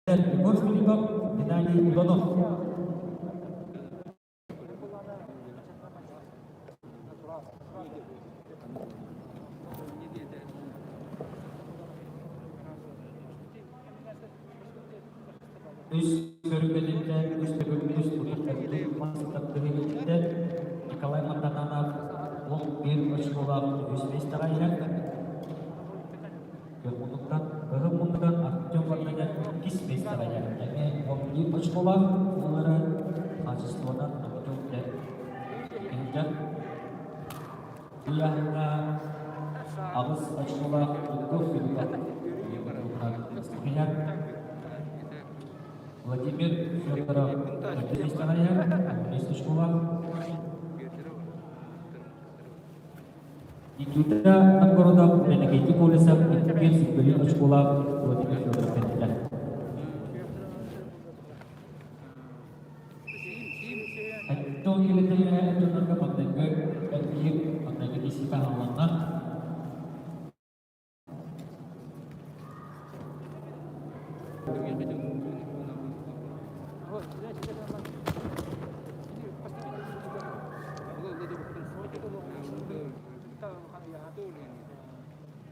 Егор Филиппов, Геннадий Иванов. Үс көрүҥҥэ үс төгүл үс тутук мас тардыһыытыттан Николай Мартананов 11 очколаах үс миэстэҕэ иһэр. Муннуктан, Кыһыл муннуктан Артем Варданян иккис миэстэҕэ иһэр. Эмиэ 11 очколаах буолары хаачыстыбанан Артем Илдьан ыйааһыҥҥа аҕыс очколаах Егор Филиппов иһэр. Владимир Федоров төрдүс миэстэҕэ иһэр, 15 очколаах. Никита Новгородов, Мэнэкэйти Колесов, иккиэн сүргүлүү очколаах Владимир Федоров кэнниттэн. Оттон килэтэ дьоннорго маҥнайгы эргиир, маҥнайгы киисикэ аһылланна.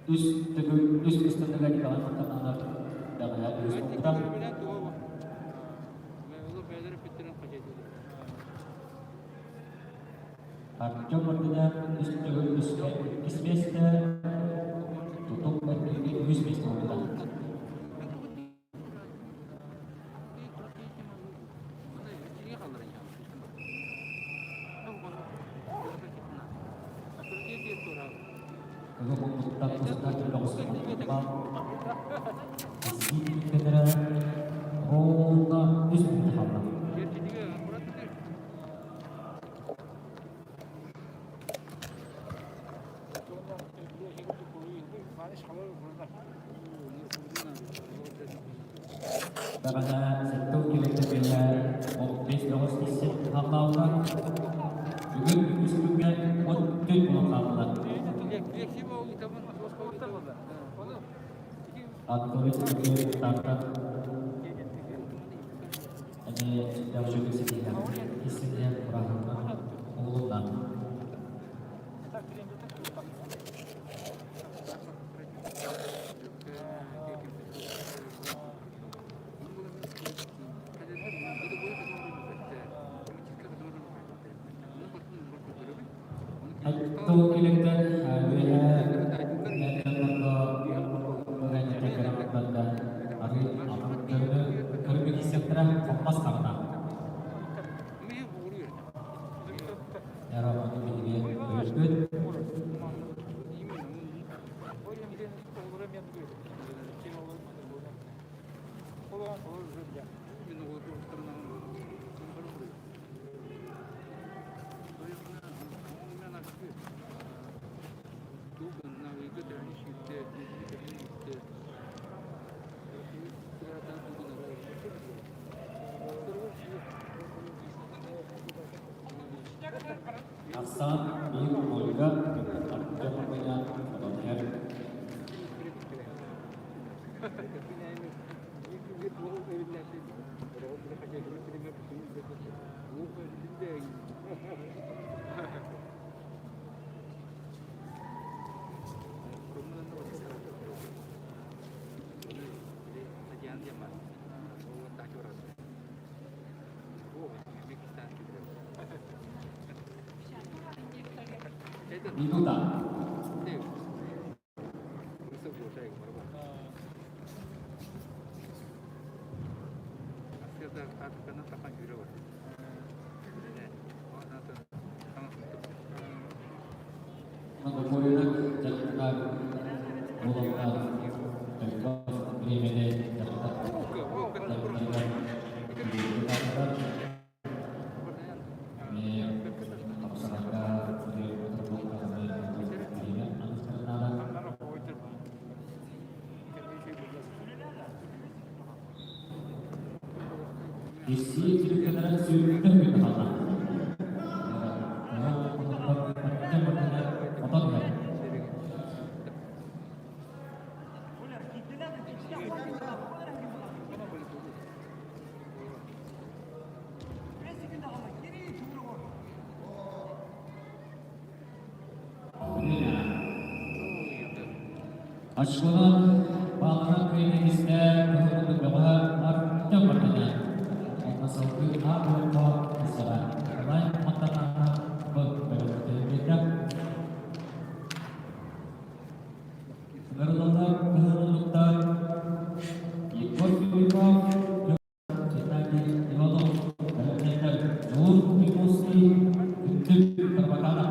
Үс төгүл үс ыстаныга Николай Мартананов бэҕэһээ үһүс буолбута. Артем Мартынян үс төгүл үскэ иккис миэстэ, тутум эргииргэ үһүс миэстэ буолбута. Кыһыл муннуктан устар бөҕөс Сииккэтэрэ ровно үс мүнүүтэ хаалла. Бэҕэһээ сэттэ килиэттэ биэһэ 15 бөҕөс тиийсит хааллаабыта. Бүгүн үс күҥҥэ 34 буолан хааллылар. Анатолий Тимофеев Таатта эмиэ сүрдээх үчүгэй ситиһиилээх истиннээх бырааһынньык уһулунна. Тыл киликтэн үөһээ дьоннорго ыганньыта кыраматтарга арыы атын көрүнү көрүҥү киирсиэхтэрэ хоппос хаҕына. Яра ону биһиги өйүрбүт. Ахсаан биир Ольга Артем Арбанян хотон иһэр. Минута. Многоборьены дьарыктанар буоланнар элбэх бириэмэни дьарыктанарыгар Эмиэ тапсарарга бириэмэ аныктарынаада. Киирсии түмүктэнэрэ сүүрүктэн мүнүүтэ хаалла. Отон иһэр. Очконан баалынан кыайыы истэ кыһыл бөҕө Артем Мартынян. Онно салгыы А блокко тахсара. Николай Маттанаана Б бөлөхтөрүгэр Ыҥырыллар кыһыл муннуктар Егор Филиппов, Геннадий Иванов, бэлэмнэннэр Дьулур Михайловский, Күндү Карбаканов.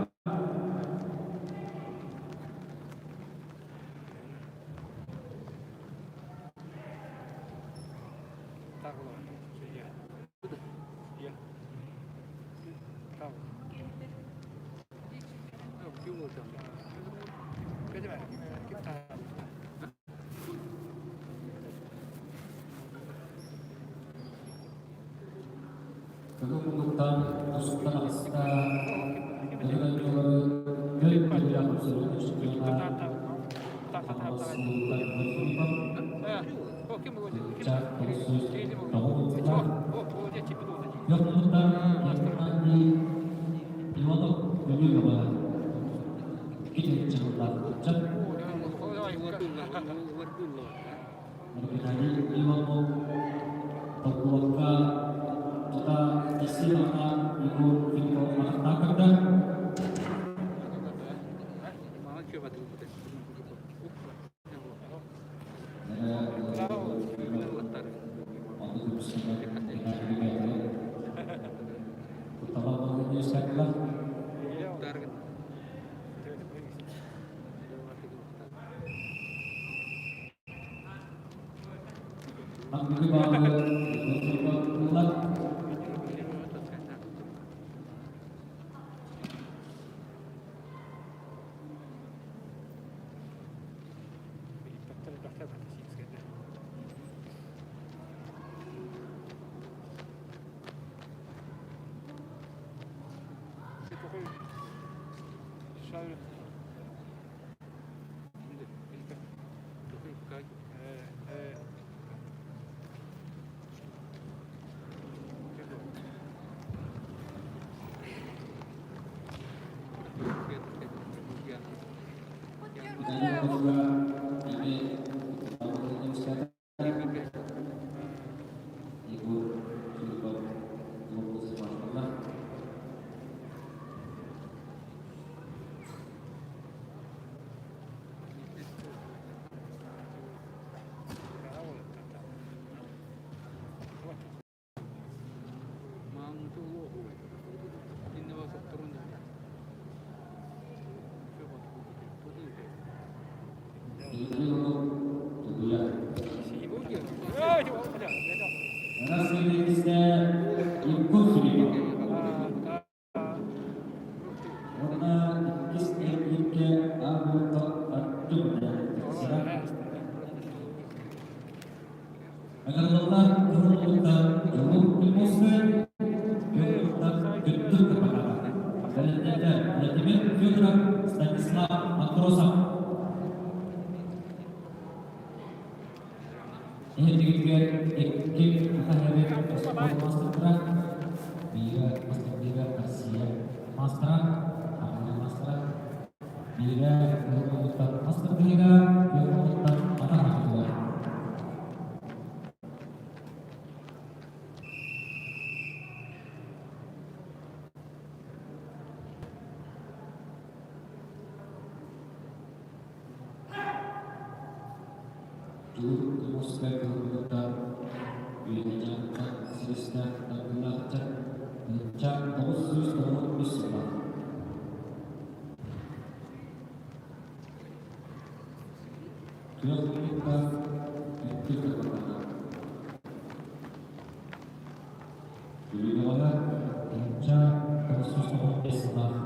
Кыһыл муннуктан тустан аҕыста дьону көл күллээх абсолютно чемпиона Хаҥалас улууһуттан Филиппов Чак 909 Күөх муннуктан Геннадий Иванов Бүлүү бөҕө Икки чыллаах ыччат Геннадий Иванов толкуокка тута исси аҕа Егор Филиппов матахтаах көрдө. Ыҥырыллар кыһыл Дьулуур Күттүр Кырбакаана. Бэлэмнээтэ Владимир Федоров, Станислав Матросов. Эһэтигитигэр икки Михайлович спорт маастардара, биирэ мастер Россия маастара, Армия маастара, биирэ Кыһыл мастер быһыыга, Кыһыл атах атыылар. Дьулуур кыһыллыбыттар үөһэ силистээх тардыылаахча 993 сыла. Күөх муннукка икки кырбатаҕа. Бүлүүҕэ 1995 сыллаах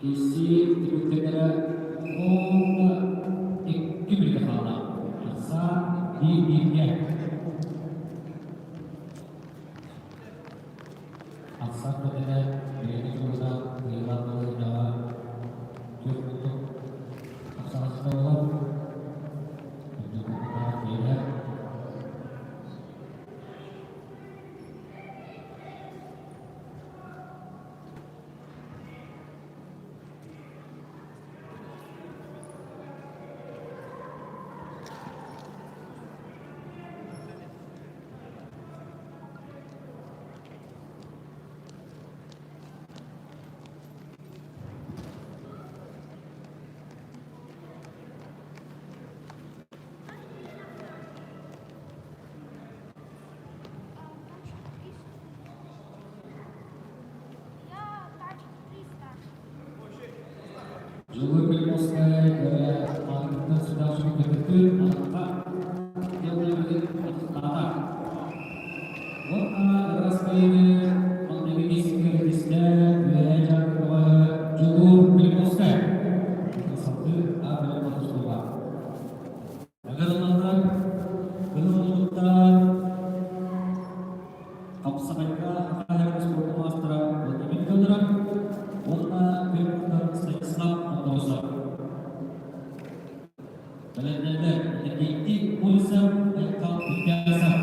Киирсии түмүктэнэрэ 12 мүнүүтэ хаалла. Ахсаан биир-бииргэ. Ахсаан бэтэрэ бэйэтин туругунан кыайыылаах балаһыанньаҕа түөрт муннук тахсаҕа буолар. Үрдүк муннуктаах кыайыылар. Жылы Приморская аатыттан сыдааччы көтүтү атахха атахтаата. Уонна Распайыны маҥнайгы миэстэтигэр үөһээ дьарыктаҕа Дьулуур Приморская салгыы А бөлөх тустууга. Ыҥырыллаллар кыһыл муннуктаах хапсаҕайга Саха спордун маастара Владимир Федоров уонна Петр Станислав Андросов. Бэлэмнэннэр Иннокентий Колесов, Айхал Бутясов.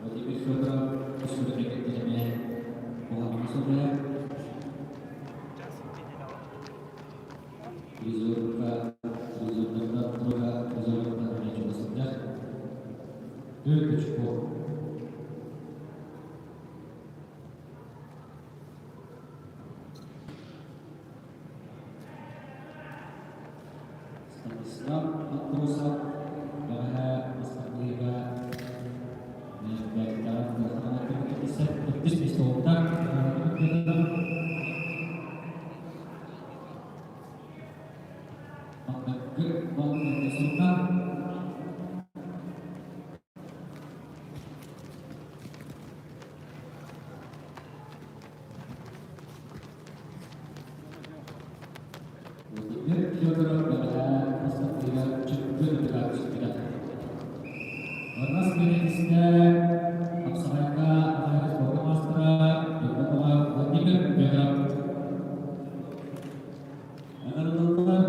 Владимир Федоров үс эмиэ куһаҕаны сылдьар. Призерка, призердарга тройка призердарга эмиэ чугас сылдьар. Түөрт очко. Станислав Андросов бэҕэһээ бастакыга төрдүс миэстэ Маҥнайгы балыыһа сурукка Владимир Федоров бэҕэһээ бастакыга чөккө ытыгар түспүтэ. Ырас Бэлиэтистэ хапсаҕайга Аҕа спорка маастара Дьокуускайга Владимир Федоров. Ыҥырыллаллар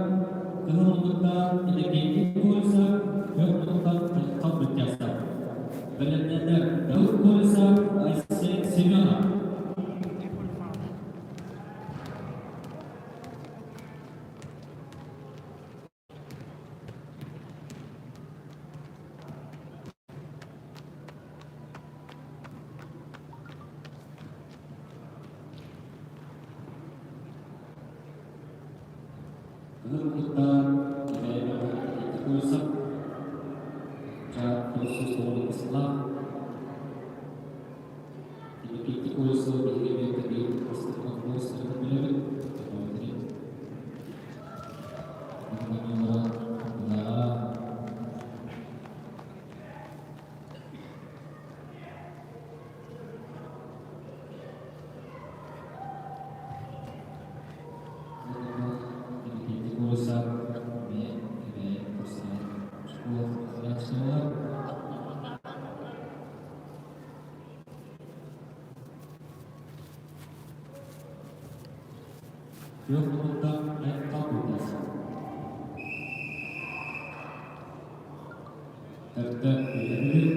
кыһыл муннуктаах Иннокентий Колесов, көк муннуктаах Айхал Бытясов. Бэлэмнэнэр Дауд Колесов, Айсен Семенов. Кыһыл муннуктаах Колесов, Ча Иннокентий Колесов биһиги бэйэтэ биир бастакы муостарын билэбит. Иннокентий Колесов школа Күөх муннуктан айхал куттас. Төрдө өйөбүлү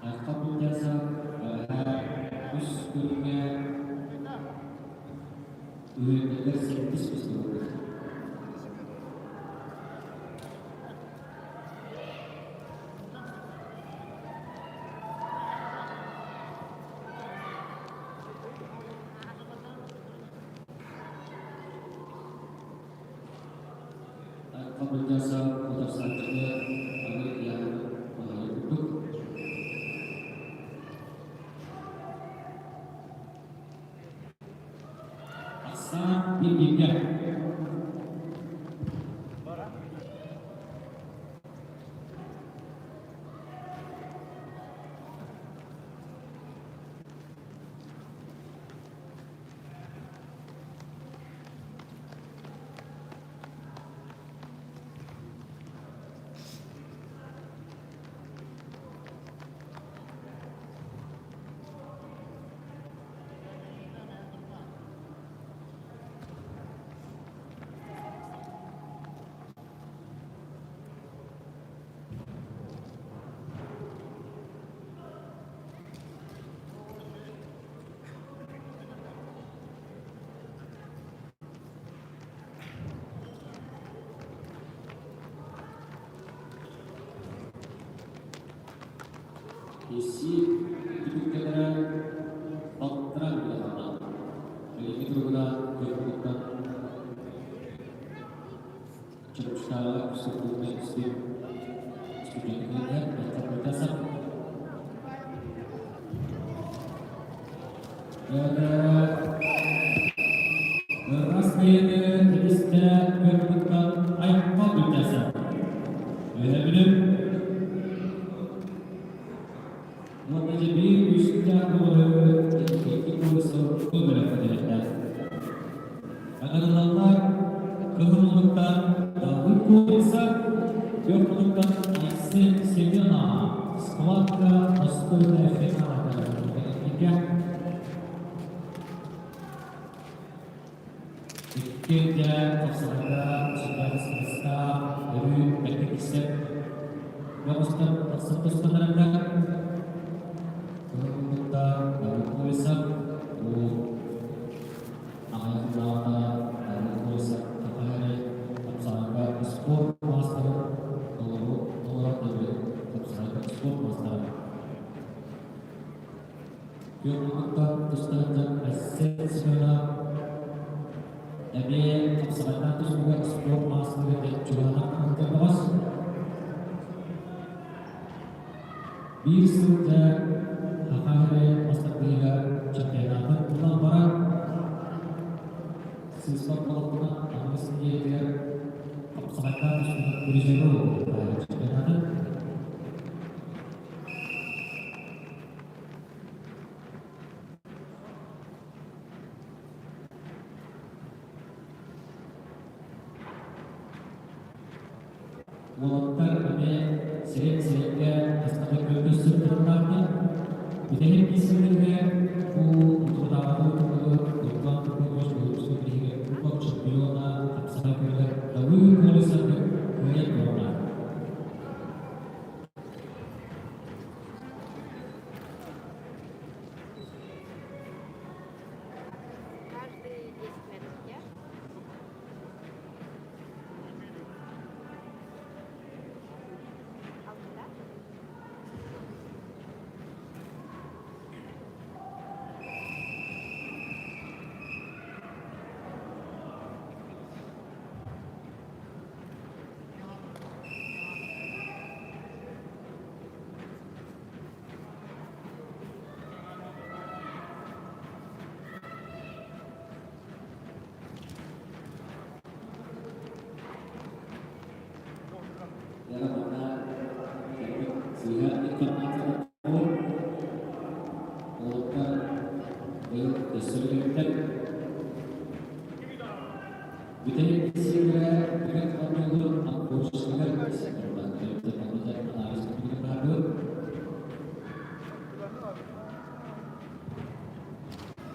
Айхал Куттасов бэҕэһээ үс көрүҥҥэ үһүөннэригэр сэттис миэстэ буолбут. Былдьаса утарсааччыны аны ыйааһыны баһыйар курдук. Ахсаан биир-бииргэ. Исси түбүктэнэрэ балтараа үлэҕэ Билиҥҥи туругунан кыайбытыттан Чурапчытааҕы структурнай институт студеннарыгар Михаил Ыраас бэйэни кэбистэ кыргыттан айхал бүтэсэ. Үөһэбилим уонна дьэ биир күүстээх буолары икки курсу көмөлөхтөрүөхтээх. Ыҥырыллаллар кыһыл муннуктан Давыд Курица, күөх муннуктан Айсен Семенова схватка достойная финала Икки дьэ тахсарга сүрдээх сылыстаах, өрүү бэркэ киирсэр. Бөҕөстөр тахсар тустанарга кыһыл муннукта Давыд Курица, бу аҕыйах сыллааҕыта Давыд Курица саха эрэ тапсарга спорт маастарын толору толорор тапсарга спорт маастара. Күөх муннуктан тустааччы Айсен Семенов эмиэ хапсаҕайдаах тустууга спорт маастарыгар чугаһынан сылдьар бөҕөс. Биир сыл дьэ Саха сирин мастарбыһыгар чемпионатын ылан баран, сыыспат буоллахпына, аныгыс нэдиэлэтигэр хапсаҕайдаах тустууга призеры буолбуттара чемпионатын. Уолаттар эмиэ сирин-сиргэ бастакы көрдөстөр турардаахтар. Бүтэһик киирсиилэргэ бу утарытааҕы курдук Иван Петрович Белорусскай биһиги Кубок чемпиона хапсаҕай күрэҕэр Давыд Колесовы кыайан туруорда. Каждые 10 метров, я? Алты, да? Дьэ, манна сыыһа информацияны уолаттар быйыл өссө билбиттэр. Бүтэһик сиргэ түгэн оонньуулур отборщиктар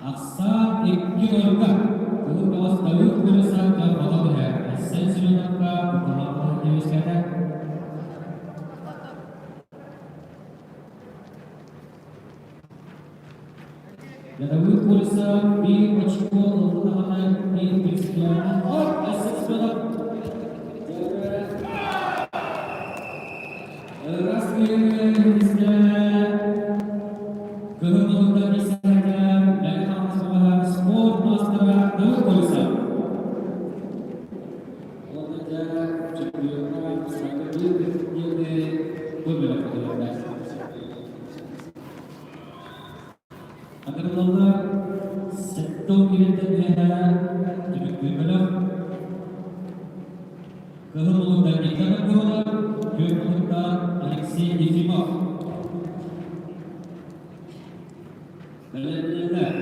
Ахсаан икки нольга кыһыл баҕас Давыд Колесовка бата түһэр. Айсен Семеновка куталаах үөскээтэ. Давыд Колесов биир очко ыллаҕына биир принципиально ой Айсен Семенов Ыраас Кыһын ылыта билсэргэ Мэҥэ Хаҥалас спорт маастара Давыд Колесов. Уонна дьэ чемпион Ыҥырыллаллар сэттэ кириттэн үөһээ түмүктүүр бөлөх. Кыһыл муннуктан Никита Новгородов, күөх муннуктан Алексей Ефимов. Бэлэмнэннилэр.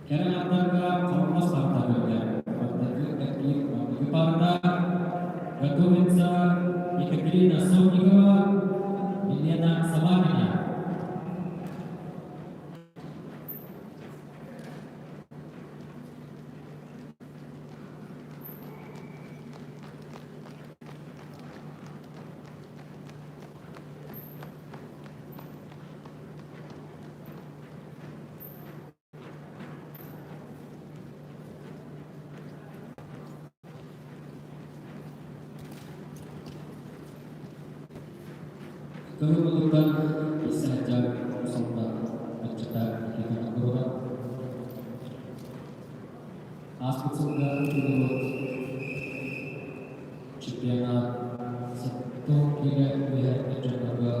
Кэрэ аҥардарга хомус тарда көрдө. Бастакы эргиир маҥнайгы паарта готовится Екатерина Сотникова, Елена Самарина. Кыһыл муннуктан ис сылдьар салта ыччата Никита Новгородов. Ааспыт сылга ыытыллыбыт чемпионат сэттэ киилэ үөһэ дьоннорго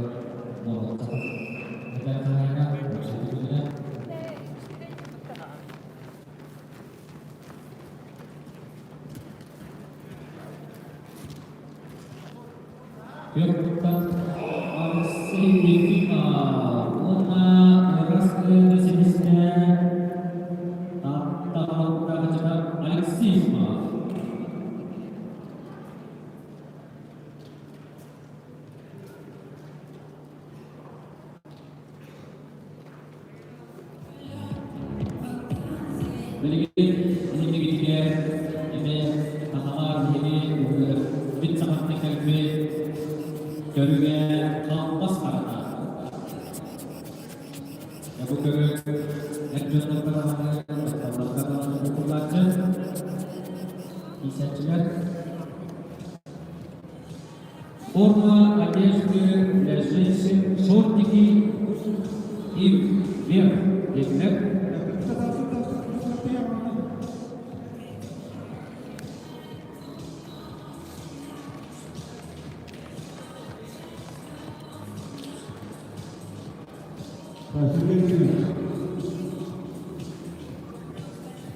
буолуохтаах. Эдэр хаһаайына уопсайдык Күөх Алексей Ефимов уонна Ырас Ырыаны ситистэ Тааттаҕа Алексей Ефимов. Билигин инникитигэр эмиэ сахалар биһиги бит сахаттан кэлбит көрүҥэ халбас харата. Бу көрүҥ эр дьоннорго даҕаны, дьахталларга даҕаны букуллааччы, киисээччилэр. Форма одежды для женщин, шортики и вверх диэтилэр.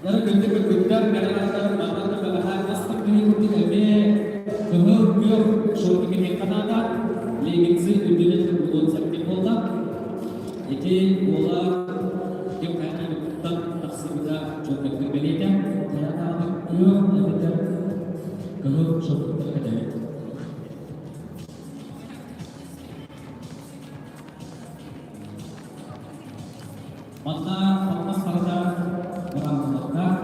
Дьэ, күндү кыргыттар, кэрэ манна да бэҕэһээ астык киһи курдук эмиэ кыһыл күөх шорты кэтиэххэ наада. Леггинсы үрдүнэн булуон сөп буолла. Ити буолар ким хайа туттан тахсыбыта чуолкайдык бэлиэтэ. Хайа даҕаны күөх эбэтэр кыһыл шортыттан кэтэбит. Манна хамнас харата быраабылалардаах.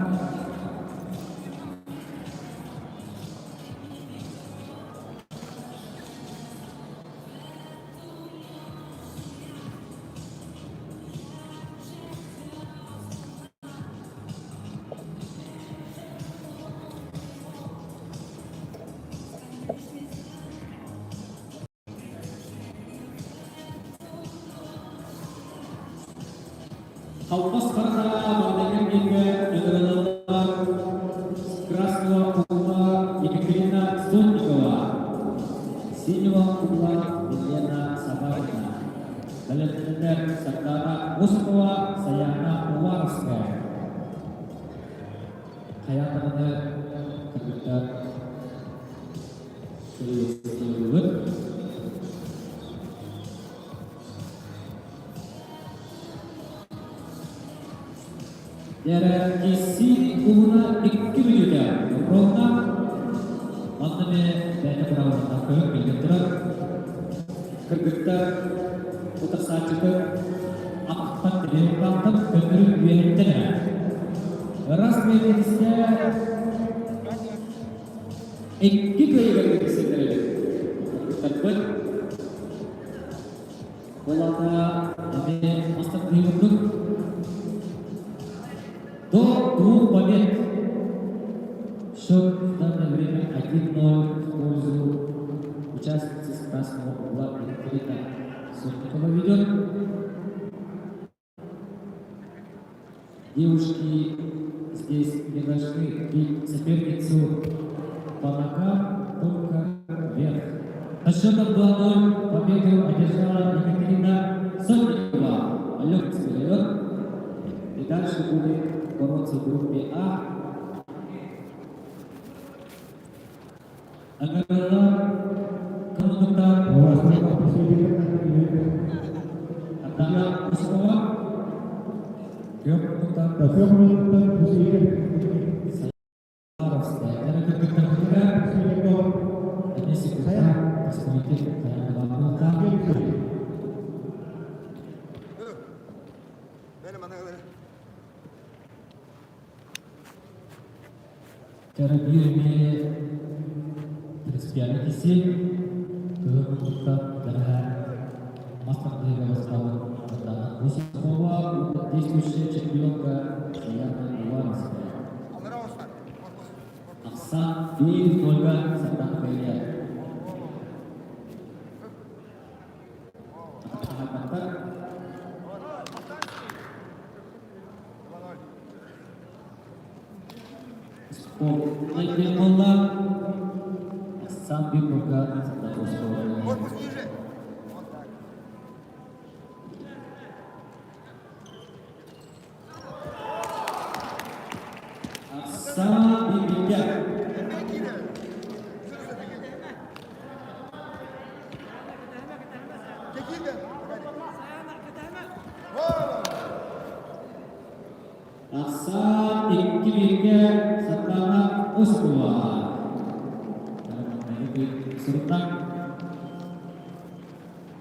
Халбас хара маҥнайгы бииргэ ыҥырыллар Красного угла Екатерина Сотникова, Синего угла Елена Собакина, бэлэмнэнэр Сардана Осипова, Саяна Уваровская. Хайаан даҕаны кыргыттар Приветствуют. Киси уһуна икки мүнүүтэ ровно. Манна эмиэ бэйэтэ быраабылатынан көрөн билген турар. Кыргыттар утарсааччыты аттан тириэхтаахтан көннөрү үөһэттэн эрэ. Раз миэтистэ Икки кыайыгар киксэллэр эбит. Кыргыттарбыт Ол аата эмиэ мастардыы курдук до двух побед. Счет в данное время 1-0 в пользу участницы с красного угла Екатерина Сотникова ведет. Девушки здесь не должны бить соперницу по ногам, только вверх. Со счетом 2-0 победу одержала Екатерина. Дальше будет бороться в группе А. Ыҥырыллар кылгыттар Сардана Осипова Саровская кыргыттарбытыгар эмиэ секретарь представитель Терапия эмиэ принципиальнай киси кыһын муннуктан бэҕэһээ мас тардыһыыга бастаабыт Сардана Осипова действующая чемпионка Саяна Уваровская. Ахсаан 1-0 Сардана кыайда. Хаһаайбаттар. Спортнай диэн буолла. Санкт-Петербурга Корпус ниже. Вот так. Санкт-Петербург. Ахсаан икки бииргэ Сардаана Осипова. Сурутан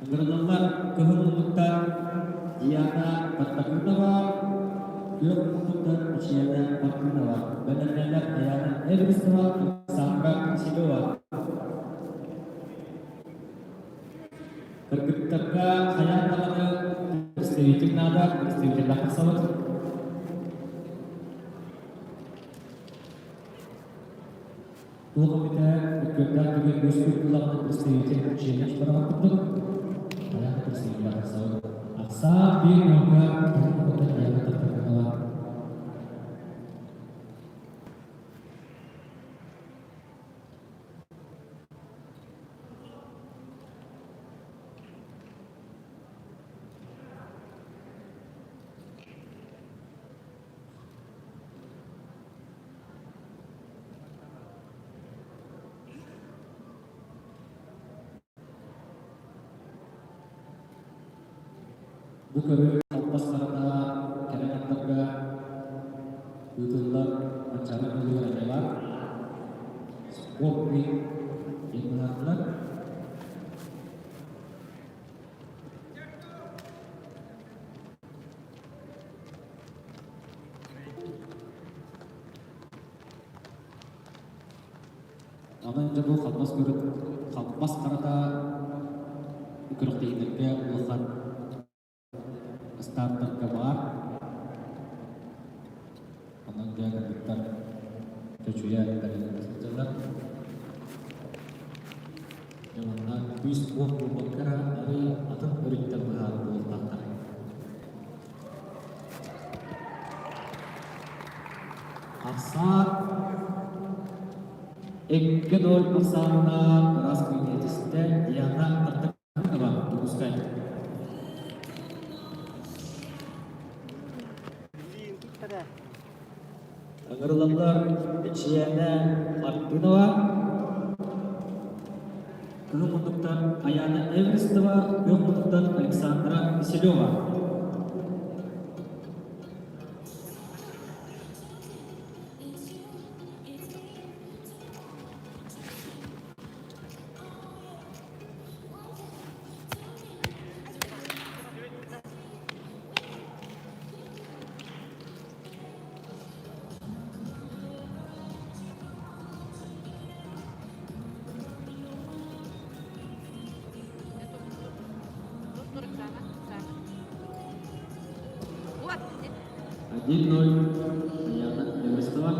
ыҥырыллар кыһыл муннуктар Диана Тартакынова, күөх муннуктар Мичияна Мартынова, бэлэмнэнэр Айаана Эверстова, Александра Киселева. Кыргыттарга хайаан даҕаны представитель наада, представителлээх тахсабыт. Туох эмитэ мөккүөрдээх түгэн үөскүүр буоллаҕына представитель челлендж барар курдук. Хайаан да представитель тахсабыт. Ахсаан биир нолга кыһыл муннуктан Диана Тартакынова. Бу көрүҥ албас харата кэлэн аттарга ыытыллар Манчаары кылыгар эмиэ баар. Спортный диэн быһаардылар. Онон дьэ бу халбас көрүк халбас харата күрэхтэһиилэргэ улахан стартарга баар. Онон дьэ кыргыттар чочуйа бэлэмнэнэ сылдьаллар. Дьэ манна күүс-уох буолбакка эрэ арыый атын өрүттэр быһаарар буолуохтаахтар. Ахсаан икки ноль ахсаанынан ыраас күүннэтистэ Диана Тартаканова Дьокуускай. Ыҥырыллар Эчийээнэ Мартынова, Кыһыл муннуктан Аяна Эверстова, Күөх муннуктан Александра Киселева. 1-0. Аяна Эверстова.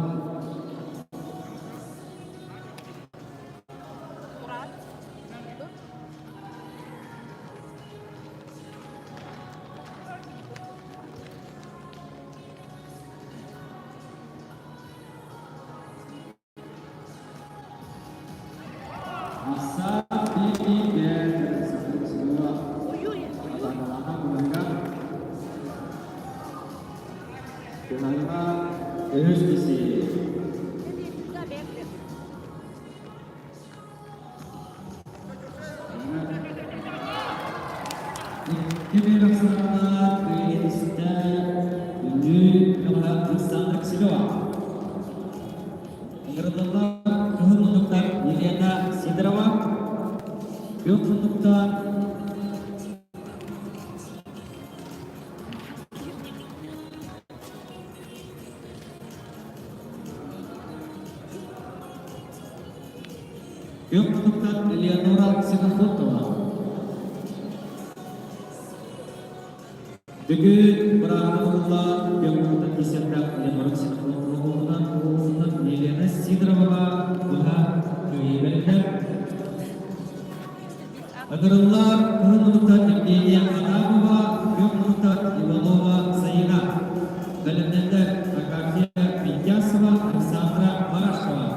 Аса бииргэ Икки бөлөх саҕана Кыайыстэ Бүлүү бөҕө Александра Киселева. Ыҥырыллаллар кыһыл муннуктар Елена Сидорова, күөх муннуктар Күөх муннуктар Элеонора Ксенофонтова. Бүгүн бырааһы ылла күөх муннуктан киирсиэхтээх Элеонора Ксенофонтова уолунан уолунан Елена Сидороваҕа быһа кыайыы бэриллэр. Ыҥырыллар кыһыл муннуктан Евгения Адамова, күөх муннуктан Иванова Саина. Бэлэмнэннэр Агафья Митясова, Александра Барашкова.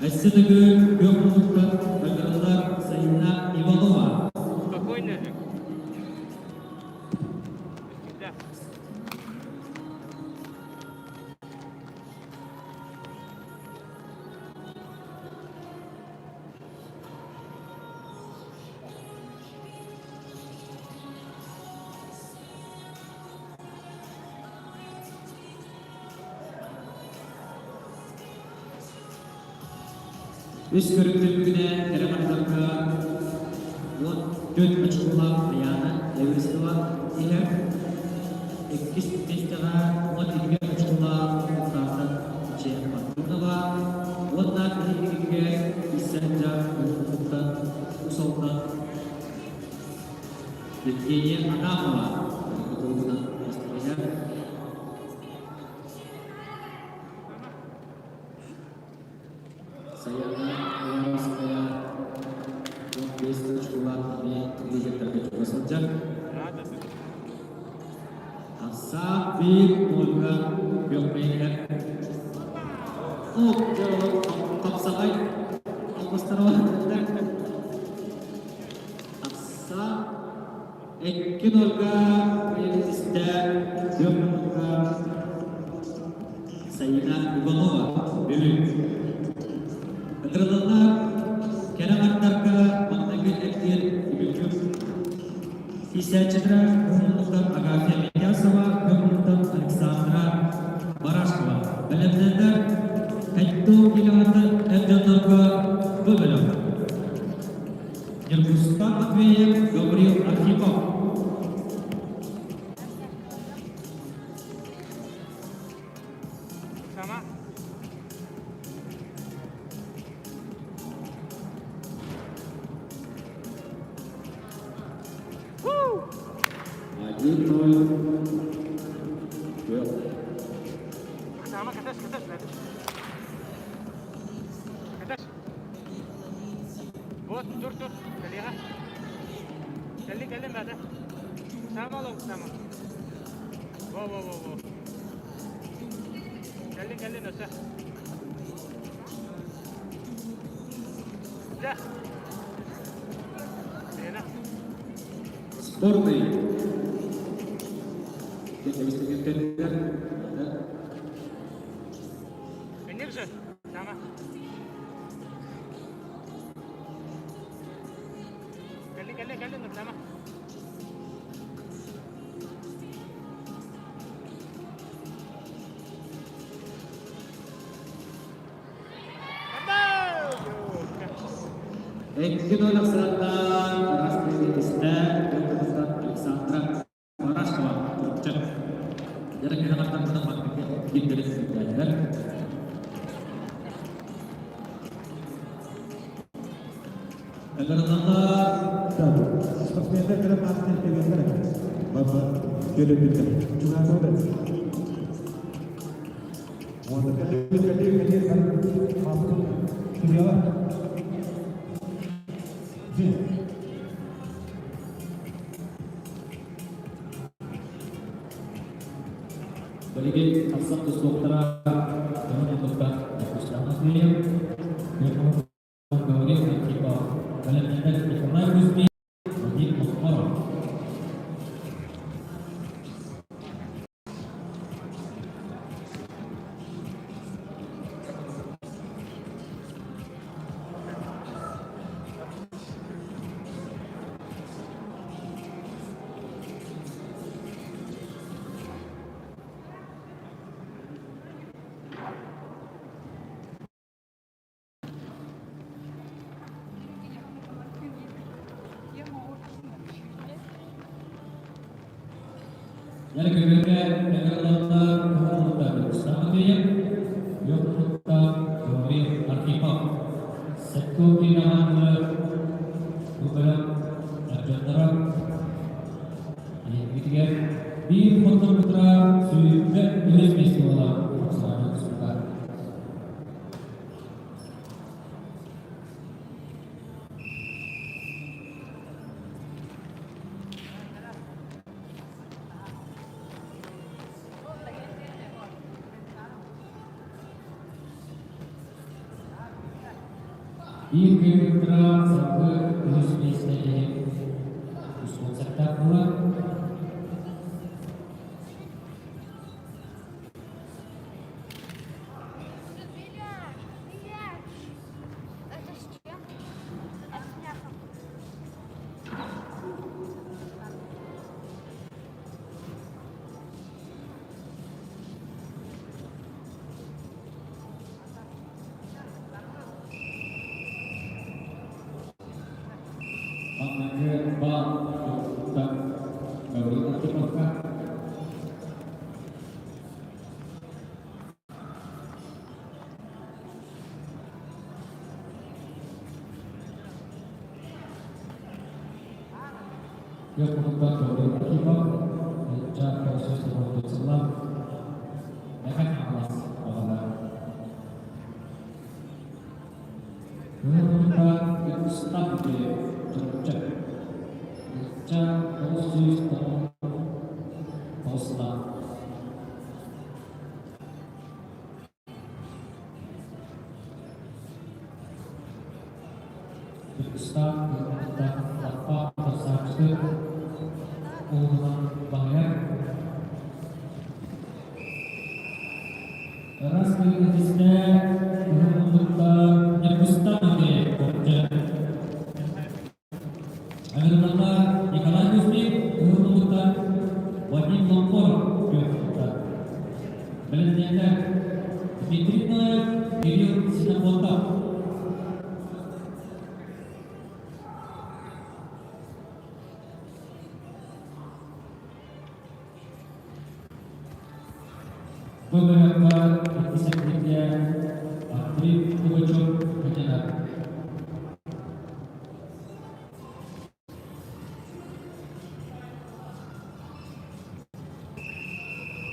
Өссө төгүл күөх муннуктан ыҥырыллар Саина Иванова. Спокойно же. Да. Үс көрүҥ түмүгүнэн кэрэ мардакка 14 очколаах Аяна Эверстова иһэр. Иккис миэстэҕэ 12 очколаах Мухтартан Чен Мартынова уонна биһигигэ Иссэнджа Улуттан Усалтан Евгения Адамова туругунан миэстэлэһэр. Саяна Аярская 15 очколаах эмиэ лидердэргэ чугас сылдьар. Ахсаан биир нольга күөх Хапсаҕай албастарова Ахсаан икки нольга истэ күөх нольга Саина Иванова Бүлүү. Ыҥырыллар кэрэ аттарга маҥнайгы эргиир үбүлгүм Исээччилэрэ Кыһыл Агафья Митясова, Көмүлтан Александра Барашкова. Бэлэмнэннэр Кайто Килиата эр дьоннорго бу бөлөх. Ньургустан Матвеев, Гаврил Архипов. Сама. 1-0. Күөх. Сама каташ, каташ, каташ. Каташ. Вот, тур, тур. Кэлиэҕэ. Кэлли, кэллин, бата. Сама олох, сама. Во, во, во, во. Кэллин, кэллин, өссө. Да. Лена. Спорный. Энник же. Сама. Кэллин, кэллин, кэллин, Сама. Икки ноль ахсааннаах Араас истэ Александра Барашкова турча. Дьара кэһэҕэртэн киирдэрин сүүрдээтилэр. Ыҥырыллаллар. Спортсмендар кэлэн маастар кэлиэхтэрэ. Баба төлөбүттэр. Чугаһаатыбыт. Уонна кэлии кэлии кэлии маастар судьяла. Билигин тахсар тустууктара төһө муннукта Руслан Матвеев, Гаврил Архипов, бэлэмнэнэр Николай Кузьмин, Вадим Мохморов. Дьэ көбүөргэ ыҥырыллар уһуллубуттар Рустам Матвеев, Йокмуттан Гаврил Архипов, Сэттэ даҕаны бу бөлөх дьонноро Ийэбитигэр биир хотторбутура 23 миэстэ буолан тупсаҕайдык тупсубута. Биир күн салгыы үһүс миэстэ иһин успуонсардаах буолар. Это с чем? А с мясом. Маҥнайгы баал Гаврил Архиповка. Күөх Гаврил Архипов, Ча сылла Мэхэ Хаҥалас оҕолор. Күөх Устав Чурапчы. Ча 909 сыла. Түркистан лаппа тахсааччы уолунан баһыйар. Ыраас көлүнэтистэ уһун Ньургустан диэн Агрономнар Николай Кузьмин уһун Вадим Лоппоров күөх Бэлэмнээтэ Дмитрий Ноев, Кирилл Синопонтов. Бу бөлөххө иккис Андрей Пугачев кытынар.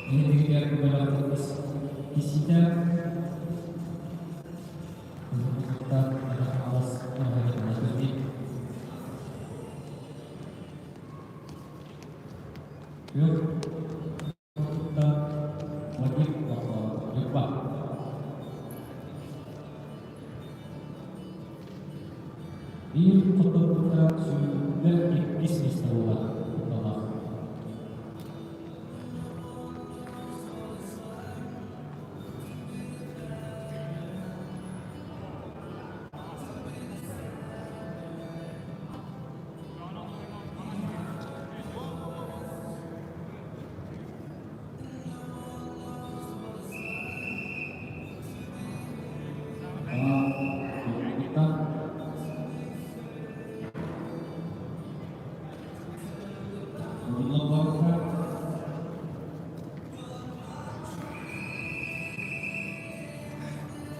Иһитигэр бөлөхтөрбүс киситэ Күөх Вадим Ньурба. Биир хотторбуттара 22 миэстэ буолар кутталлаах.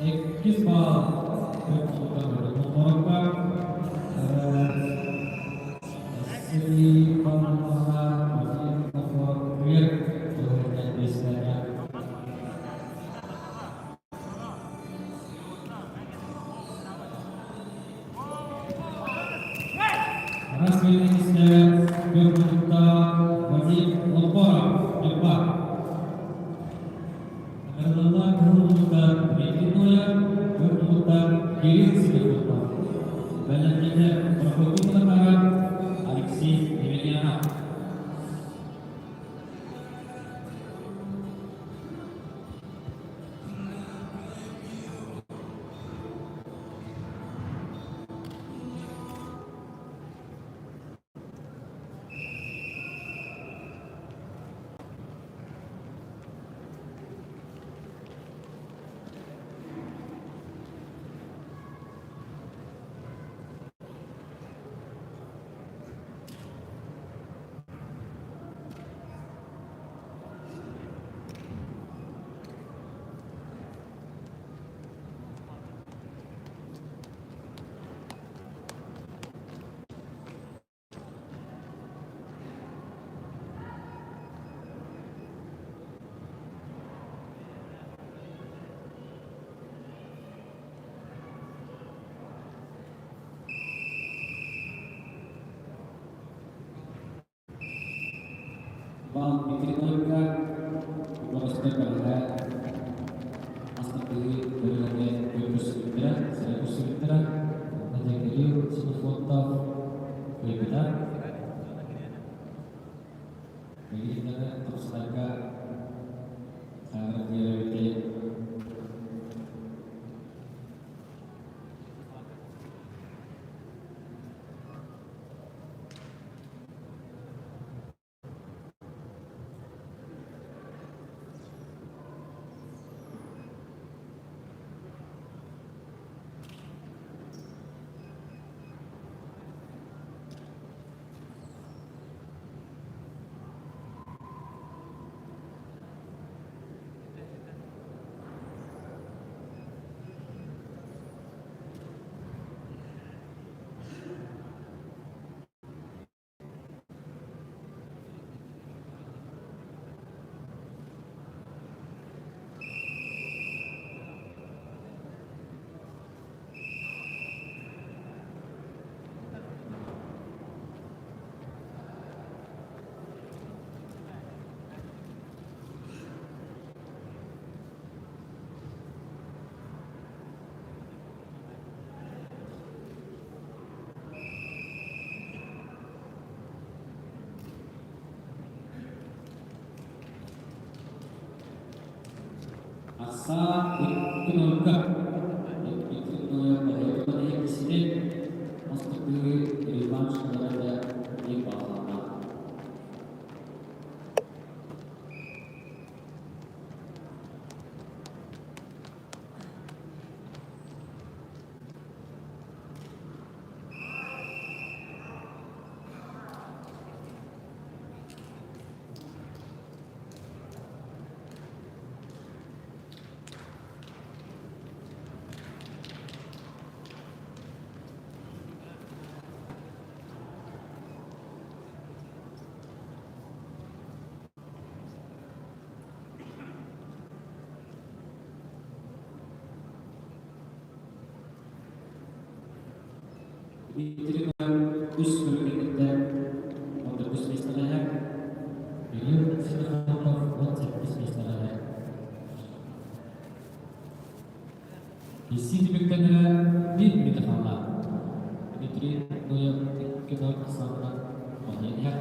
Иккис баал Монгорокка Василий Павловна Владимир Туһунан Распределитель Беркутта Вадим Лопаров, Ньурба. Наградалла Курулуттар Дмитрий Ноев, Беркуттар Кирилл Сидоров. Бэлэмнэнэ Прокопий Макаров, Алексей Емельянов. Баал Дмитрий Ноевка бөҕөстөр бэҕэһээ бастакы көрүлэргэ көрсүбүттэрэ, сирэ көрсүбүттэрэ. Онно дьэ Кирилл Ксенофонтов кыайбыта. Билигин тупсарга сааһыран диэбити Аса икки иккисини бастакы реванш ыларга биир баҕаланна. Дмитрий үс көрүҥүттэн 19 миэстэлэһэр. Кирилл Ксенофонтов 18 миэстэлэһэр. Исси түмүктэнэрэ биир мүнүүтэ хаалла. Дмитрий Ноев 2-0 ахсаанынан баһыйан иһэр.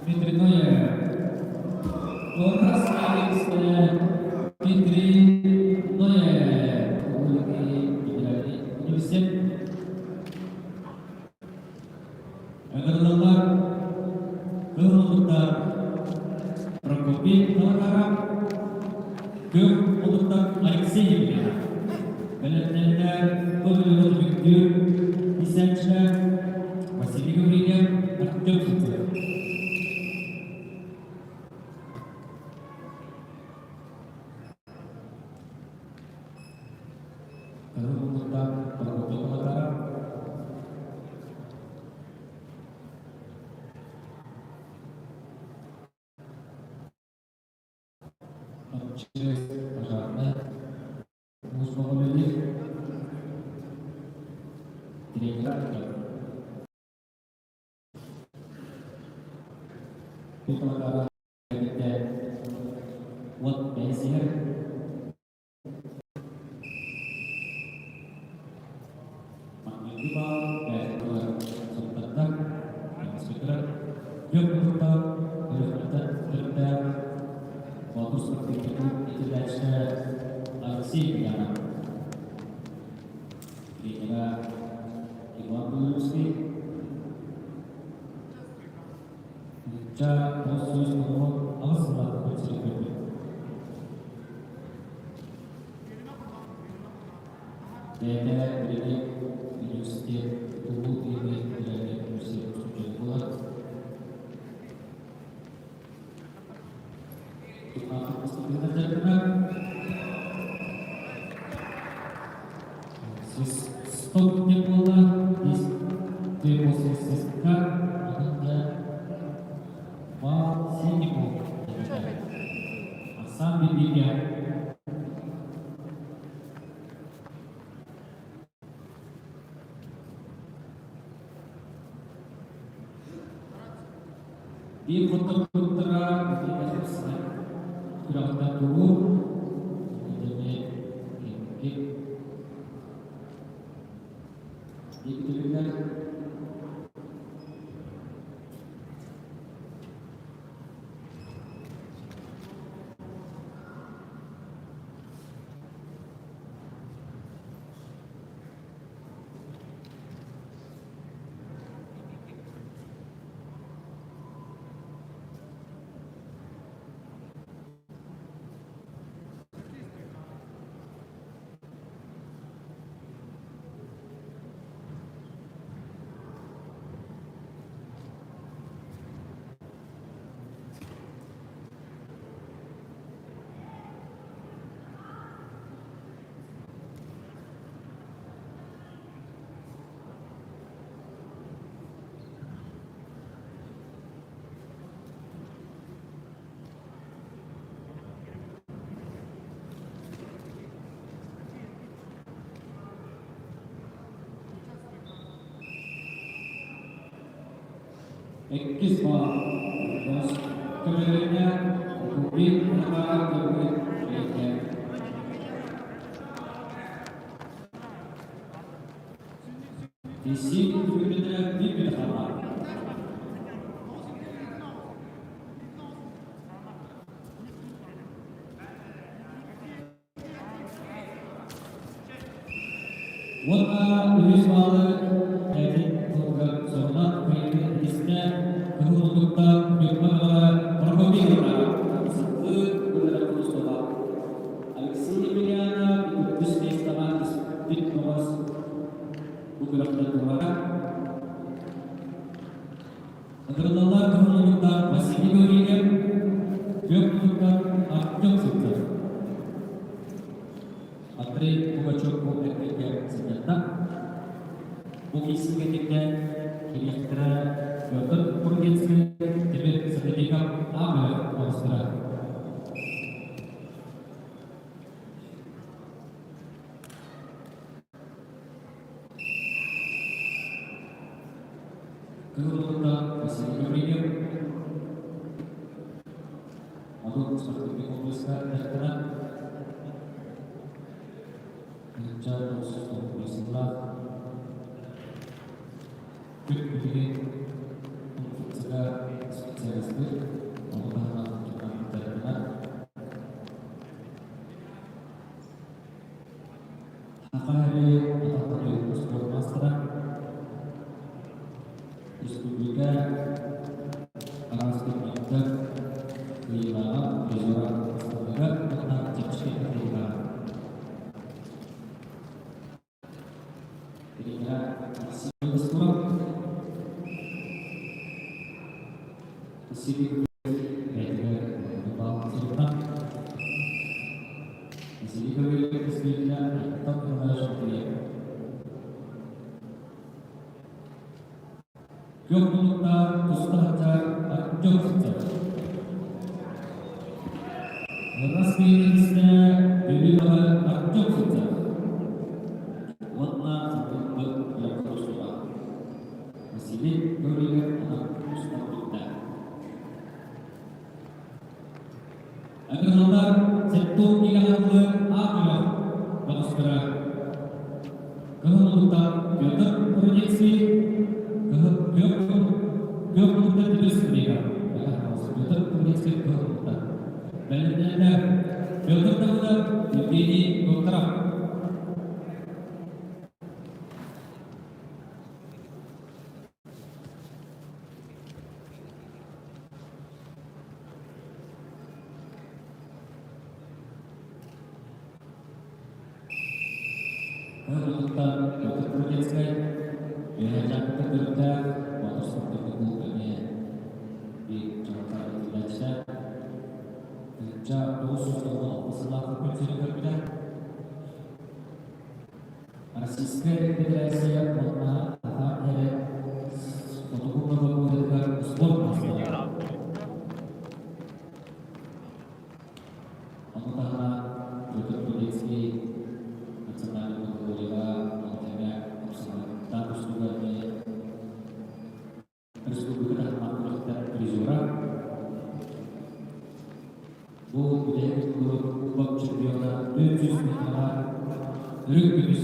Дмитрий Ноев. Дмитрий Ноев. Университет Ыҥырыллар кыыл омуктар Прокопий Талакаров, Күөх омуктар Алексей Емельянов, бэлэмнэннэр көмөлөһө түмүктүүр иисээччилэр Василий Гаврильев, Артем Сутуев. Кыһыл омуктар Прокопий Талакаров, Пожарная служба үлэлиир. Тренер Уот бэйэсиһэр Маҥнайгы баал бэйэтигэр суруттарда, инспектора түөрт муннуктаах Өлүөхүмэттэн төрүттээх Боотур спортивнай клуб иитиллээччитэ Алексей Ульянов. Тренера Иван Белолюбский. Нуучча 998 сыллаах сирин көрбүт. Бэйэтэ билигин университет Улуу Илини федеральнай университет устудьуона буолар. Тутаах дьарыктанар. Свисток диэн буолла. Шестой после свистка один для балл Синику. Что это? Асан Бибиге. Биир хотторбуттара күрэхтэ тугу Иккилигэр Иккис баал көмөлөрүнэ Кубик Николай Кубик бэйэтэ. Исик түгүнүнэ биир хаалар. Уонна үһүс баалы бэйэтин тылыгар сорунан кыайыытын истэ кыһыл муннуктан Ньурба бөҕө Прокопий Сылгы Владимир Кустова Алексей Емельянов үһүс миэстэҕэ түспүт бөҕөс бу күрэхтэ туруора. Ыҥырыллаллар кыһыл муннуктан Василий Гаврильев, күөх муннуктан Артем Сивцев. Андрей Пугачев бу эркингэ сылдьарда. Бу киисигэ кирдэ кириэхтэрэ Петр Кургинский, Тимир Садовиков А бөлөх оҕустара. Кыһыл Василий Гаврильев, Адыл спортивный комплекска дьарыктанар. Ыччат күн билигин функцияга специалистыр, ону таһынан дьарыктанар. Саха эрэ атах спорт маастара, республика араас турнирдар кыайыылааҕа, призера астыныга уонна чэпчэки атлетикаҕа. Тренера Максим Кустуров, Василий бэйэтигэр баал сурунна. Василий Гаврильевич Кисбиилэ Антон Николаевич Матвеев. Күөх муннуктаах туста сылдьар Артем сылдьар. Ырас биэриистэ Бүлүү баһы Артем сылдьар. Уонна сылдьыбыт Якутского. Василий Гаврилов анан устар бүттэ. Агрономнар сеттон игаһылы А бөлөх бөҕөстөрө. Кыһыл муннуктан Петр Рудецкий, кыһыл күөх күөх муннуктан Тимир Сибиряков. Петр Рудецкий кыһыл муннуктан. Бэлэмнэннэр Петр Давыдов, Евгений Докторов. Ырытыттан Петр Прудецкай үөһээ дьаакыта төрүттээх Боотур спортивный клуб эмиэ биир чаҕылхай иитиллээччитэ. 1996 сыллаахха күн сирин көрбүтэ. Российскай Федерация уонна Саха эрэ Үрүҥ көмүс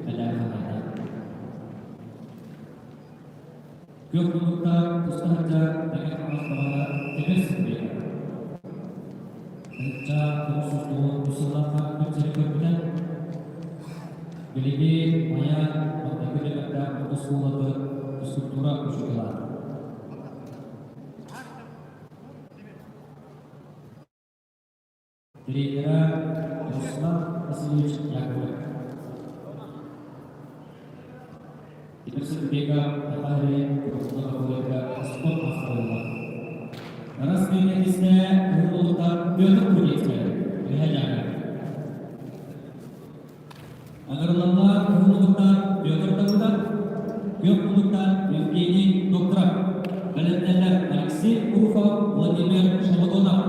мэдээлэ хаһаайына. Күөх муннуктаах туста сылдьар Мэҥэ Хаҥалас баҕана тимир сыппыйа. Ычча 993 сыллаахха күн сирин көрбүтэ. Билигин Майа маҥнайгы нүөмэрдээх орто оскуолатын физкультура учуутала. Тренера Руслан Васильевич Яковлев. Тимир Сырбеков Саха сирин Уруккуна Моголияга спорт маастара буолла. Раз биэнэтистэ уһун Петр Кузнецкай, Үһэ Дьааҥы. Ыҥырыллаллар уһун улуктар Петр Давыдов, күөх улуктар Евгений Докторов, бэлэмнэллэр Алексей Руфов, Владимир Шаматонов.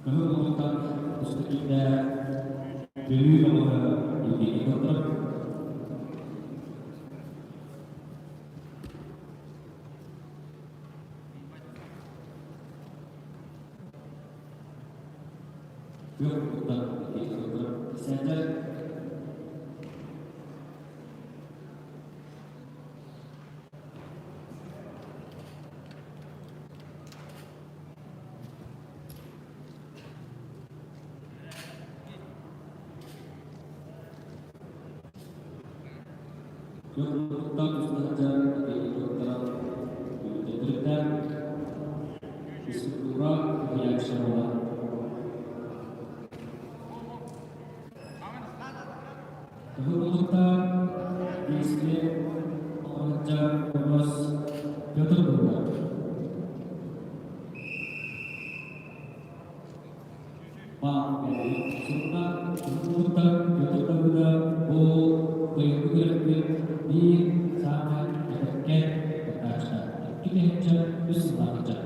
Кыһыл улуктан туста киирдэ Бүлүү бөҕөһө Евгений Докторов. Күөх улуктан Евгений Докторов кисээтэ. Күөх сылдьар туттаран үтүрүтэ физкультура уһуйааччы буолар. Кыһыл улуктар биэске оҕолордьар Бобос Петр буолла. Баан Кыһыл улуктар Петр Давыда бу быйылгы күрэхпит биир саамай эдэркээн кыттааччыта. 2003 сыллаах ыччат.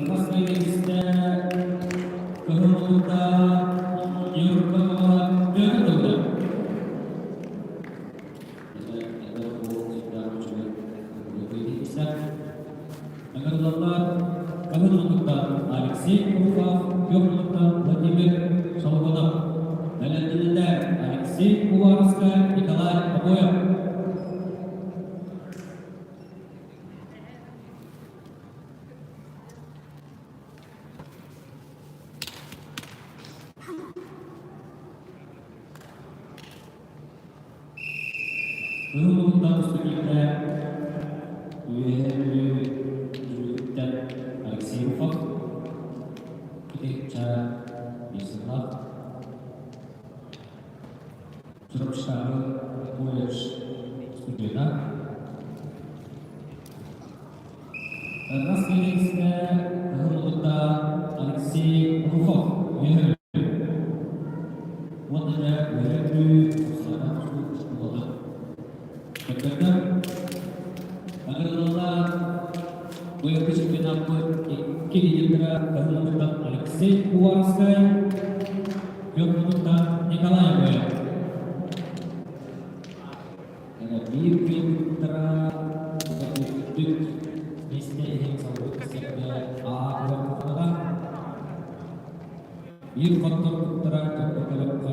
Хас биирдиистэ кыһыл улуута Ньурба Бүөтүр тылга. Ыҥырыллаллар Кыһыл улууттан Алексей Руфов, Күөх улууттан Владимир Солгунов. Бэлэмнэнэллэр Алексей Уваровскай, Николай Обоев. Кыһыл улуттан устукиитэ Үөһээ Бүлүү Дьүлүтүттэн Алексей Руфов, Итиччэ Бисыллах, Чурапчытааҕы колледж студена. Раз Фениксте Кыһыл Улутта Алексей Руфов үөһэ уонна да үөһэ Бүлүү Саҥа оскуолата. Көрдөрдөр Агырылалар быйылгы чемпионаппыт икки лидердара Кыһыл Улуттан Алексей Уваровскай, Күөх Улуттан Николай Боев. Биир күн үрдүк миэстэ иһин салгыы сиргэ аа Биир хотторбуттара көппөтөлөккө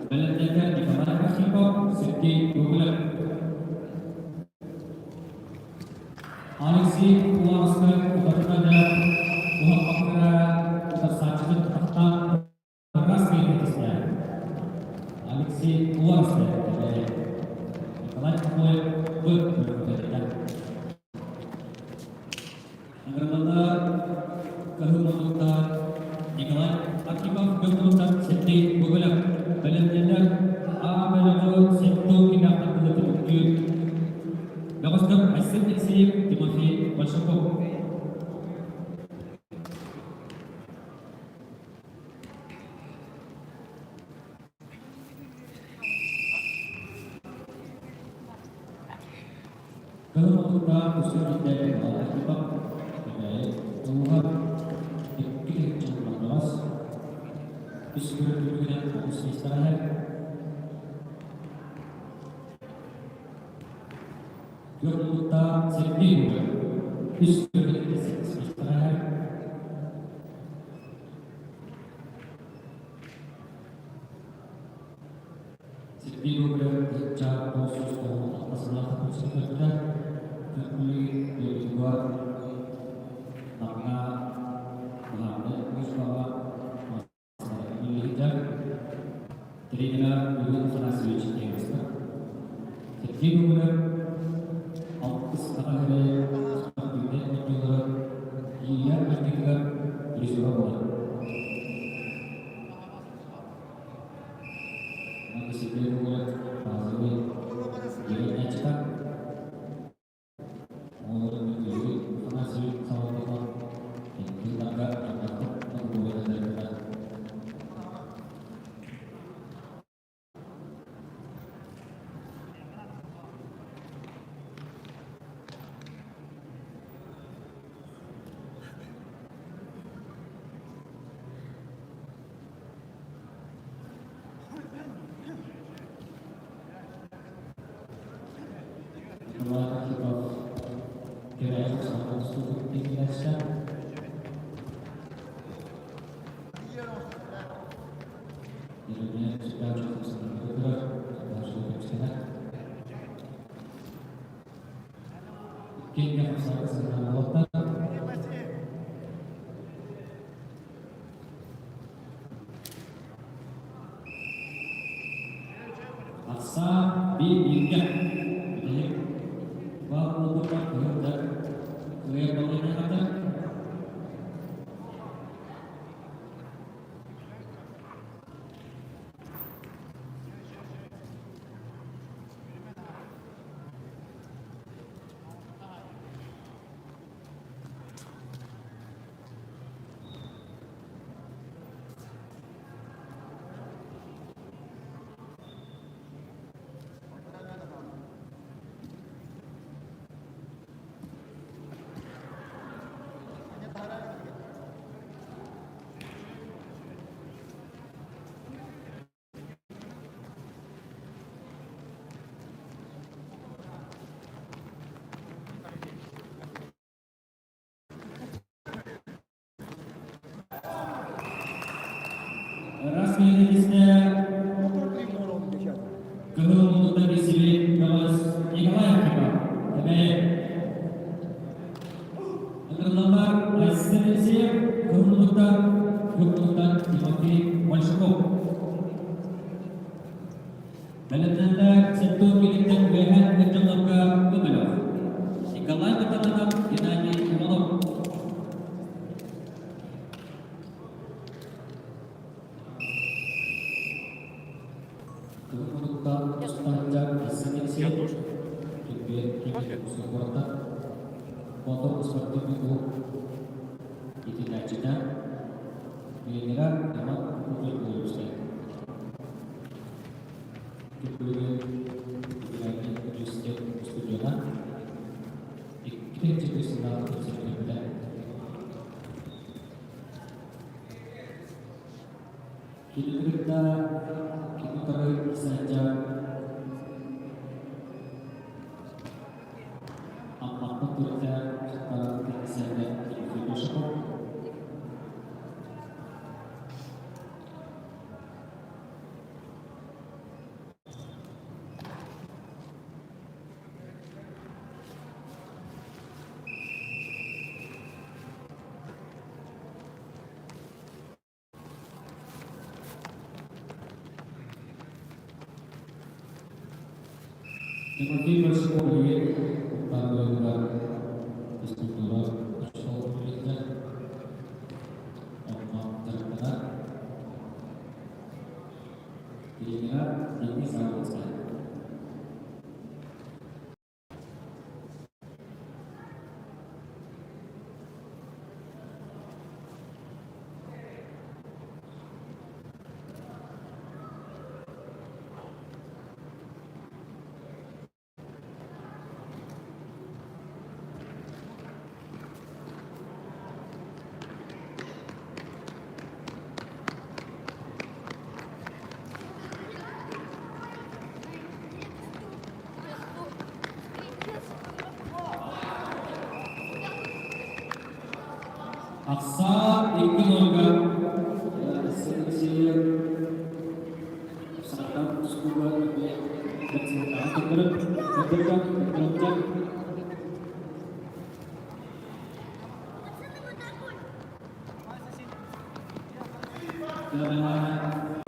Бэлэмнэтэ Николай Архипов, Сергей Гоголев. Алексей Уваровскай утарыта уһаппакка утарсааччытын тахтаан Раз Алексей Уларскай Кэбээйи. Николай Попоев Б бөлөхтөрүнэн. Наградалар кыһыл муннуктар Николай Архипов Көмүлүктар Сергей Гоголев бэлэмнэнэр А бөлөҕү Сектор кимээхтэр тылы түмүктүүр Бөҕөстөр Айсен Алексеев, Тимофей Большаков. Кыһыл отуттаах өссө биирдэ Архипов Кэбээйи улууһа икки тыһыынча үс күн түмүгүнэн оҕус миэстэҕэ Түөрт муннуктаах Сергей Гугар үс күн миэстэҕэ Сергей Гоголев тыһыынча 996 сыллаах көрсүбүттэр. Түркүлүй дойдутугар Намҥа баһаарынай службаҕа үлэлиирдэр. Тренера Юрий Афанасьевич Евстов. Сергей Гоголев алтыс саха сирэ спортивнай оонньуулары иилэр ардытыгар призера буолар. Манна Сергей Гоголев базовый үөрэнээччитэ. Оҕолорун Юрий Афанасьевич салалтата кыылларга элбэхтик доруобуйаны дьарыктанар. Николай Архипов Кэбээйи Саха тиҥилэстэ. Еремеев Сүпэчев сыныгытыгар көмүскэнэр. Иккиэн хамсаабыт сыһыана буолуохтар. Ахсаан биир бииргэ бүтэһик баар буолбута кыһыл да кыайар балыыһа Раз миэстэтэ Кыһыл муннукта билсибит бөҕөс Николай Архипов Эбээ Ыҥырыллаллар Айсен Алексеев, Кыһыл муннукта Көк муннуктан Тимофей Большаков. Бэлэмнэннэ Сентон килиттэн үөһэ дьоннорго бу бөлөх. Николай Матананов, Геннадий Иванов. Кыһыл муннуктан Устаһыдьа Айсен Алексеев, Килбиэн куораттан Мотор спортивный клуб иитиллээччитэ, тренера Иван Кутуй-Улуускай. Түркүлүгүн федеральнай университет устудьуона, икки сыллаах көрсүбүтэ. Кини кытта кини утары сылдьар Амматтан төрүттээх теннисчиттэр Тимофей Большаков. Тимофей Большаков билигин Уктаабыгар физкультура учуутала үлэлиир. Онно дьарыктанар. Тренера Денис Августов. Ахсаан икки нолга сир Сахам тустууга эмиэ бэрт туттарып, көрдөргө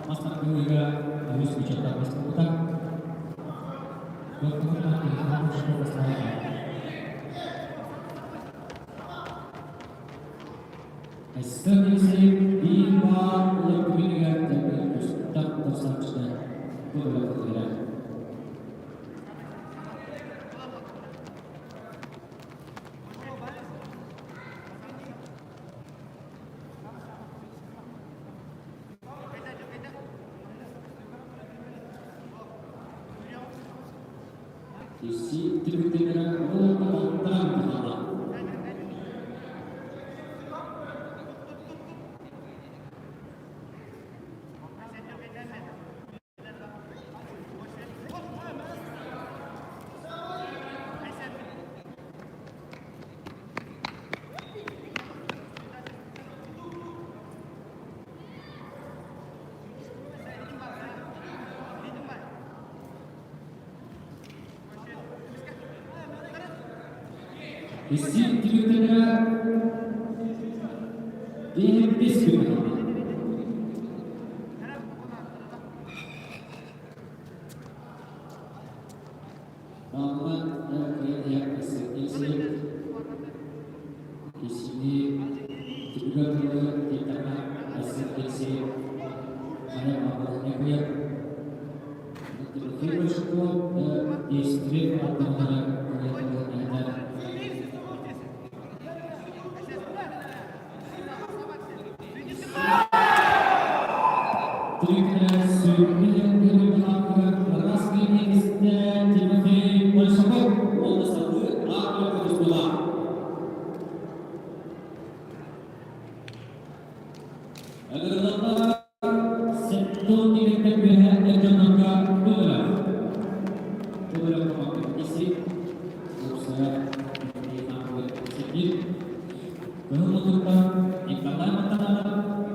Мас тардыһыыга үһүс бычаттар бастаабыта. Өссө Елисеев биир баар ылар күнүгэр тэҥҥэ тустар тахсааччыта бу Түмүктэнэрэ уонна алтан баҕала. Исси түмүктэнэрэ биэс күн Манна Киһини түбүгэр тылы тиийдэххэ Алексей хайа баҕалаах Тимофей Большаков действие аттанара Тимофей Большаков уонна салгыы аат тустула. Ыҥырыллар сеттон дириҥтэн үөһэ эр дьоннорго бу бөлөх. Бу бөлөх иккиси уопсайа сирдиир. Кыһыл мутуктан Николай Мантананов,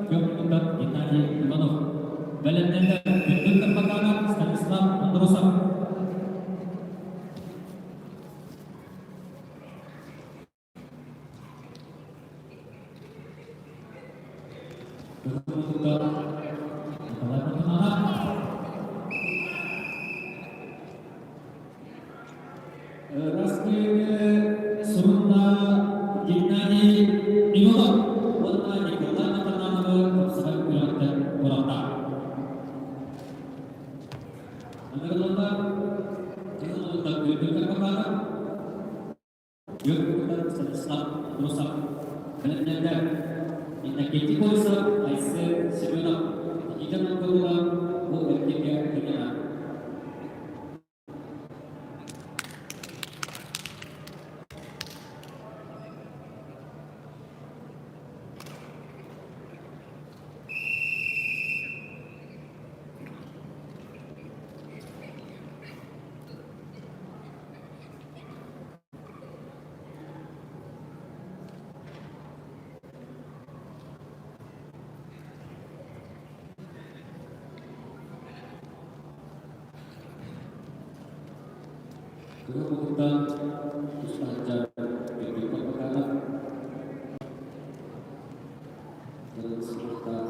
көк мутуктан Геннадий Иванов. Бэлэмнэнэр Күндүл Карпаканов, Станислав Андросов. Николай Мантананов. Раскыны сурунна Геннадий Иванов уонна Николай Матанановы тупсарар күрэхтэн туората. Ыҥырыллар кыһыл үрдүк карпатаана Күөх Станислав Андросов бэлэмнэннэр Иннокентий Колесов, Айсен Семенов, Никита Новгородов бу эркингэ кыттыгана. Кыһыл кутуктан тустааччар Петр Карпаканов, Кыргызстан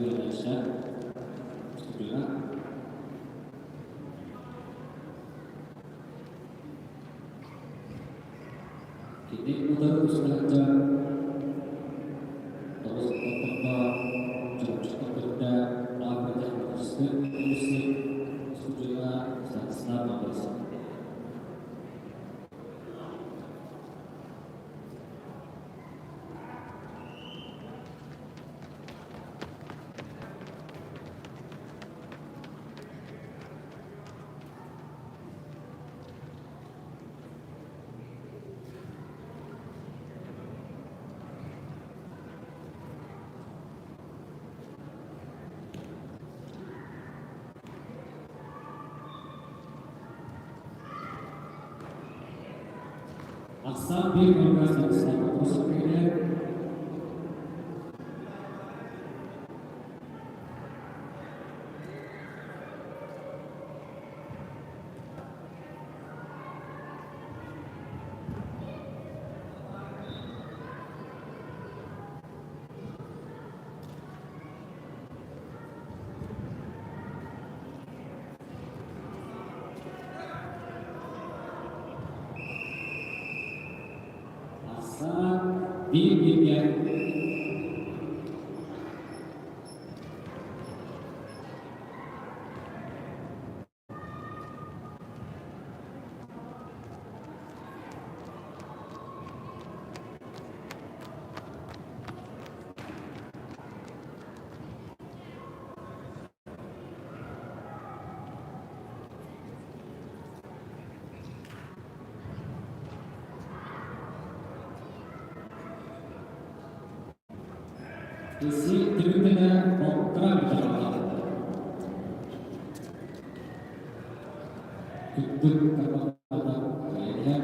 үөрэнээччилэр устудьуона. Кини утары устааччы тоҕус оттокко Чурапчыттан төрүттээх агротехническай университет устудьуона Станислав Андросов. Ахсаан биир көрүҥэ Станислав Андросов кэлэр. Ахсаан биир бииргэ. Isi түмүктэнэ балтараа бүтэ хаалла. Күттүк тарбахтарда кэлиһэр.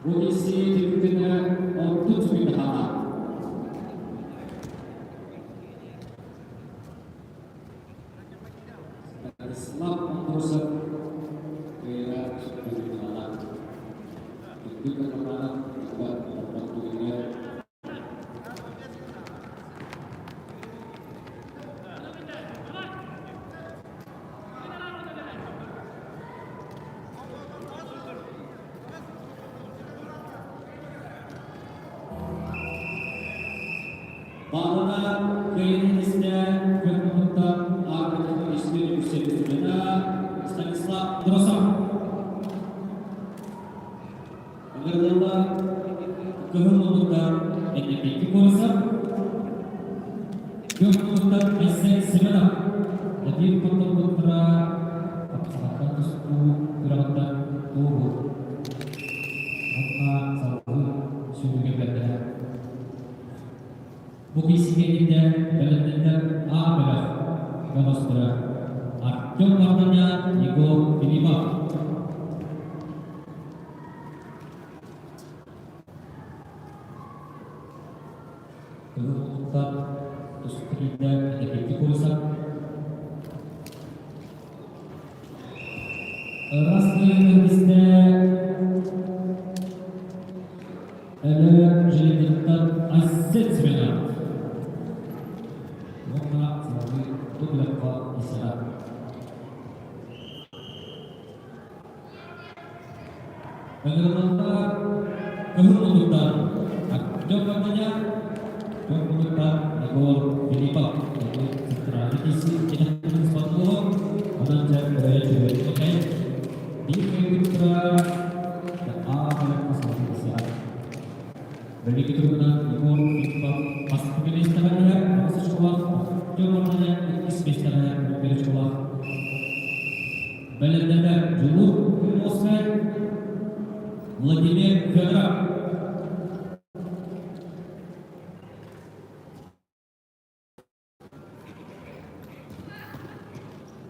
Бу исии түмүктэнэ ордук сүүйдэхаҕа. Станислав Андросов кыайара сүүйдэхаҕа. Үрдүк Атаманов Уба түгэнигэр Баҕана кыайыыны истэ күн агротехнологическай университет студена Станислав Андросов. Ыҥырылла кыһыл муннуктар Эннепикки Колосов, Күөх муннуктар Айсен Семенов, Владимир Потопуттара Хапсаҕаттан тустуу күрэҕиттэн туоһу уонна салгыы сүүрүүгэ бэрдэрэ. Бу киисикэниттэн бэлэмнэнэр А бөлөх бөҕөстөрө Артем Варданян, Егор Филиппов. Кыһыл тустууктар эппикки курса Ырас кыайыыны Өлөөн Жилиниттан Айсен Семенов уонна салгыы бу күрэххэ исэҕэ. Ыҥырыллар кыһыл муннуктар Артем Варданян, көк муннуктар Егор Филиппов. Центральный киси Спартула, онон дьэ көрөйө Артем Мартыня иккис миэстэҕэ Перечколаах. Бэлэмнэнэр Дьулуур Климовскай, Владимир Федоров.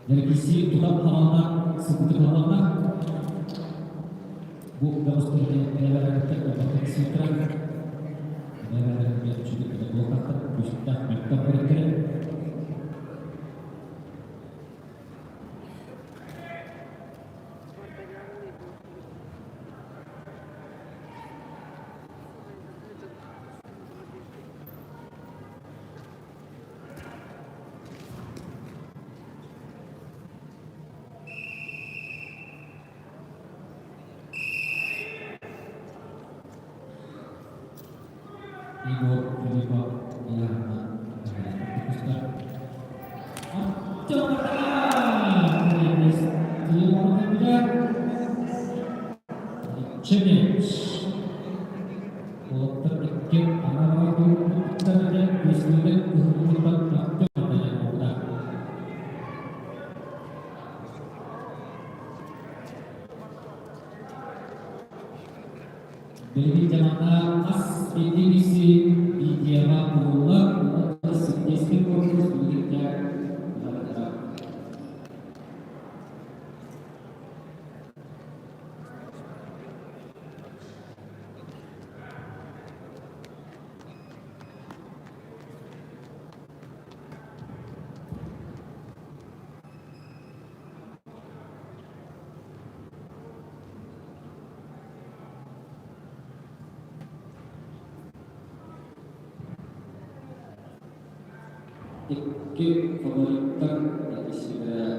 Эргийсии тута хаалла, сытытылланна. Бу бөҕөстөрүнэн бэйэлэригэр элбэхтик сыыттаран, бэйэлэригэр үчүгэй буолбатахтар, күүстээх мөлтөх өрүттэрин. Егор Филиппов ыйааһына тустар. Артем Чемич Уолаттар икки анараа туруорбуттар үөскүүрэ уһугуттан Артем Мартыненковна. Билигин дьаһалта хас биирдии киһи видеоҕа уһуллар уонна сибидиэскэй корпус билигин барытара. Икки фавориттар иккисигэр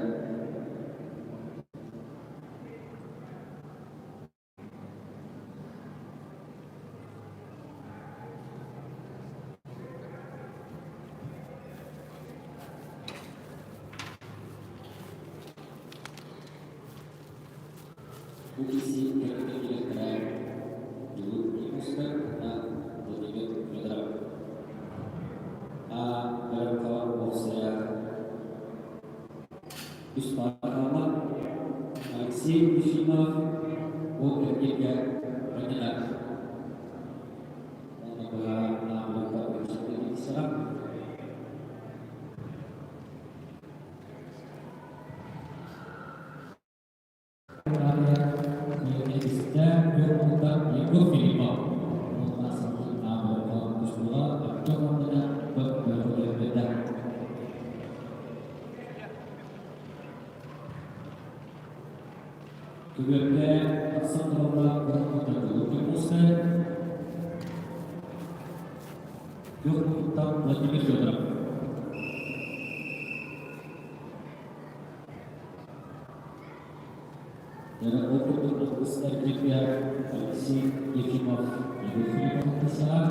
Бу киирсии кэргэнэ дириэктэрэ Дьулуур Якутскай уонна Владимир Федоров. А. Бөлөххө уопсайа үс пааралаах Алексей Ефимов бу эргииргэ бэрдилэр. Уонна быһа наабылыкка үксэтэ Киинэбистэ Күөх Егор Филиппов уонна салгыы Аабылыкка тустууга Артем Мартыня бөлөхтөрдө. Түгэргэ тахсан тураллар Курокута Күөх Владимир Федоров. Яна ол курдук алгыс эргииргэ Алексей Ефимов Егор Филиппов тахсара.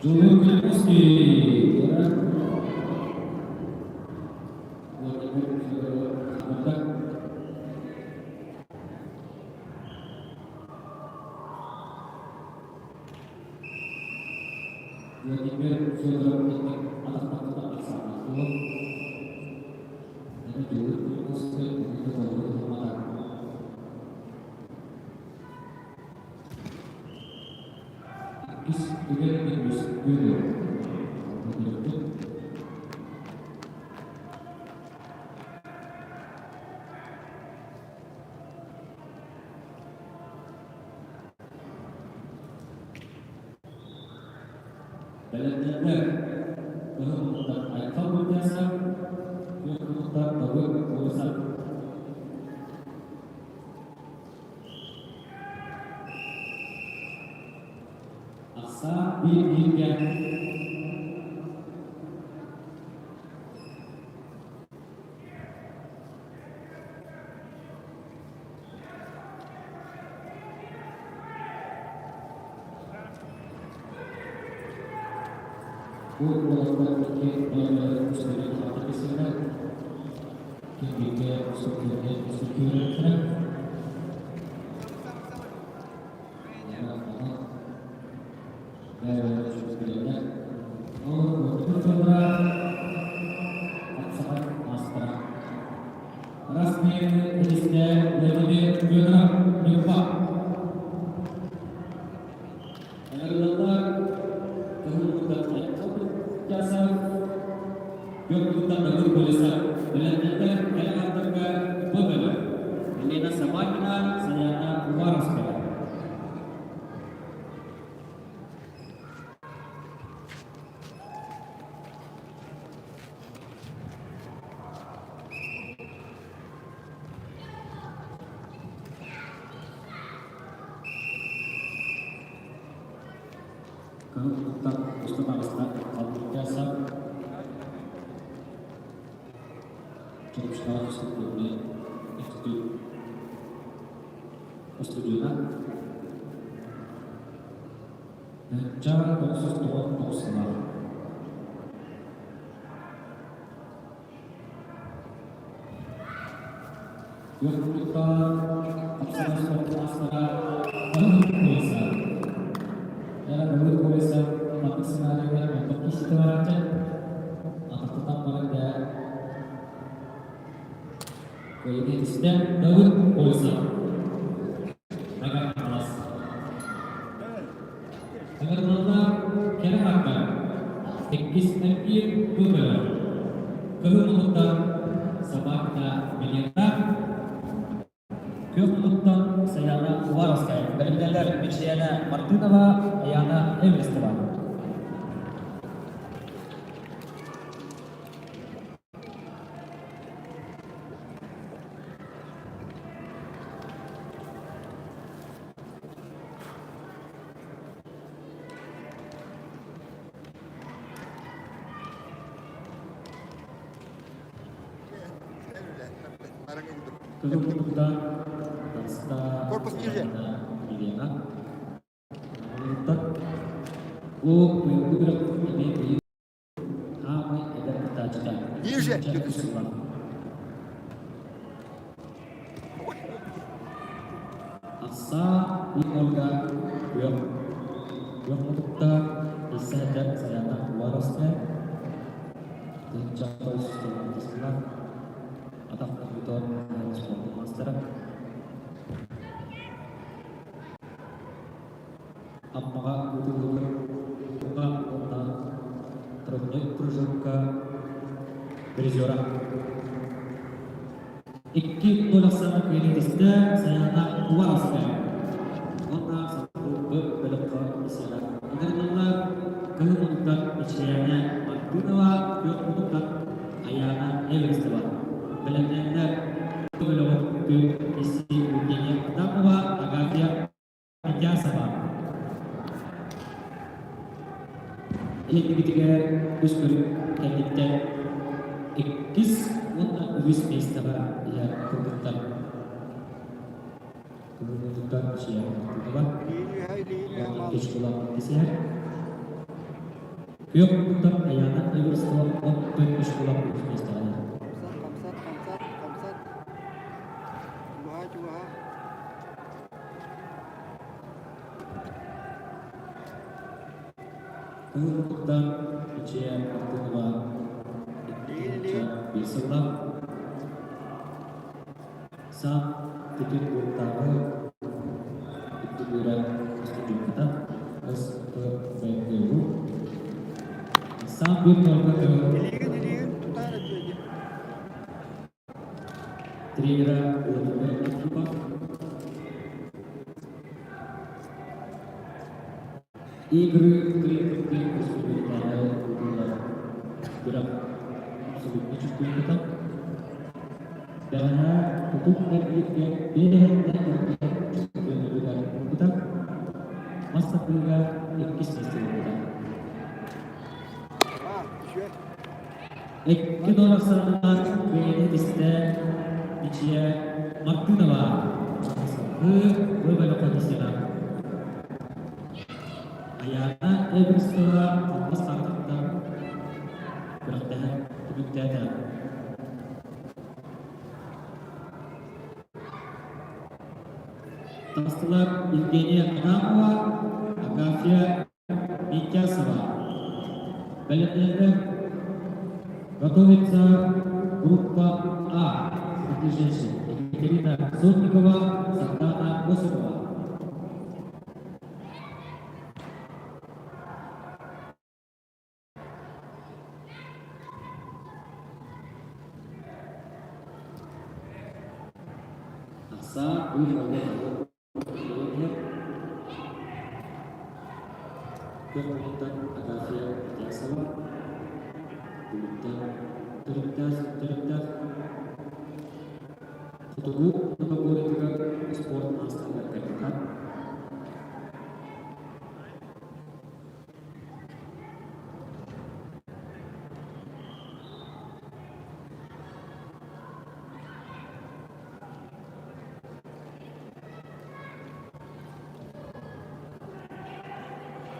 Дьулуур Климовский Владимир Федоров Владимир Федоров итинник атахтарыттан ахсааннаах буолан, аны Дьулуур Климовскай уһуннук толору туһаммата. Иккис түгэн үөскүүр. Бэлэмнэннэ кыһыл муннуктан Айхал Бурдясов, күөх муннуктан Давыд Борисов. Ахсаан биир бииргэ. Бу уолаттар икки бэйэлэрин үстэрин аҕата кэсиилэр, ким бииргэ сүрдэргэ сүрдүүрэлэрэ. Бэйэлэрин сүрдүүлэлэр. Ол отут дьонура хапсаҕай маастара. Расмин Илистэ Владимир Федоров Ньурба. Ыҥырыллар Елена Собакина, Саяна Уваровская. Кыһыл устун аҕыста алтыйа Чурапчытааҕы физкультурнай институт устудьуона 1999 сыллаах Күөх муннуктаах пояса. Era пояса маннык сценарийга мөлтөх киһитэ барааччы. Атахтатан баран да кыайыыны истэ Давыд пояса. Мэҥэ Хаҥалас. Ыҥырыллар кэрэ харда иккис эргиир бу бөлөх. Кыһыл муннуктан Собакина Милена, Күөх муннуктан Саяна Уваровская, бэлэмнэлэр Мичийээнэ Мартынова, Аяна Эверстова. Кыһыл муннуктан таста Корпус ниже. Елена. Муннуктан Бу быйылгы күрэх эмиэ биир Хаамай эдэр кыттааччыта. Ниже. Ахсаа Ольга күөх күөх мутукта исээдэр Саяна Уваровская тыһыынча атах оҥоһуутун спордун маастара Аммаҕа ыытыллыбыт уонна тройной кружокка призера. Икки туолахсаана кыайыытыста Саяна Уваровская уонна Сахалыы бөлөххө исиэҕэ. Ыҥырыллар кыһыл муннуктан Ичэйээнэ Мартынова, күөх муннуктан Аяна Эверстова. Бэлэмнэннэр бөлөҕүн исси Евгения Адамова, Агафья Митясова. Илиҥҥитигэр үс көрүҥ кэнниттэн иккис уонна үһүс миэстэҕэ иһэр кыргыттар Кыргыттар Чиян Мартынова уонна Кечкула иккис иһэр. Күөх кыргыттар Аяна Эверстова уонна Кечкула үһүс миэстэҕэ иһэр. Хамсат, хамсат, хамсат, хамсат. Чугаһаа, чугаһаа. Кыһыл Ичээ Мартынова 2 биир сыллаах Санкт-Петербургтааҕы үрдүк үөрэх устудьуонната СПБГУ Санкт-Петербурга Илиигин, илиигин тутаар этиэ. Тренера Владимир Архипов. Игры три республиканы ыытыллар күрэх абсолютно чемпионата. Бэҕэһээ тутук эргииргэ биэһэттэн эргиир чемпионатыгар ылбыта. Мас тардыыга иккис миэстэ ылбыта. А, еще. Икки доллар кыайыыны истэ Мичийэ Мартынова Ы бөлөххө тиийсиэҕэ. Айаана Эверстова албас хаартыттан түмүктээтэ. Таҕыстылар Евгения Адамова, Агафья Митясова. Бэлэмнэннэ готовится группа А среди женщин. Екатерина Сотникова, Сардана Осипова. Аса Көх Агафья Митясова, Бүлүүттэн төрүттээх төрүттээх Хотугу категориятыгар спорт маастарыгар кандидат.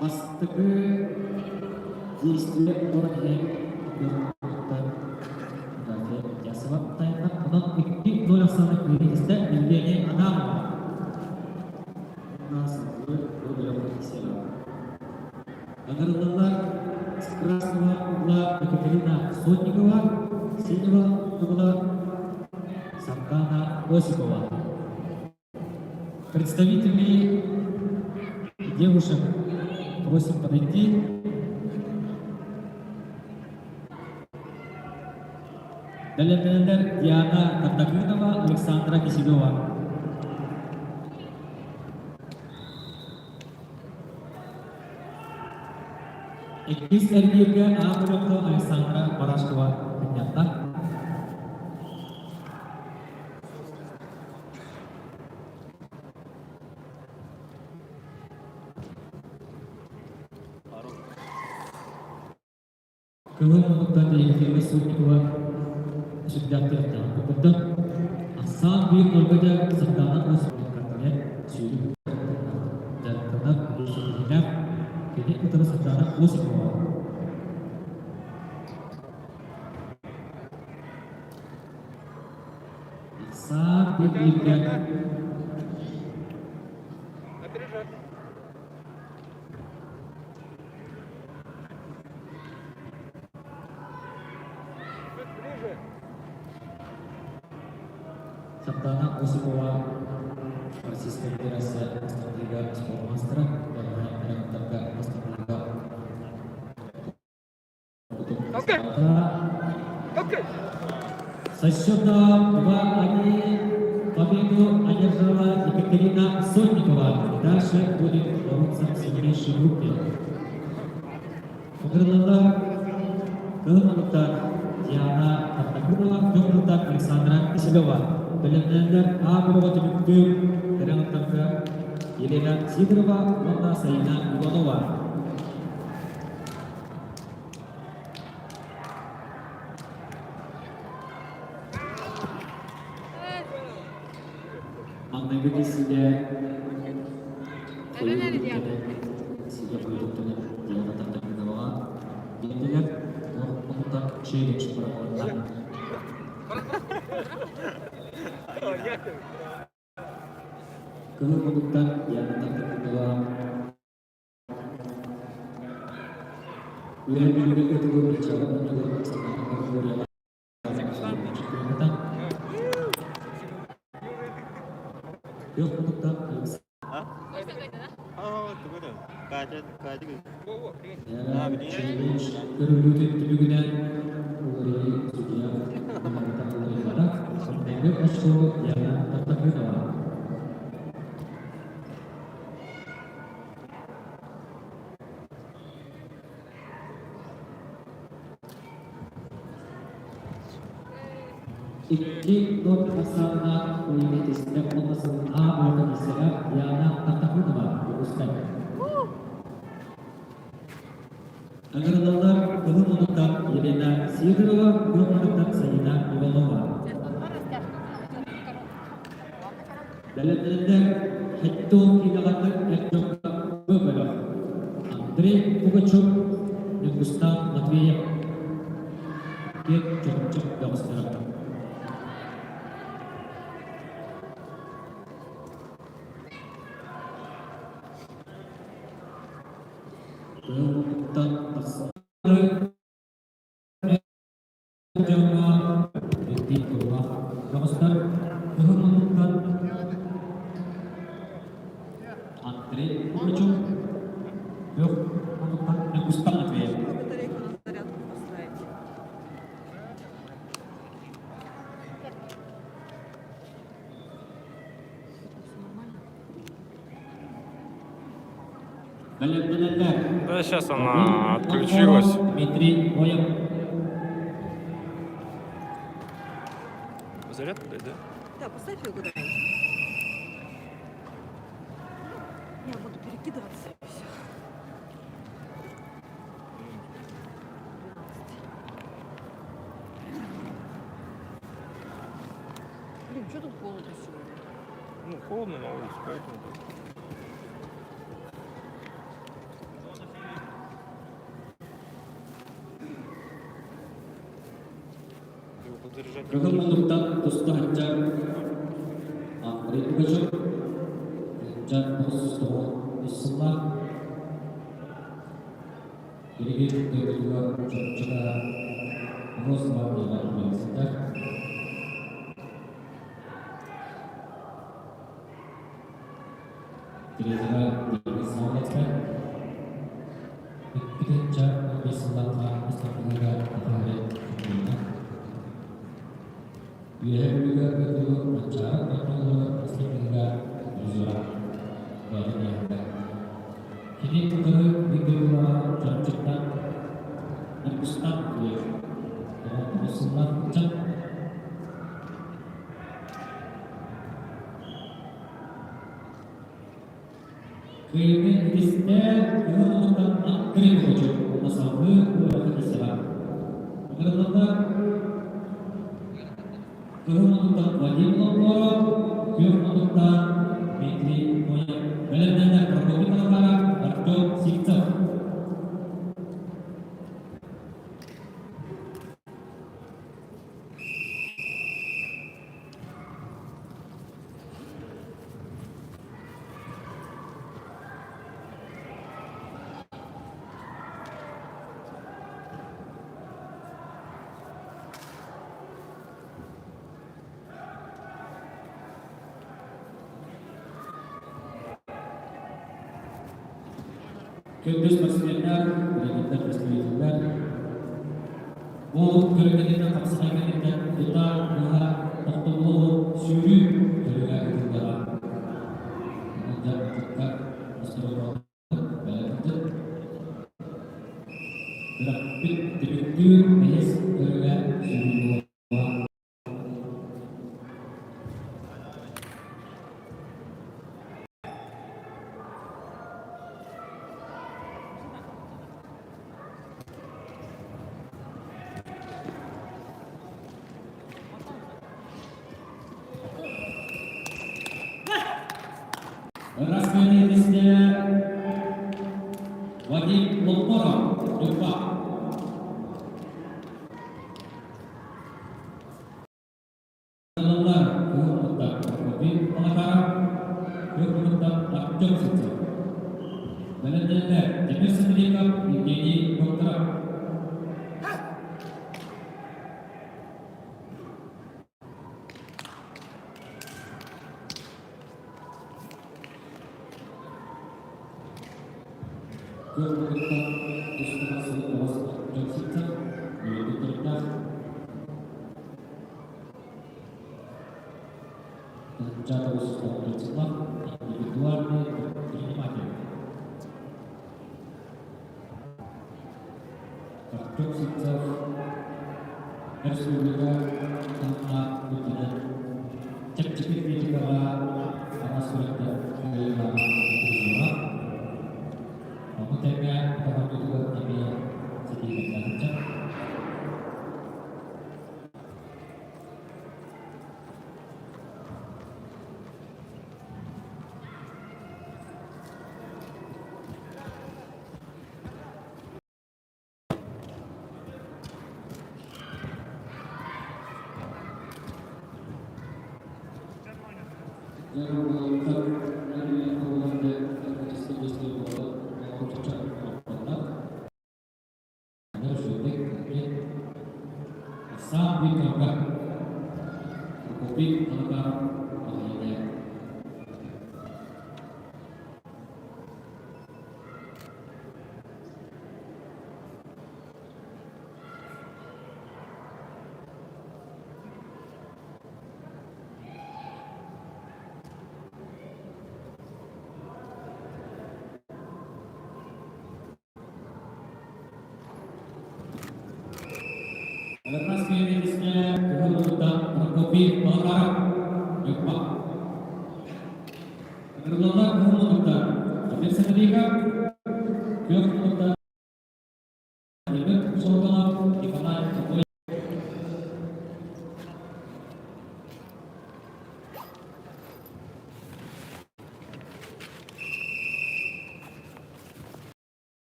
Бастакы действие оҥорон иһэн кыахтан Агафья Митясова тайна. Онон 2-0 ахсаана кыайыы Евгения Адамова. Ыҥырыллаллар с красного угла Екатерина Сотникова, синего угла Сардана Осипова. Представителей девушек просим подойти. Бэлэмнэнэллэр Диана Кардакынова, Александра Киселева. Иккис эргииргэ А бөлөххө Александра Барашкова кынньатта. Кыһыл муннуктан Екатерина Сотникова сүрдээхтик кытта. Ахсаан биир нолга Сардаана Осипова сүүрүк дьарыктанар ситиһиилээх кини утары Сардаана Осипова. Ахсаан биир бииргэ Сардаана Осипова Российская Федерация Астана спорт мастера, уонна Астанаға Со счетом 2-1 победу одержала Екатерина Сотникова. Дальше будет бороться в сильнейшей группе. Ыҥырыллаллар Кыһыл муннуктар Диана Тартакунова, Күөх муннуктар Александра Киселева. Бэлэмнэнэллэр А бөлөҕө түмүктүүр кэрэ Елена Сидорова уонна Саина Иванова. Маҥнайгы киссигэ сигэ хойутуктанан Диана Тартакыноваҕа биэрдилэр. Онтон челлендж быраҕылынна. Кыһыл муннуктан Диана Тартакынова Үөһээ Бүлүүгэ ыытыллыбыт дьыала мунньаҕар Сардаана Күөх муннуктан Челлендж көрүллүүтүн түмүгүнэн уларыйыы судьуйа уларыйбата. Маҥнайгы очкону Яна Тартакынова. Икки ноль ахсааннаах университет уонна А бөлөҕө Диана Тартакынова Дьокуускай. Ыҥырыллаллар Кыһыл муннуктан Елена Сидорова, Күөх муннуктан Саина Иванова. Бэлэмнэнэллэр Хеттон киинэҕэ эр дьоҥҥо Б бөлөх. Андрей Пугачев, Ньургустаан Матвеев. Киэп Чурапчы бөҕөстөрө. Кыһыл тахсан дьоҥҥо ирдиир туруга бөҕөстөр кыһыл муннуктан Андрей Пугачев күөх муннуктан Ньургустан Матвеев. Батарейку на зарядку поставить. Все нормально? Бэлэмнэнэллэр. Да, сейчас она отключилась. Дмитрий Ноев. Зарядку дать, да? Да, поставь ее куда-нибудь. Я буду перекидываться и все. Блин, что тут холодно сегодня? Ну, холодно на улице, поэтому так. Его подзаряжать не Кыһыл будешь? муннуктан туста сылдьар Андрей Пугачев. 1993 сыллаах билигин дойдутугар Чурапчыга Росгвардияҕа үлэлии сылдьар. Тренера Денис Савлацкай. 2015 сыллаахха ыстаппытыгар атаары чемпиона. Үөһээ Бүлүүгэ ыытыллыбыт Манчаары оонньууларыгар ыстаппытыгар призера бэйэтин иһэрдэ. Кини утары ыйдырыылаҕа Чурапчыттан Ньургустан Матвеев 19 сыллаах ыччат Кыайыыны итистэ кыһыл омуктан Андрей Пугачев уонна салгыы үөрэххэ тиссэҕэ. Ыҥырылланнар кыһыл омуктан Вадим Ломборов, күөх омуктан Дмитрий Ноев. Бэлэмнэнэр Прокопий Малахаров, Артем Сивцев. Күндү спортсменнар, тренердэр, представителлэр, бу көрүҥнэринэн хапсаҕай кэнниттэн тута быһа тохтобулу сүүрүү көрүҥэ ыытыллара. Онон кытта Күрэхпит түмүктүүр бэһис көрүҥэ сүүрүү буолла. Распределитель Вадим Лопоров, Ньурба. Ылаллар кыһыл Прокопий Малахаров, күөх Артем Сивцев. Бэлэмнэннэр Тимир Сметников, Евгений Докторов. Күөх муннуктан тустаах сылы тоҕус дьон сылдьар, үөрдүктэрдээх. Дьаатабыс сыллар индивидуальный предприниматель. Артем Сивцев республика таһымнаах үрдүнэн чэпчэки атлетикаҕа араас күрэхтэр кыайыылааҕа призера. Ону тэҥэ атах эмиэ ситиһиилэрдээх ыччат. Lepas kirinya Kemudian Prokopy Balkarap Jogja. Kemudian Kemudian Jadi seketika Kemudian Soltanov Nikolai Okoye.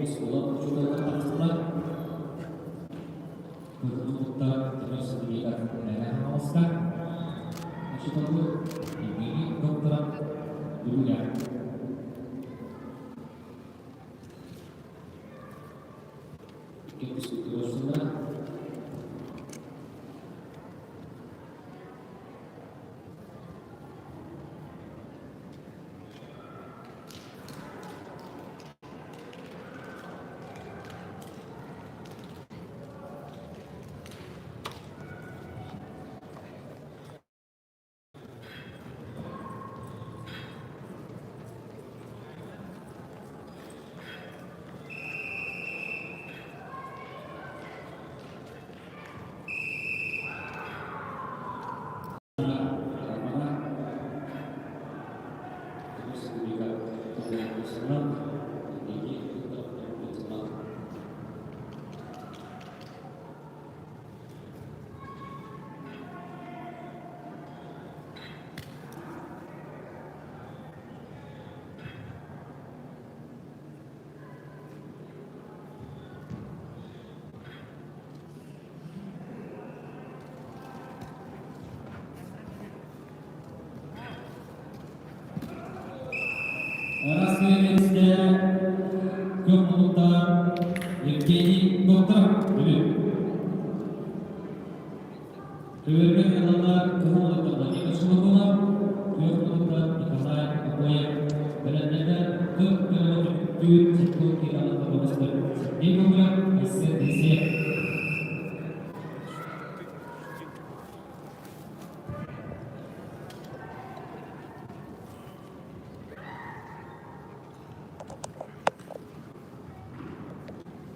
Оскуола учууталлар таҕыстылар. Кыһын тимир сыдыйыгар мэҥэ хаҥаласка учууталлар Евгений докторов Бүлүүгэ. Икки физкультура Terus juga ini untuk Рассветская Көк Евгений Докторов Бүлүү. Төбөргө ылалар Кыһыл Владимир Шулакунов, Күөх Мунуктар Николай Обоев, Бэлэмнэнэр Кып Көлөмөтүктүүр Сиккул Кираллы Бабыстар Сергей Гоголев, Айсен Елисеев.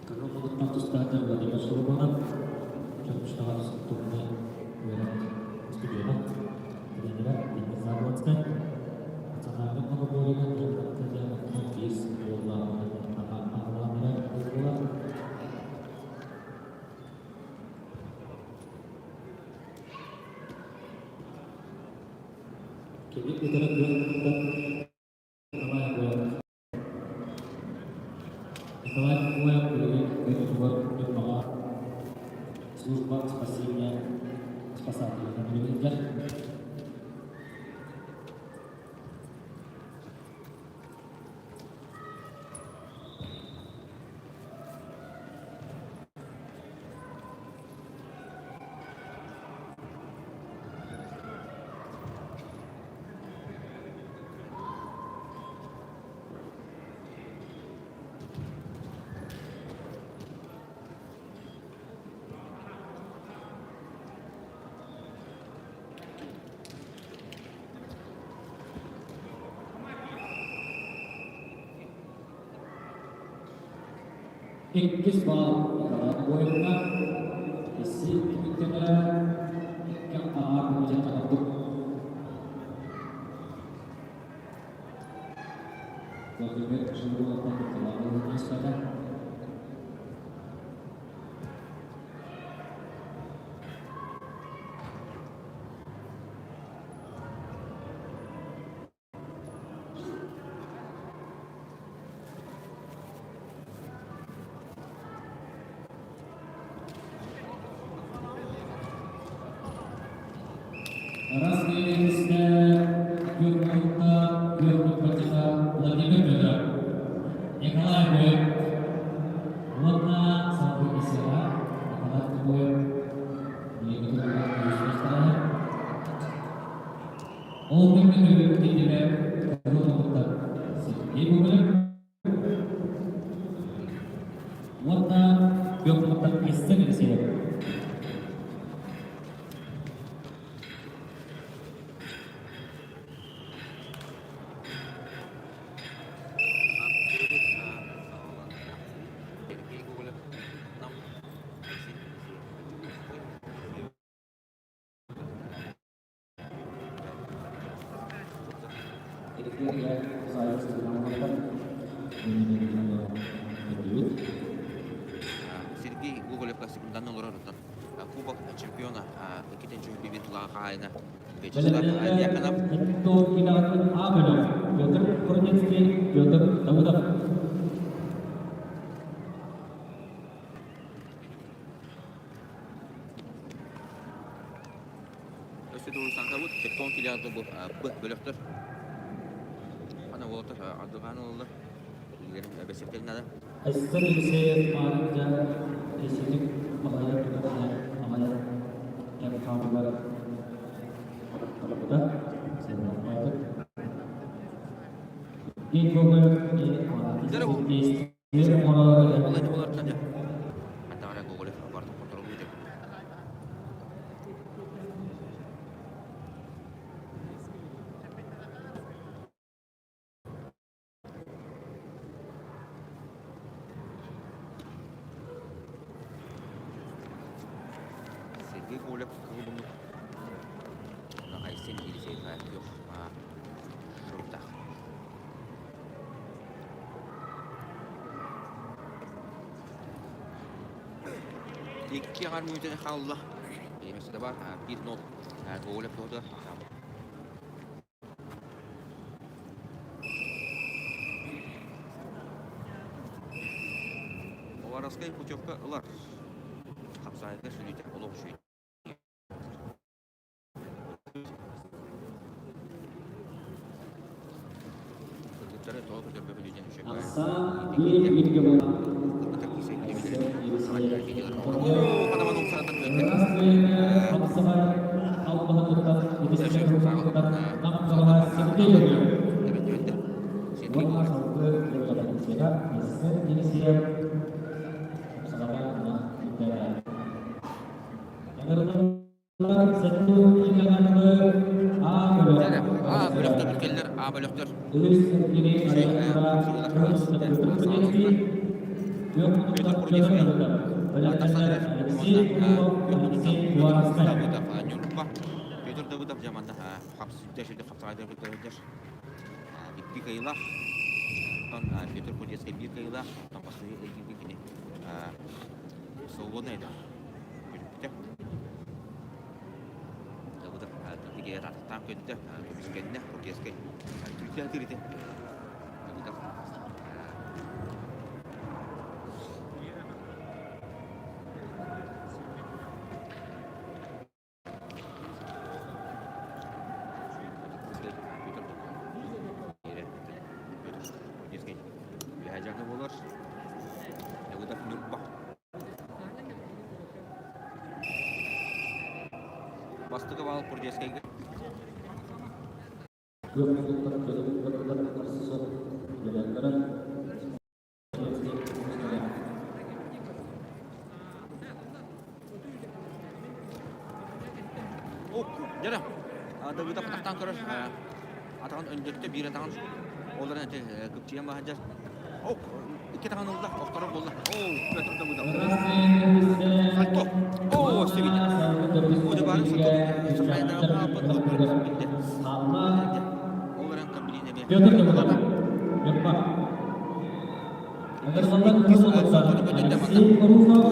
Кыһыл Мунуктан тустааччы Владимир Шулакунов, Чорбуштаҕа тустууну үөрэх студиона, тренера Денис Заболоцкай, Национальнай многоборьены биир уоллаах буолар. Кини утары күөх Николай Гоев. Николай Гоев билигин дойдутугар Ньурбаҕа служба спасения спасателынан үлэлииллэр. Иккис баал Николай Гоевка, исси түмүктэнэрэ икки аҥаар мудьаттан ордук. Владимир Шевеловтан Николай Ылыннаспата. Раз бөлөх лидерэ Кыһыл Омуктар Сергей Гоголев уонна Күөх Омуктар Айсен Елисеев. Сергей Гоголев Нам Айсен Елисеев. Сергей Гоголевка секунданна олорор оттон Кубок чемпиона иккитинчи бибин тулаға хаһаайына Вячеслав Дьяконов. А бөлөх Петр Курницкий, Петр Давыдов. Өссө туруусаҥкабыт сектон филиалга бу Б бөлөхтөр. Ана уолаттар ардылаан ылаллар. Илиилэрин бэсиэптэрин наада. Айсен Елисеев маарынча эсилик баҕайар тутатына аҕайар кэм хаалыгар олохтолобута сыаналаабыт. Икки Гоголев действие оҥорор Ол олортон дьэ. Аттаҕара Гоголев бартын контроллуу дьэ. Сергей Гоголев кылбуннук Айсен Елисеев күөх суруктаах. Икки аҥар мүнүүтэни хаалла. Бириэмэсэ бар. 1-0. Гоголев туһута. Поваровскай путевка ылар. Хапсаайга сүнүтэ олох үчүгэй. Кыргыттары тоҕо көтөрбөппүт диэн Ахсаан биир бииргэ буолан Хапсаҕай албаһытыттан итисчэ Нам Сергей Уонна салгыы Лукашенко Айсен Елисеев Хапсаҕаҕа А бөлөхтөр келлер, А бөлөхтөр. Петр Давыдов жаманда икки кыйылах Петр Кудецкай биир кыйылах оттон бастакы ыйыгы кини свободный да көтүппүтэ Давыдов тиге рататтаан көттө көмүскэннэ Кудецкай түртэ тирите Давыдов буолар. Давыдов Ньурба. Бастакы баал Курдескайга. Дьэ, Давыдов атахтаан көрөр. Атаҕын өндөттө, биир атаҕын ол эрэн ити кыпчыйан баһадьар. Ок, икки атаҕын ылла, охторор буолла. Оо, Петр Давыдов. Сальто. Оо, сибити. О, дебары сальто. Сахайдаҕа хаалбыт, билде. Ол эрэн комбинин эмиэ. Петр Давыдов. Ньурба. Алексей Руфов.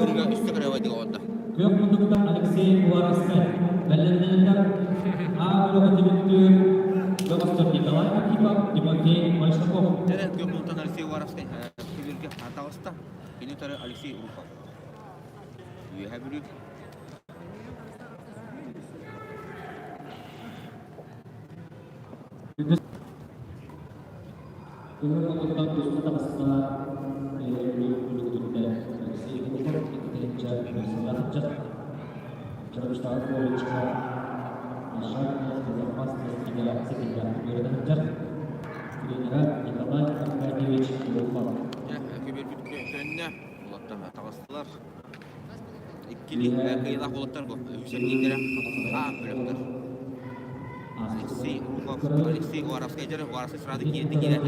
Күөх мундуктан Алексей Уваровскай. Бэлэмнэнэллэр А бөлөҕө түмүктүүр бөҕөстөр Николай Архипов, Тимофей Большаков. Тэрэн күөх мундуктан Алексей Уваровскай түбүргэ таҕыста. Кини утары Алексей Руфов. Үөһэ Бүлүү. Көҥүл олохтон туспа таҕыста үлүгүттэ Алексей Егоров 2 тыһыынча сыллаах ыччат Чарабыштааҕы колледжка Шагина безопасность федерация үөрэнэ сылдьар тренера Николай Аркадьевич Лухов. Дьэ, көбүөрбүт көннө. Улаттар таҕыстылар. Иккили кыайыылаах уолаттар бу. Үһүс эргиирдэрэ. А бөлөхтөр. Алексей Рухов, Алексей Уваровскай дьэрэ, Уваровскай сразу киирди киирэн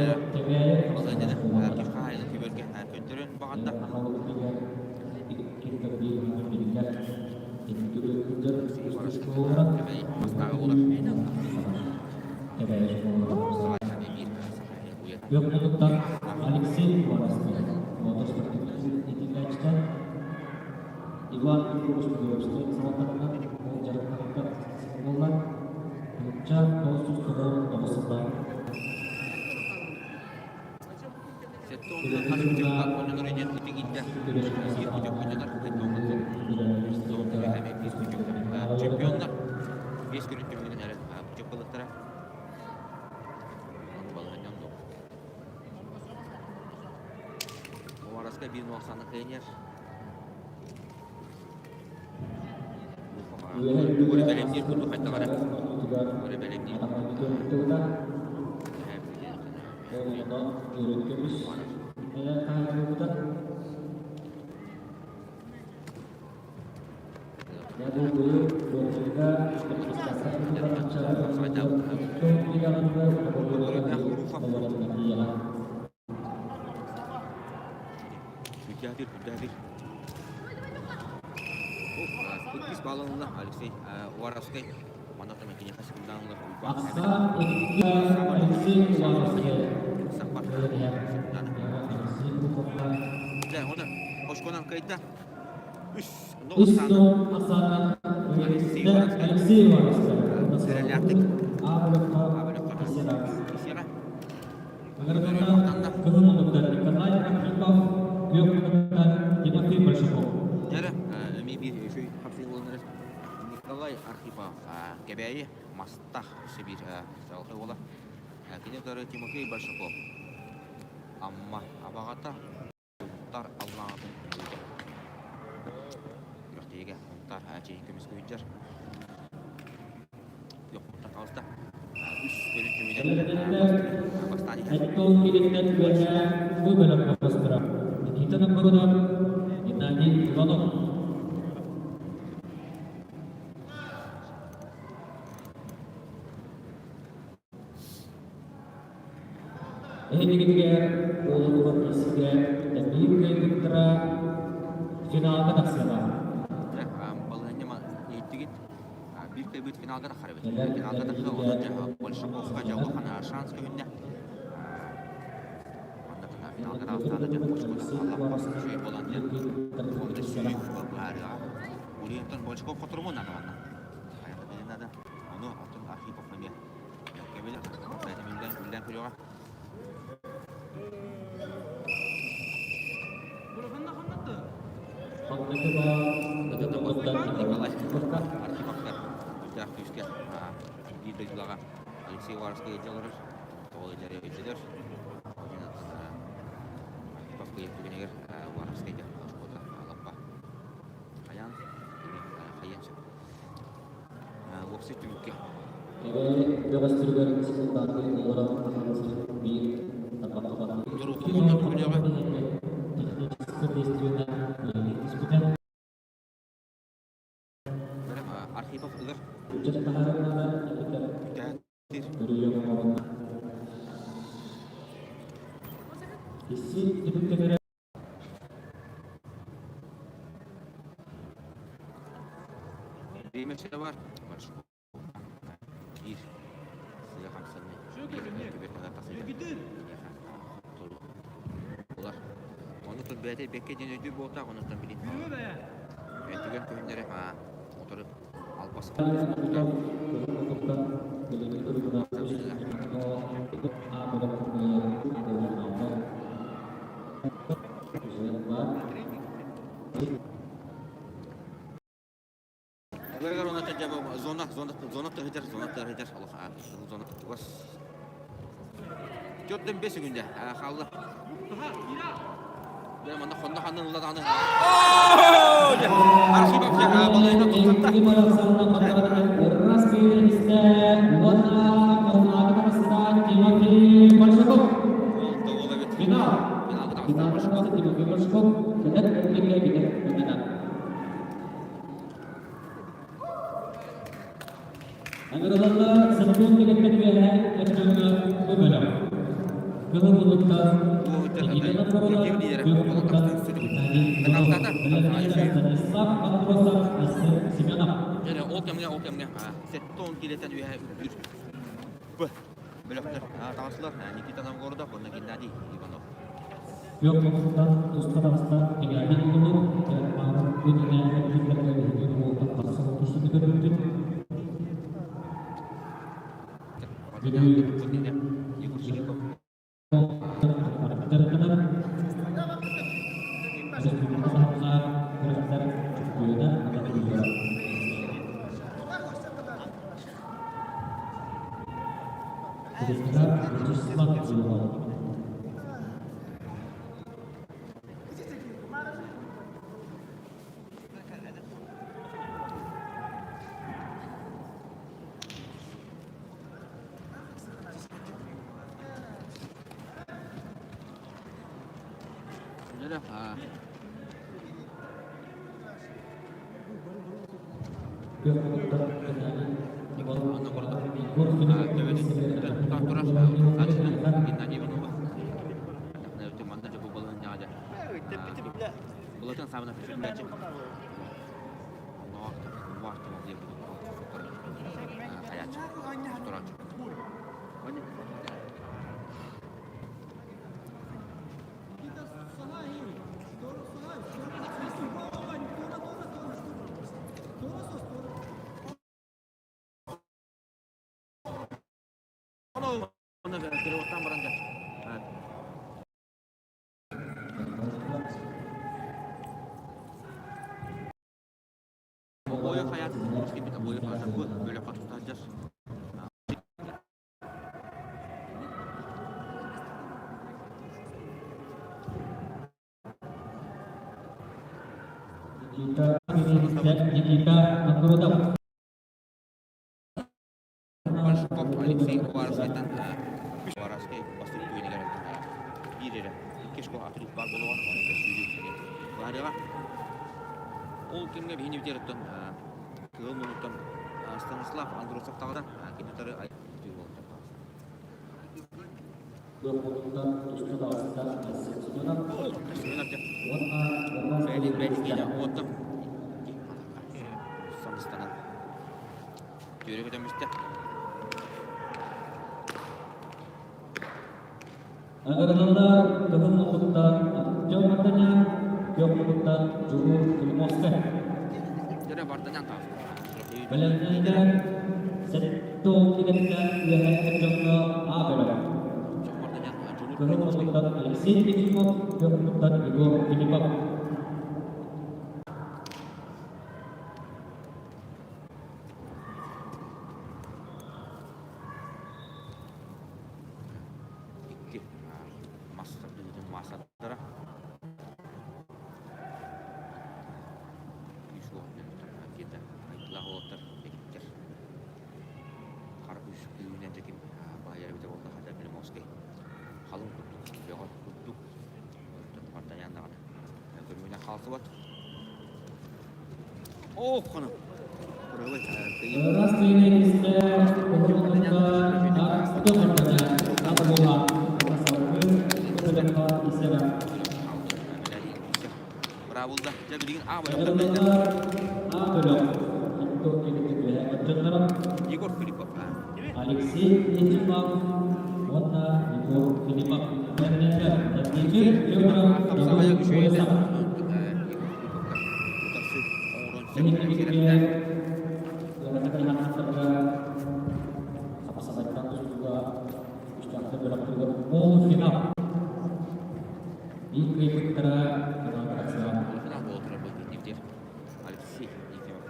балыанньаны ким хаһаайына көбүөргэ көрдөрөн баҕарда. Алексей Уваровскай Мастааҕы буолар. Күөх Алексей Уваровскай, Лотос итиллээччитэ Иван Егорович Петровскай салалтатынан ол дьарыктаммыта буолла. Нуучча 999 сыллаах Сэттэ хас путевка оонньонор диэн ытык иитэ. Биир путевка оонньонор, биир путевка. Чемпионнар биэс көрүн түмүгүнэн эрэ путевкалыктара. Балаһанньан Уваровскай биир нуохсааны кыайнер. Тугу эрэ бэлэмниир курдук хайдах эрэ. Тугу эрэ бэлэмниир. Күрдээтир, күрдээтир. Иккис баллын Алексей Уваровскай. Манна киниэхэ секундаан ылар Уйбаан Алексей Уваровскай. Дьэ, оны очконан кыайда. Үс Үс сыл ахсаанынан Алексей Уваровскай. Сэрэлээхтик. А бөлөххө Кисиэҕэ. Ыҥырытыллан кыһыл муннуктар Николай Архипов, күөх муннуктар Тимофей Большаков. Дьэрэ, эмиэ биир үчүгэй хапсыы буолан эрэр. Николай Архипов Кэбээйи Мастах Сибиир салгыы уола. Кини утары Тимофей Большаков. Амма абаҕата Унтар аллаҕатын үҥкүүтэ. Күрэхтэһиигэ Унтар чиһин көмүскэ сылдьар. Йоххуттан таҕыста. Үс көрүн түмүгэр бастаан иһэр. Эттон килиттэн үөһээ бу бөлөххө бастыра. Никита Новгородов, Геннадий Иванов. Эһигинигэр уолугар киирсигэ тэбиир кыайбыттара финалга тахсыаҕа. Балаһыанньа иһиттигит. Биир кыайбыт финалга тахсар эбит. Финалга тахса онон Большаковка дьэ улахан шанс көһүннэ. Манна финалга таҕыстаата дьэ Большаков үчүгэй буолан дьэ онно сүүрүү быһаарыаҕа. Улиентон Большаков хотурумун наада манна. Хайа надо. Ону оттон Архипов эмиэ Кэбилэ, үллэн үллэн көрүөҕэ. Николай Архиповтар үстээх күүскэ биир дойдулаҕа Алексей Уваровскай илдьэ олорор. Тоҕо илдьэрэ өйдөтөр. Архипов кыйар түгэнигэр Уваровскайга очкота лаппа хайаан хайыан сөп. Уопсай түмүккэ. Эбээ бөҕөстөрүгэр сылтаатыы олорон биир тарбахха Техническое действиенан түспүтэ. Архипов ылар. Үчэт таһаарыннара көрүйөҥ Исси түбүктэнэрэ Бириэмэчэ бар. Биир сыа хамсаныы. Булар. Ону тут бэйэтэ бэккэ диэн өйдүүр буолтаах, онуттан билин. Өтүгэн көһүннэри отору албас. Ыгар она зона зона зона тыһыдьар зона тыһыдьар олох зона чугас төрдөн бес күндэ хаалла дьэ манна хонно ханнын ылла даҕаны Архипов балайна туллатта. Ыҥырыллар сокуон түгэттэн үөһээ өттүҥҥэ бу бөлөх. Кыһыл муннуктан Никита Новгородов, күөх муннуктан Виталий Иванов, бэлэмнэнэр Станислав Андросов, Айсен Семенов. Дьэ, ол кэмҥэ, ол кэмҥэ 70 килэтэн үөһэ үрдүүр Б бөлөхтөр таҕыстылар Никита Новгородов уонна Геннадий Иванов. Күөх муннуктан туста таҕыста Геннадий Иванов, Маарын күн иннинэ биһиги уолтан тахсан тустууну көрбүппүт. Егор Филиппов. Дьарыктанар республика таһымнаах күрэхтэр чөмпүйүөнэ уонна призера. Тренера Вячеслав Зилов. Геннадий Иванова. Былатын сабына күчүллээчи. Обоев хайаатын кэлбит обоев бу бөлөххө тустааччар. Никита Новгородов. Большаков Алексей Уваровскайтан Уваровскай бастык түгэнигэр биир эрэ икки школа отрыв баар буолуоҕа онно сүүрүү баарыаҕа. Ол кэмҥэ биһини бүтэриттэн Кыыл мунуттан Станислав Андросов таҕыта кини утары Кыыл туста таҕыста Семенов уонна Бэйдин уотта самыстанан Түөрэ көтөмүстэ. Ыҥырыллар кыһыл муннуктан Артем Мартынян, күөх муннуктан Дьулуур Климовскай. Дөрө Варданян таҕыста. Бэлэмнэнэр 70 километр үөһээ дьоҥҥо А бөлөх. Кыһыл муннуктан Алексей Ефимов, күөх муннуктан Егор Филиппов. Икки мас тардыытын маастардара үс уонна айылаах уолаттар бэкиттэр хара үс күүһүнэн дьэким баайар эбитэ буолла хата Приморскай халыҥ курдук бөҕө курдук Мартанян даҕаны көрүҥүнэн хаалсыбат. Ох, хоно. Ыраас тренеристэ уһугуннарга Артем Мартанян буола салгыы исэбэ. Браво Дьэ билигин А бөлөх. А бөлөх. Егор Филиппов. Алексей Ефимов уонна Егор Филиппов. Владимир Федоров. Полуфинал. Биир кыайбыттара Алексей Ефимов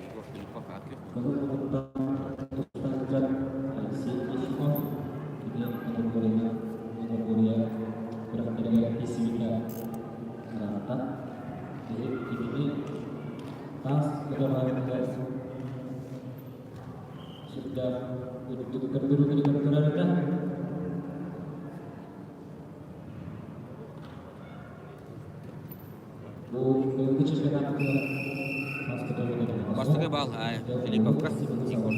Егор Филиппов Алексей Ефимов кини категорияны категория күрэхтэригэр киирсибитэ ыраатта. Кинини таас көтөҕөөһүнүгэр сүрдээх үрдүк көрдөрүүнү көрдөрөр этэ. Бу быйылгы чемпионатыгар таас көтөҕүүтэ. Бастакы баал Филипповка Егор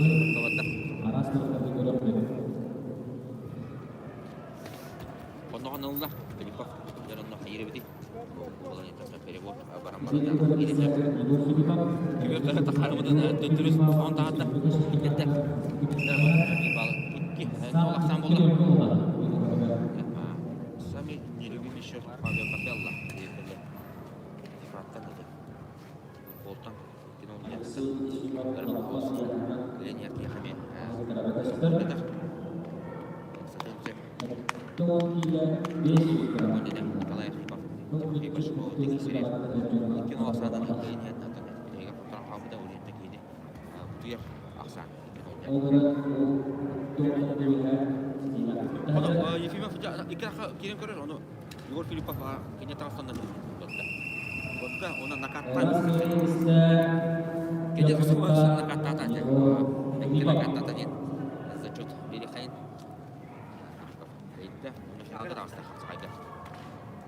Онноҕон ылла Филиппов дьон онно хайыр эбитий? Перевод баран Түгөр тахарыбытын төттөрүс он таһатта. Иккетте. Бал икки нолахсан болду. Сами нелюбимый счет Фабио Капелла. Фраттан это. Болтан Ефимов киирэн көрөр, ону Егор Филиппов кини таҥастанна Бокка уонна накаттаан Кини накаттаата икки накаттаата диэн зачет биэриэххэйин ыйытта уонна финалга таҕыста хапсаҕайга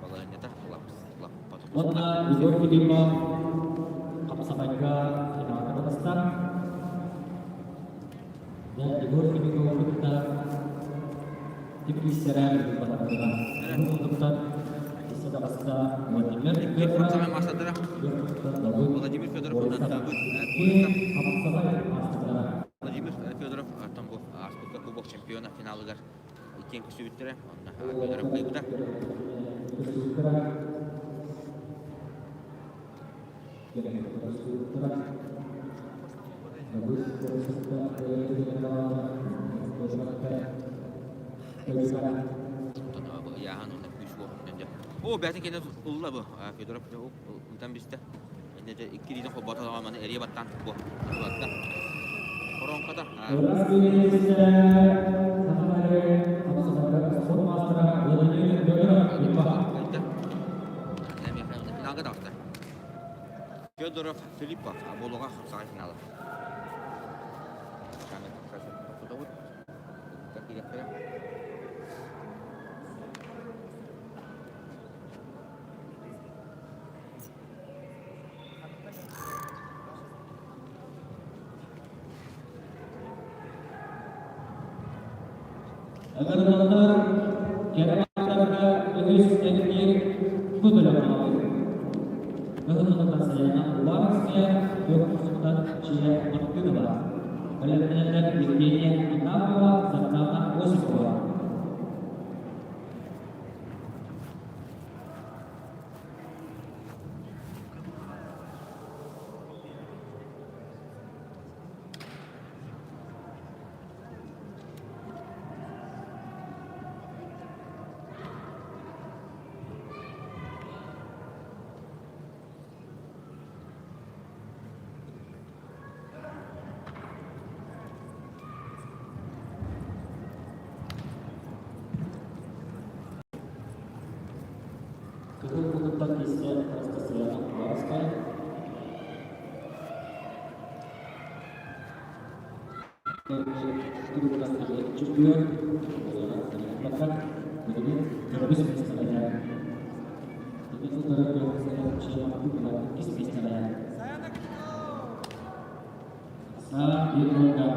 балаһыанньата Уонна Егор Филиппов хапсаҕайга финалга таҕыста. Дьэ, Егор Филипповы кытта Тиккистэрэ ылбатахтара. Бу өссө даҕаста Владимир Федоров, Владимир Федоров Владимир Федоров оттон бу ааспыкка Кубок чемпиона финалыгар иккиэн көрсүбүттэрэ. Онно Федоров кыайбыта. Ыйааһын уонна күүс уох Оо, бэйэтин кэннэ ылла бу. Федоров ыытан бистэ. Иннэ дьэ икки илиитин холбоото маны эрийэ баттаан бу. Барда. Хоронката. Финалга таҕыста. Федоров Филиппов буолуоҕа хапсаҕай финала. Ыҥырыллар кэрэ аҥарга үгүс эргиир бу бөлөх Кыһын Сайана Уваровская корпусуттан Чия Мартынова, бэлэмнэнэллэр Евгения Атапова, Сардана Осипова. Кыһыл кулуттан киирсэ Анастасия Уваровская. Чемпион төрдүс миэстэлэһэ. Ити утары иккис миэстэлэһэ. Саа Егорга.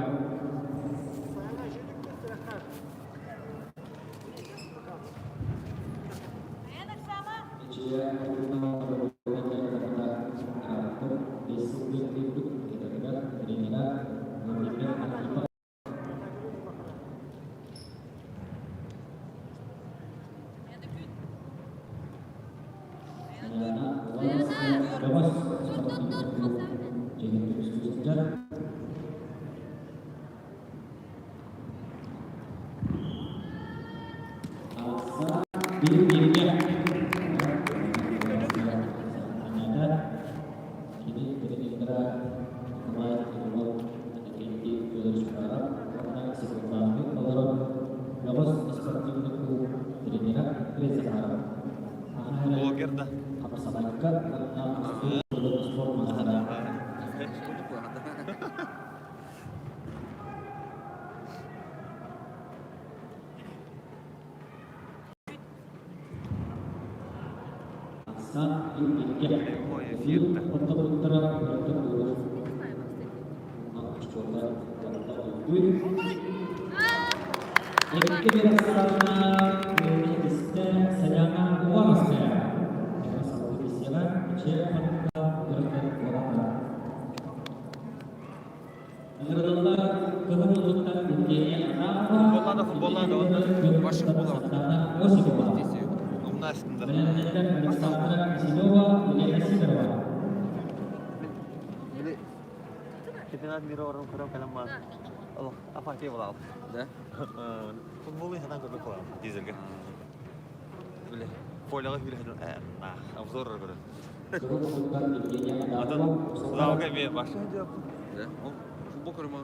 Блогер да. Евгения Адамова, Футболлаа да футболлаа да онно. Башым буолар. Светлана Осипова. Умнаастын да. Бэлэмнэннэр Александра Киселева, Елена Сидорова. Били чемпионат мира орон көрөн кэлэн баар. Олох апатия буолаҕын. Да? Футболу сатаан көрбөт буолаҕын дизельгэ. Били поляҕа сүүрэ обзор көрөн. Евгения Атын Адамова, залга эмиэ баш. Да? Ол футбол көрөмө.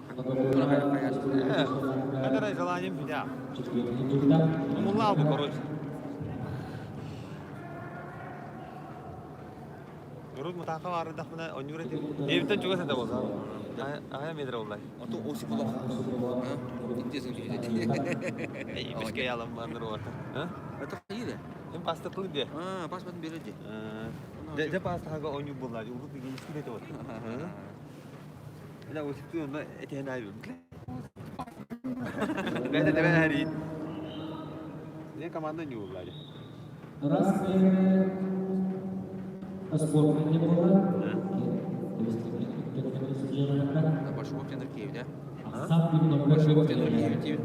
Который желанием меня. Чемпионы Умуллал бы, короче. Урут мутааха баарыдахпына онньуур этим. Эбиттэн чугас этэ буолла. Аҕа метр буолла. Ото Осип олох. Интересно киһи. Бишке ялам бааннар уота. Это хайы Им паста тыл де. А, паспортын береді. Дьэ пастаға онньуу буолла. Урут деген искин этэ вот. Бля, Осип онно этиһэн айбым. Бэйдэ тэбэн хэрийин. Не команда не буолла. Раз спорт не было. Большого тренер Киев, да? Сам Большого тренер Киев, Тим.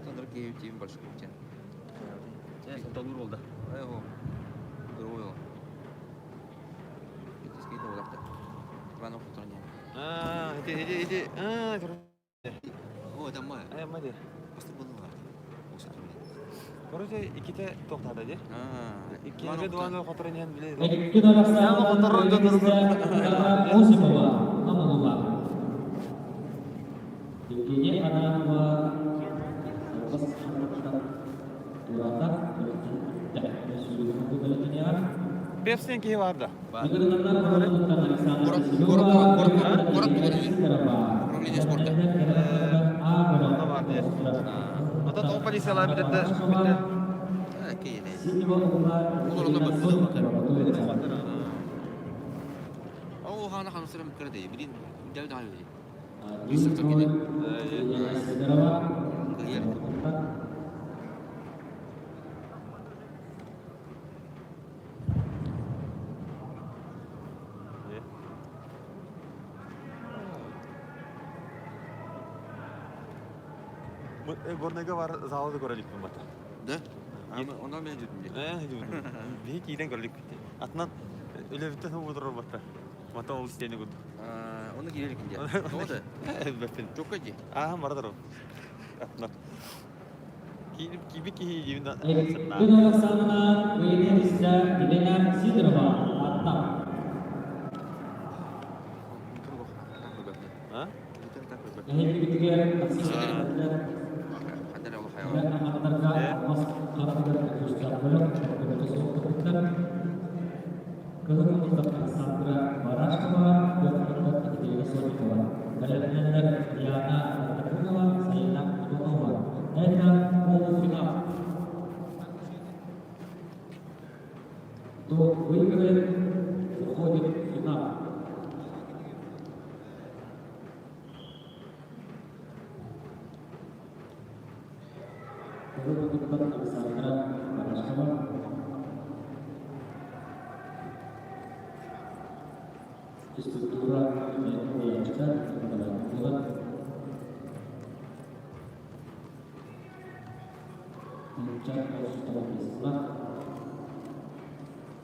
Тренер Киев, Тим, большого тренер. Толур болду. Его. Другой. Это скидно вот так. Иванов утренний. А, иди, иди, иди. А, О, это моя. Ай, мади. Просто было. Короче, иките тоқтады де. А, Иккиге дуаны хоторын биле. Осипова, Аманула. Евгения Адамова, Турата, Пепсин кихи барды. Управление спорта. Бар де. Ата тоқ полициялар билетті. Битте. А, Киев. О, хана хана сырым кырды. Билин, дәл дәл. Горныйга бар залды көрөлүк бата. Да? Онан мен жүрдüm. Э, би кийден көрөлүк. Атынан үлөбүттен хубудур бата. Мата ол стени гуд. Оны кирелик инде. Тоғды. Бәттен. Жокка ди. Аа, мардыр. Атынан. Кийип киби кихи жибин. Күн Александровна, Елена Сидорова, Аттап. А? Кто выиграет, выходит в финал. Александра Барашкова. Физкультура уячка, Николай Puncak Islam.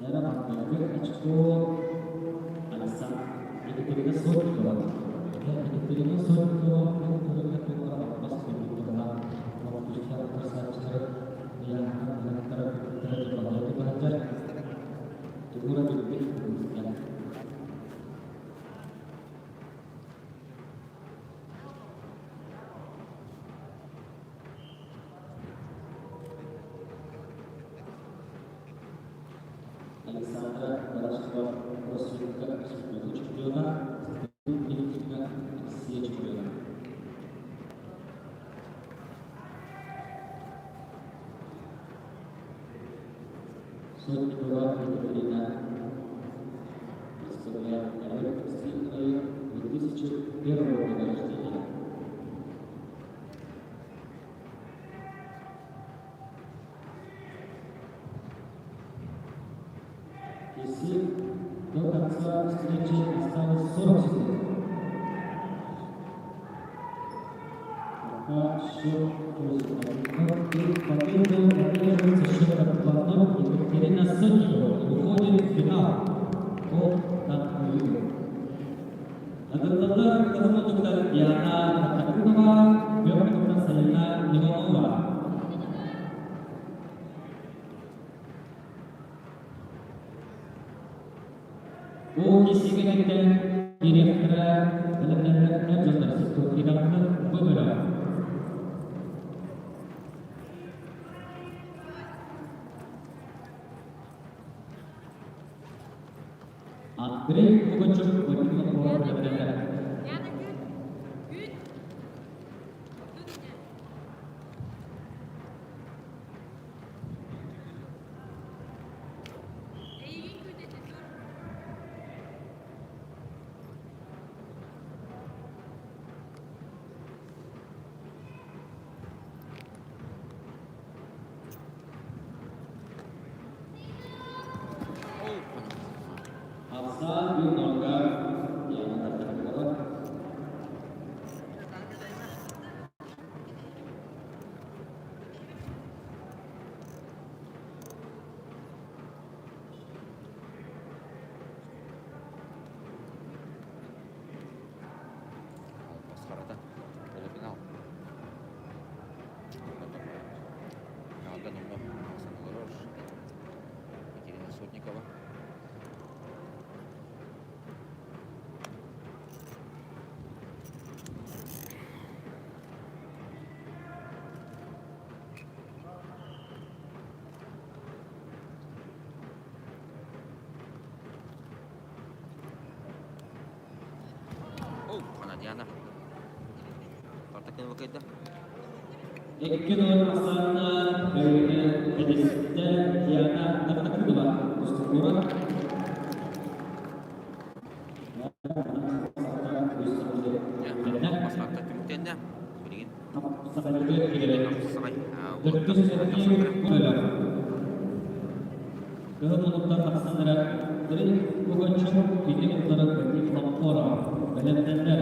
Yana маҥнайгы очко Александр Екатерина Сотникова. Екатерина Сотникова бу көрүҥҥэ туора бас көрдүктэрэ олохтуустар утарсааччылары ыйааһынан кыттара дьаһаллар Тугура билбит көрүҥүстэр. Александра Барашкова Российка Республика чемпиона, Республика Россия чемпиона. Сотникова Екатерина представляет Алексей район 2001 года рождения. Если до конца встречи осталось 40 секунд. Пока счет 8-1. И победу одерживает со счетом 2-0 Екатерина Сотникова и выходит в финал по данному виду. Наградалар кызыл Диана Татакунова, Петр Салина Иванова. Бу киһигиттэн директора бэлэмнэнэр дьоннор турнираны бу бөлөх. Андрей Пугачев Вадим Лапоров бэлэмнэнэр. Яна, күт! Күт! Тут меня. Эйигин күтэтэ тур. Ахсаан bir нолга Диана Татакунова. Масхарата. Полуфинал. Финалга номно тахсан олорор. Екатерина Сотникова. О, она Диана. Тартакын вакайда. 2-0 ахсаанна Өрүнэ Эдисситтэ Диана Тартакунова устукура. Масхарата түмүктэннэ. Билигин саҕай Кыһыл мунуктар тахсаннара Андрей Пугачев кини уттарын Вадим Лаппоров бэлэмнэннэр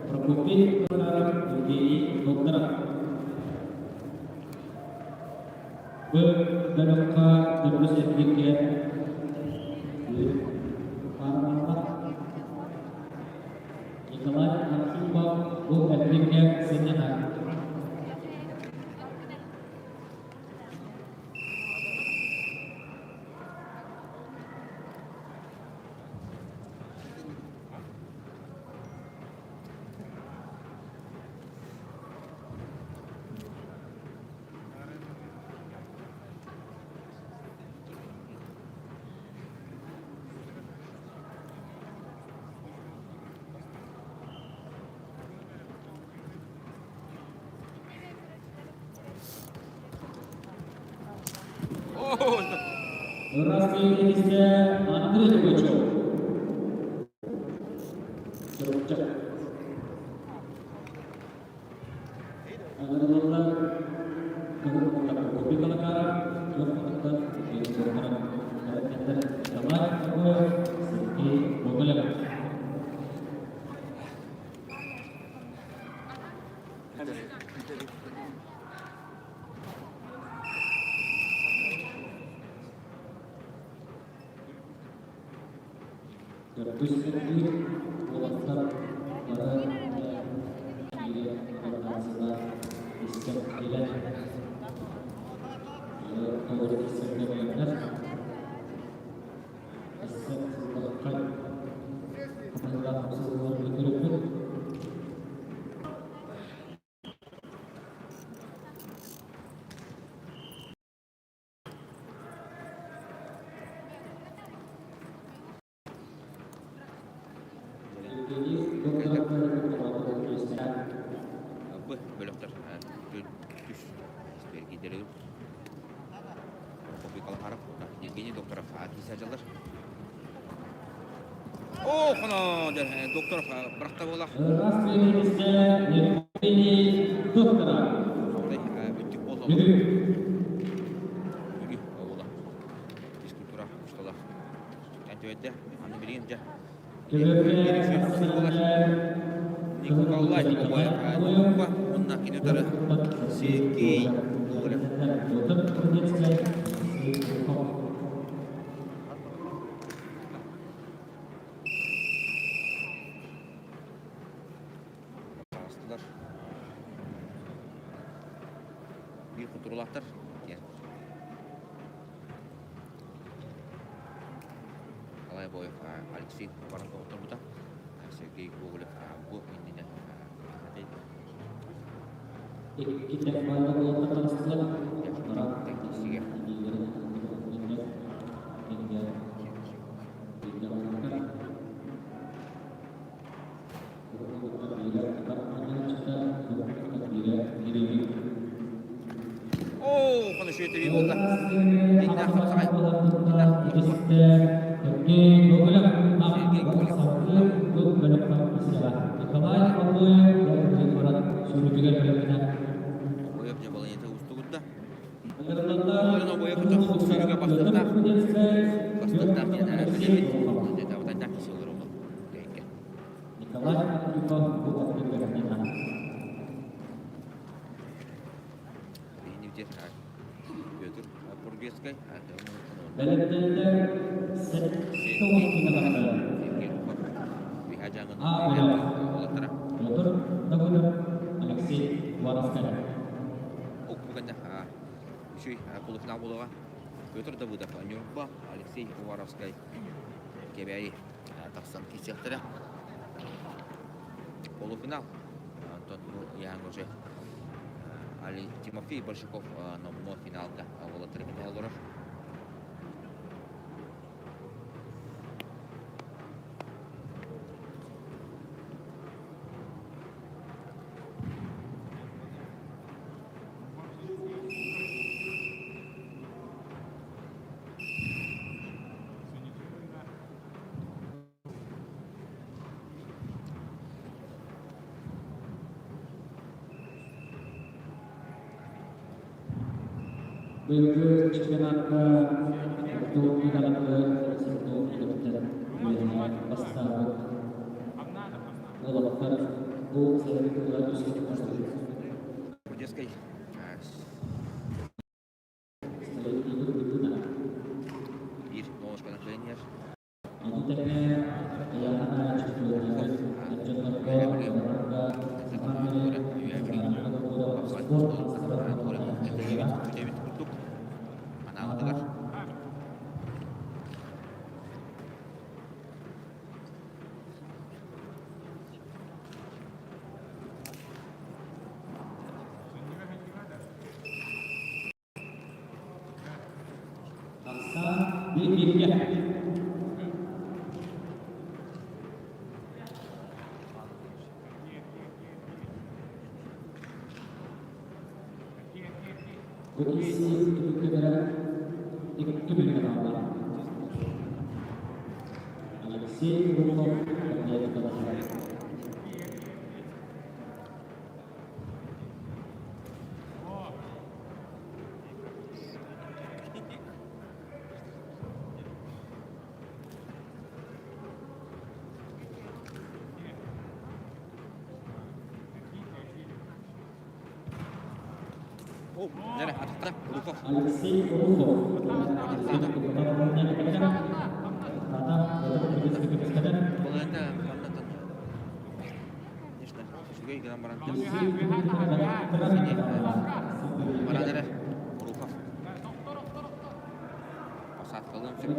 Прокопий Макаров Евгений Докторов. Бу бөлөххө төрдүс эргииргэ Николай Архипов бу эргииргэ сынньанар. Ыраас Андрей Пугачев. Чурапчы. Аҕырылаллар кыһыл Прокопий Балакаров, күөх муннуктан Евгений Докторов, Николай Огоев, Сергей Гоголев. Төрдүс сэргиир уолаттар бары биири кыланааччылар истэн кэлэн толору киирсэргэ бэлэмнэр. Өссө сыллархай хатыһыылаах хапсыһыылары көрүппүт. Евгений Докторов Б бөлөхтөр түс испергидери Прокопий Калахаров, Евгений Докторов кисе дьаллар. О, хоно, Докторов бырахта буолах. Евгений Докторов. Бүттүк болла. Бүлүү ола. Физкультура устала. Әнтөйдө, аны билигин жа. Николай Обоев Ньурба уонна кини утары Сергей Гоголев. Таҕыстылар. Биир кутурулаахтар диэн. Николай Обоев Алексей баран оҕотторбута. Сергей Гоголев бу иннинэ Оо, хоно шүөтүрүү буолла. Диннээх хапсаҕай. Диннээх Сергей Гоголев. Обоев дьэ балайата уустугурда. Олен обоев сүүрүгэ бастыктаах. Бастыктаах диэн билэбит. Абатайдаах киһи олорор ол. Николай Петров бу Петр Пургецкай Бэлэмнэннэр Петр Давыдов, Алексей Воровскай. Үчүй полуфинал буолуоҕа. Петр Давыдов, Ньурба, Алексей Уваровскай, Кэбээйи тахсан киирсиэхтэрэ. Полуфинал. Онтон бу ыйааһыҥҥа уже Али Тимофей Большаков номнуо финалга уолаттары кэтэһэ олорор. Быйылгы чемпионатка Сордоон үөһээ бастаабыт уолаттар бу сайыны тыллар үскэ бастыыр. Детской биир нолочканан кыайан иһэр. Ону тэҥэ ыйааһына чемпионнары дьоннорго барарга спорт Эбит курдук анаабытыгар Тахсан биир-бииргэ. Бу киирсии түмүктэнэрэ икки мүнүүтэ хаалла. Алексей Рухов Корнеев. Алексей Рухов. Конечно, үчүгэй гынан баран баран эрэр Рухов. Посадкалыан сөп.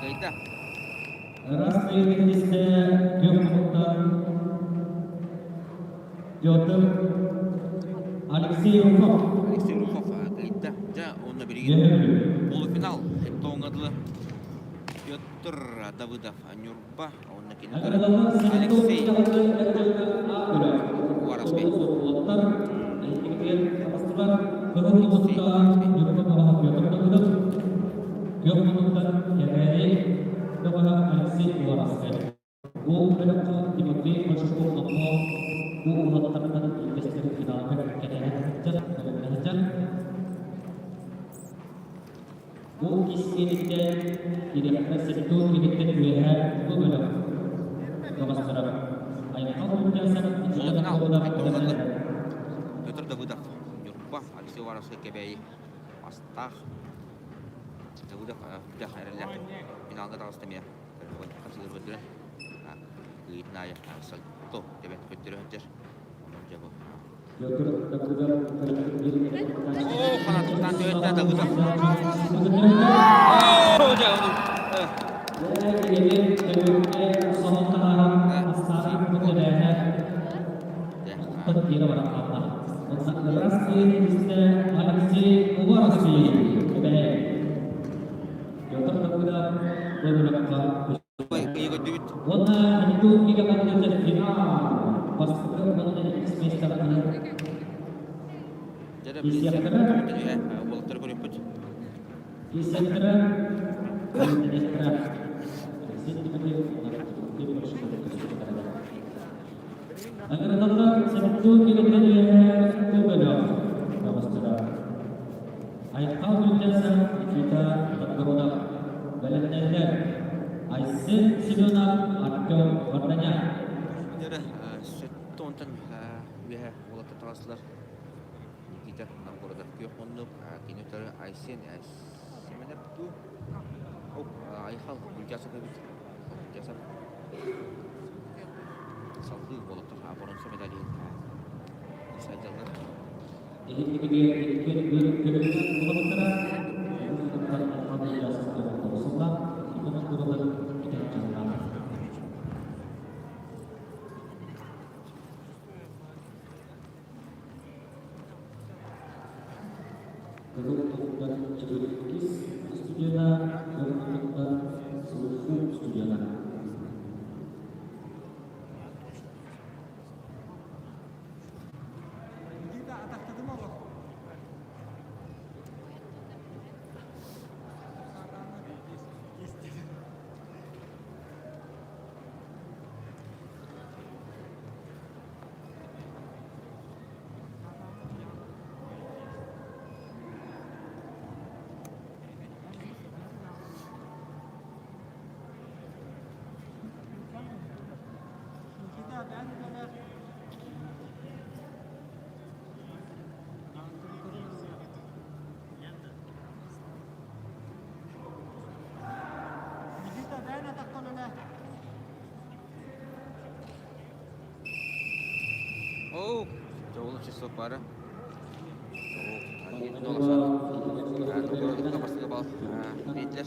Кыайда. Петр Алексей Рухов. Алексей Рухов кыайда. Дьэ, онно билигин полуфинал тоҥҥа дылы Петр Давыдов Ньурба, онно кини Алексей Уваровскай. Алексей Уваровскай. Бу бөлөххө Тимофей Большаков номнуо бу уолаттартан биирдэстэрин финалга кэтэһэн сылдьар, бэлэмнэһэ сылдьар. Бу кистиэниттэн тирэххэ сектор киһиттэн үөһээ бу бөлөх бөҕөстөрө Айхал Курдясов Финал Петр Давыдов Ньурба, Алексей Уваровскай Кэбээйи Астаах Давыдов үрдэх эрэллээх финалга таҕыста эмиэ хапсыгыр көрдөрөн ыйытын аайы сальто тэбэн көттөрө сылдьар. Онон дьэ бу Оо, ханатыктан төһөттө Давыдов. Оо, дьэ, ону Алексей Уваровский Петр Давыдов Ыйыгырдыбыт. Уонна Антон Иванович финал бастакы уонна иккис миэстэҕэ Дьэ, Исиэхтэрэ уолаттары көрүөхпүт. Исиэхтэрэ Агрономнар Септур килиттен үөһэ бөлөх бөҕөстөрө. Айхал Гүлдясов, Никита Новгородов бэлэмнэннилэр. Айсен Семенов, Артем Варданян. Дьэ, сөттө онтон үөһэ уолаттар таҕыстылар. Никита Новгородов күөх муннук, кини утары Айсен Семенов дуу? Айхал Гүлдясов эбит. Гүлдясов салгыы уолаттар боруонса медаль иһин сайдаллар. Кыһыл туһуттан иккис студена, кыһыл туһуттан сылгы студена. Оо, дьолу часов бары. Биэтлер.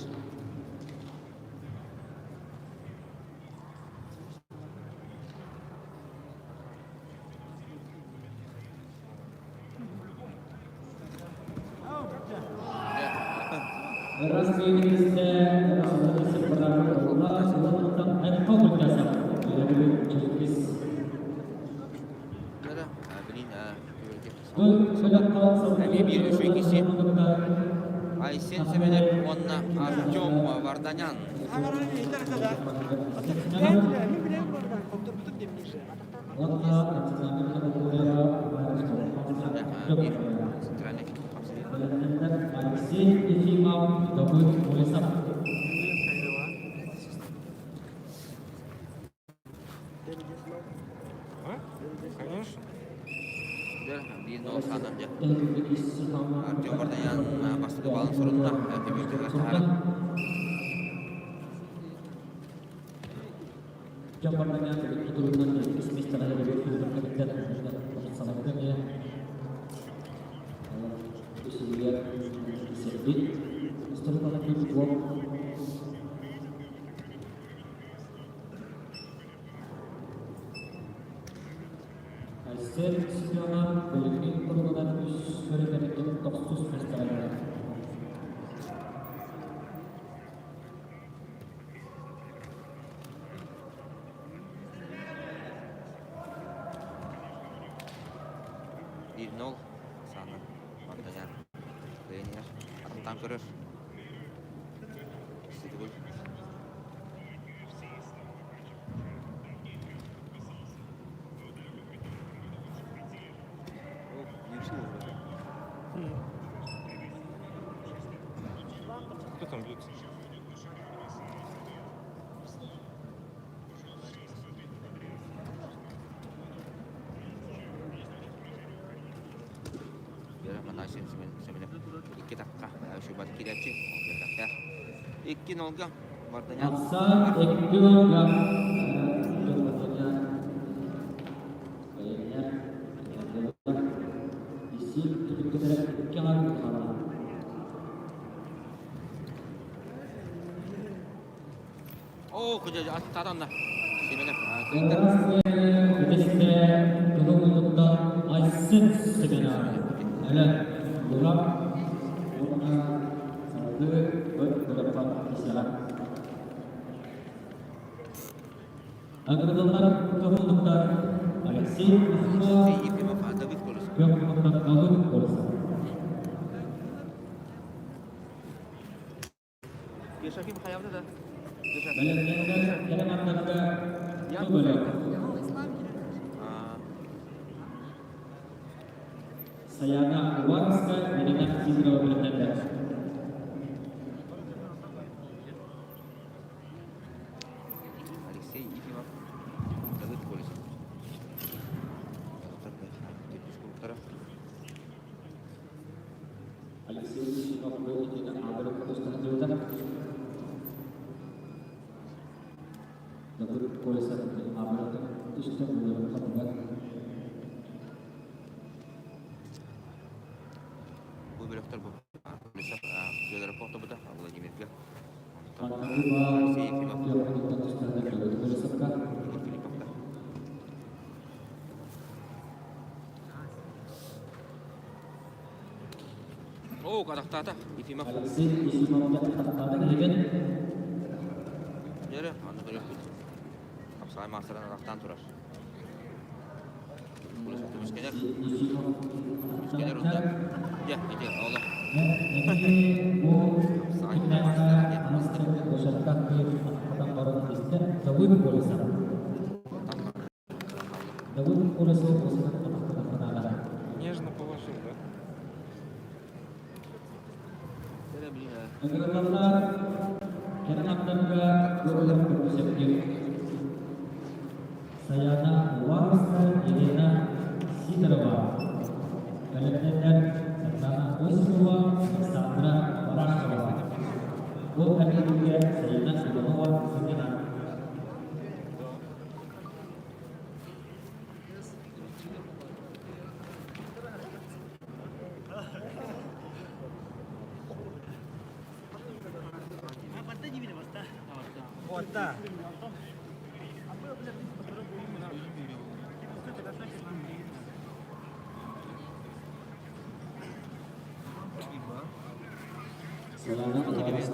Эмиэ биир үчүгэй киһи Айсен Семенов уонна Артем Варданян. Центральный Алексей Ефимов, Давыд Колесов. Конечно. Биир нол саанан дьэ. Артем Варданян бастакы балын сурунна. Көмүстүгэр таһааран. Артем Варданян тутулунан иккис миэстэҕэ Айсен Семенов билиҥҥи туругунан үс көрүҥэриттэн тохсус миэстэҕэ Биир нол саана Варданян кыайан иһэр. Атахтаан көрөр. Ситигул. Кто там бьется? Вера Афанасьевна Семенов икки тахха шубат киирээччи үөрэхтээх. Икки нолга Варданян. Ахсаан икки нолга Варданян Баяня Исип түбүктэнэрэ икки аҥар хаалла. Оо, кыдьа аттаатанна. Семенов кыйда. Үтэстэ кыһыл муннуктан Айсен Семенов. Әле Урап уонна салгыы бөлөххө исэҕэ. Агрыдыллар кыһыл муннуктар Алексей Алексей Ефимов Давид Колесов. Көх муннуктан Давыд Колесов. Кешаким хайабыта да. Бэлэмнэннэр кэлэн аттарга бөлөх. Саяна Уваровская, Елена Сидорова бэлэмнэннэр. Алексей Ефимов, Давыд Колесов. Алексей Ефимов бу итини аабырык тустаһындыбыта. Давыд Колесов аабырык түстэ буларын хатыгар. Бу бөлөхтөр бу Колесов Федоров охтобута Владимирга. Алексей Ефимов Колесовка. Егор Филипповка. Оо, атахтаата Ефимов. Алексей Ефимов атахтаата киһигин. Дьэрэ, аны көрүөхпүт. Хапсаҕай маастарын атахтаан турар. Колесов көмүскэнэр. Көмүскэнэр унда. Дьэ, ити олох. Хапсаҕай маастара диэн Давыд Колесов осынан Нежно положил, да? Ыҥырыллаллар кэлин аттарга ыаллар көрсөптүк. Саяна Уваровская, Елена Сидорова, бэлэмнэннэр Светлана Осипова, Александра Барашкова. Ол кэннигэ Саина Иванова сынньанар. Саяна Уваровская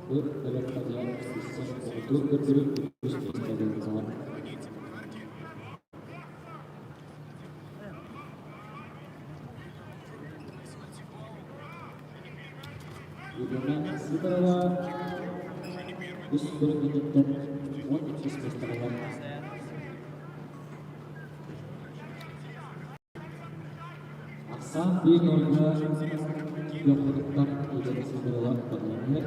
Ыр электродар сессия көрдөрүп үс миэстэлэр Елена Сидорова үс көрүҥүттэн 12 миэстэҕэ Ахсаан биир нольга кыаммытыттан Елена Сидорова баҕаланар.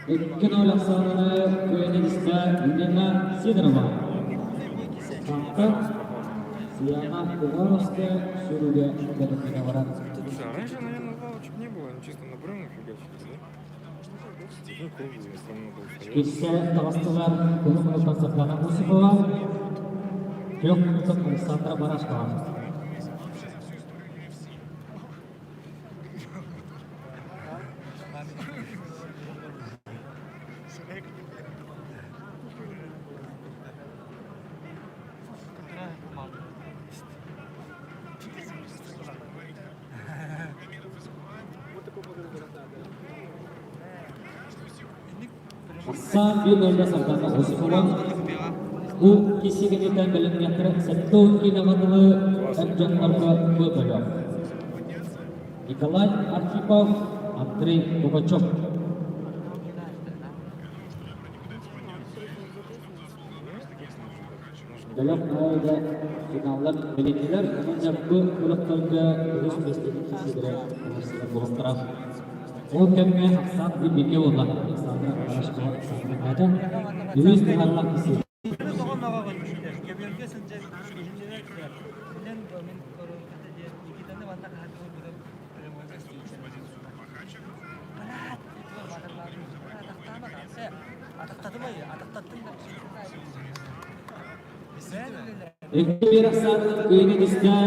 Икки ноль ахсаананы Куянидиска Елена Сидорова. Онтон Сияна Уваровская сүрүгэ бэлэмнэнэ баран. Слушай, а раньше, наверное, лавочек не было, они чисто на бревнах фигачили, да? Такие круглые, странно было стоять. Кирсэ таҕыстылар Кулун минуттан Светлана Осипова, трех минуттан Александра Барашкова. Ахсаан биир нөллө Сардана Осипова. Бу киси кэнниттэн бэлэмниэхтэрэ 70 киилэҕэ дылы эр дьоннорго бөлөх. Николай Архипов, Андрей Пугачев. Бөлөх аайы финаллар билиннилэр, онон дьарбы бөлөхтөргө үһүс миэстэни киирсиилэрэ уларсыгар буолуохтара. Ол кэмҥэ Оксана Дмитриевна буолла. Александра Барашкова Александра Катя үһүс быһаарылаах киирсии. Икки Оксана Кыйын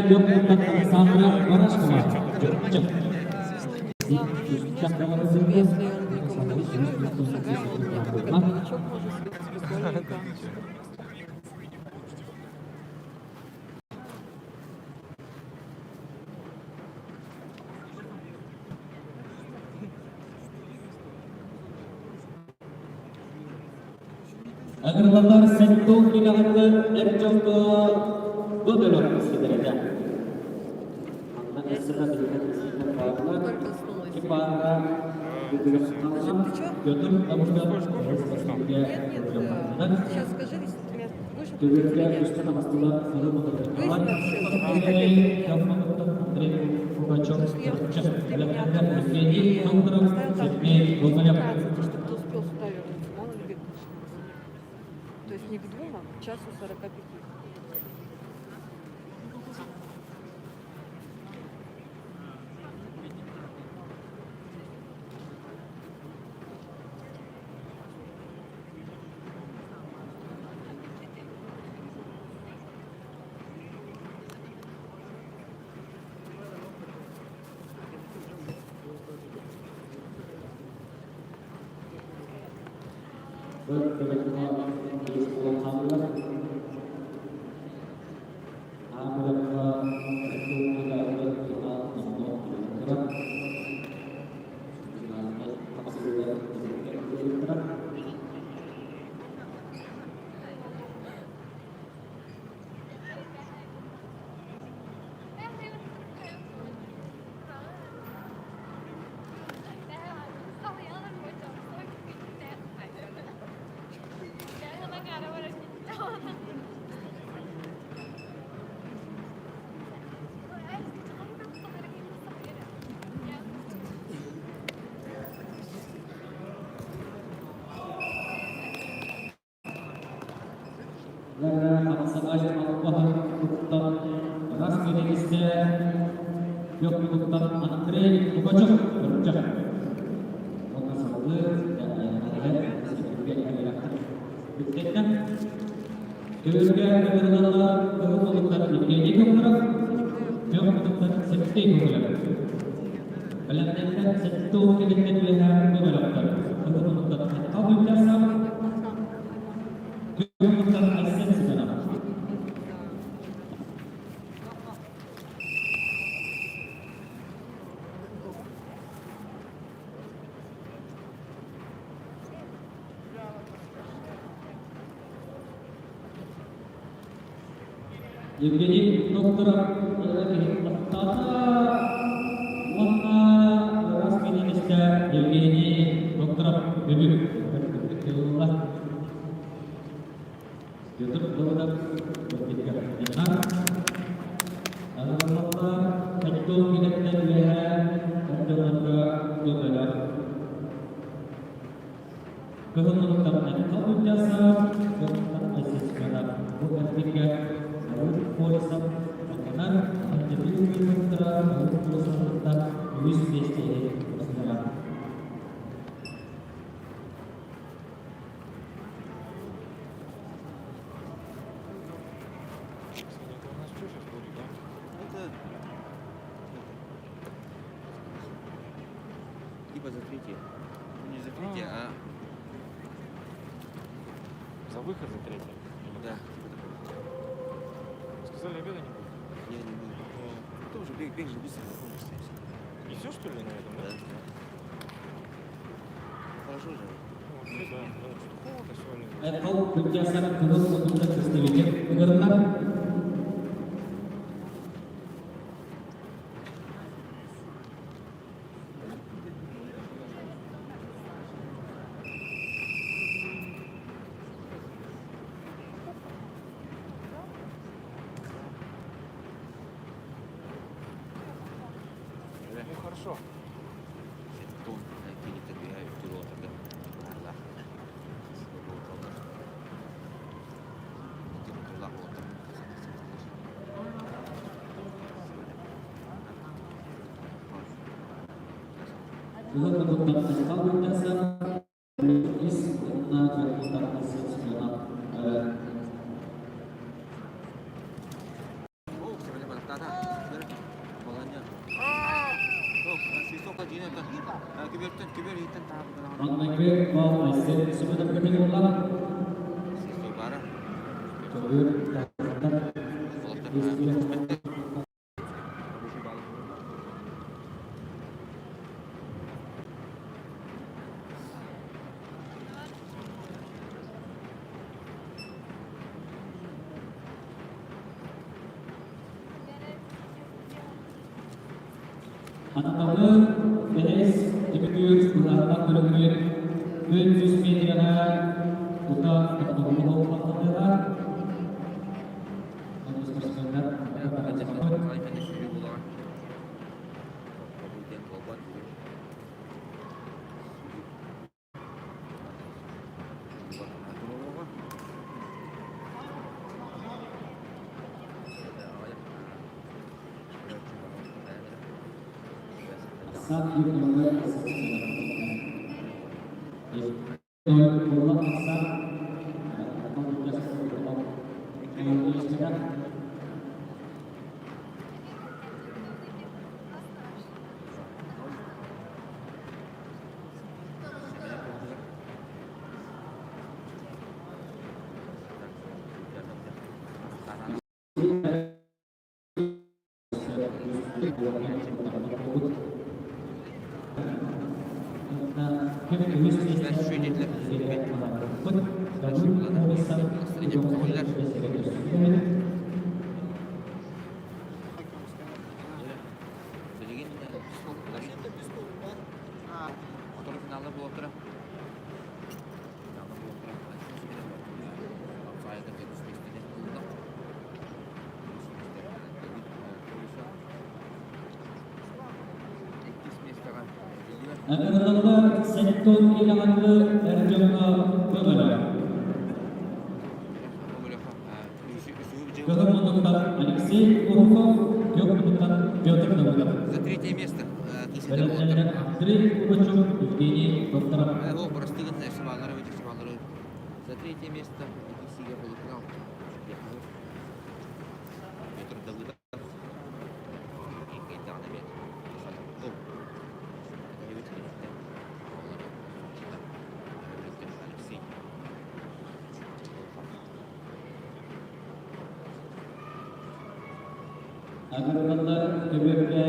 Күөх Муттан Александра Барашкова. Если он будет коммуницировать, то сыграем, он как новичок может сыграть спокойненько. Ыҥырыллар Сентон киинэҕэ эр дьоҥҥо бу бөлөх ситэрэтэ. Манна өссө да билигин бааллар. Только Ким баара Петр Табушкан Нет, нет, сейчас скажи, если ты меня будешь отводить Төгүлгэ или нет? үстэ таҕыстылар сылы Выясни Николай вообще, будет обед Андрей или нет. Андрей Пугачев Потому что я вот хочу, чтобы ты меня отвез Евгений и Федоров оставил там Сергей к Гоголев. 15, чтобы ты успел сюда вернуться. Мало ли бег начнется. То есть не к 2, а к часу 45. Андрей Пугачев Төгүлгэ ыҥырыллар кыһыл муннуктар Евгений Федоров, күөх муннуктар Сергей Гоголев. Бэлэмнэннэр 70 килиттэн үөһэ бөлөхтөр. Кыһыл муннуктар Айтал Бүлтясов, күөх муннуктар Айсен Семенов. Евгений Докторов бастаата уонна ыраас миниистир Евгений Докторов бүгүн ылла. Петр Давыдов Араллаллар Хаттон килэттэн үөһээ дьоннорго көмөлөр. Кыһыл муннуктан Айтал Ульясов, Кыргызстан Айсесмена бу эргиргэ Давыд Колесов ананар Антипин Миттра Давыд Колесовтан үгүс миэстэни ылсыһара. Это у нас что сейчас будет, да? Это типа за третье. Ну, не за третье, а За выход за третье? Или да, как? типа такого. Сказали, обеда не будет. Я не буду. Потом уже бег, бег же быстро закончится и всё. И все, что ли, на этом, да? Да. Хорошо же. Ну, Да, да, что-то холодно сегодня. Айхал Күнтясар кыһыл мутукта көстүбүтэ ыҥырыллар. Ну хорошо. Кыһыл мутуктан Айхал Күнтясар ис уонна дьокутаат Семенов Маҥнайгы бал Айсен Семенов көмүл буолла. Көбүр таһыттар Анатолы бэһис түмүктүүр быһаарынан көрүҥмүт 300 метрэҕэ тута тохтобулу баттатыаҕа. Онно спортсменнар Ыҥырыллар сэттон илэҕэллы эр дьоҥҥо көмөлө. Кыһыл муннуктан Алексей Уруков, көк муннуктан Петр Давыдов. За третье место Бэлэмнэнэр Андрей Пугачев, Евгений Докторов. За третье место полуфинал. Петр Давыдов. Алексей. Агырбаллар көбүөргэ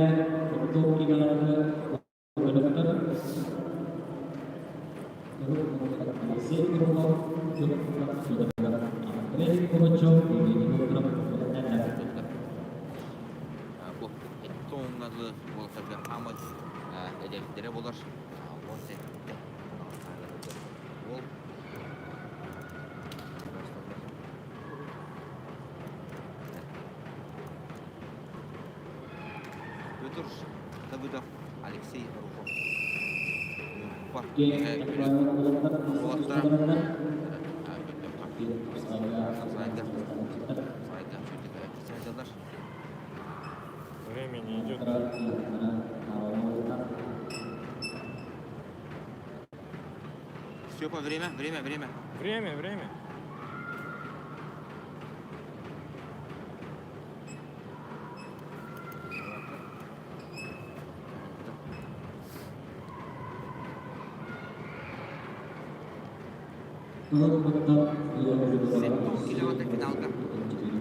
ордук лигаларга бөлөхтөр Алексей Круглов, Андрей Пугачев, Евгений Докторов бэлэмнэннэр. Бу тоҥналы уолаттарга хаамай эдэрдэрэ болар. 17 уол. Петр Давыдов, Алексей Рухов. Уолаттара Время не идет. Степа, время, время, время. Время, время. Километр финалга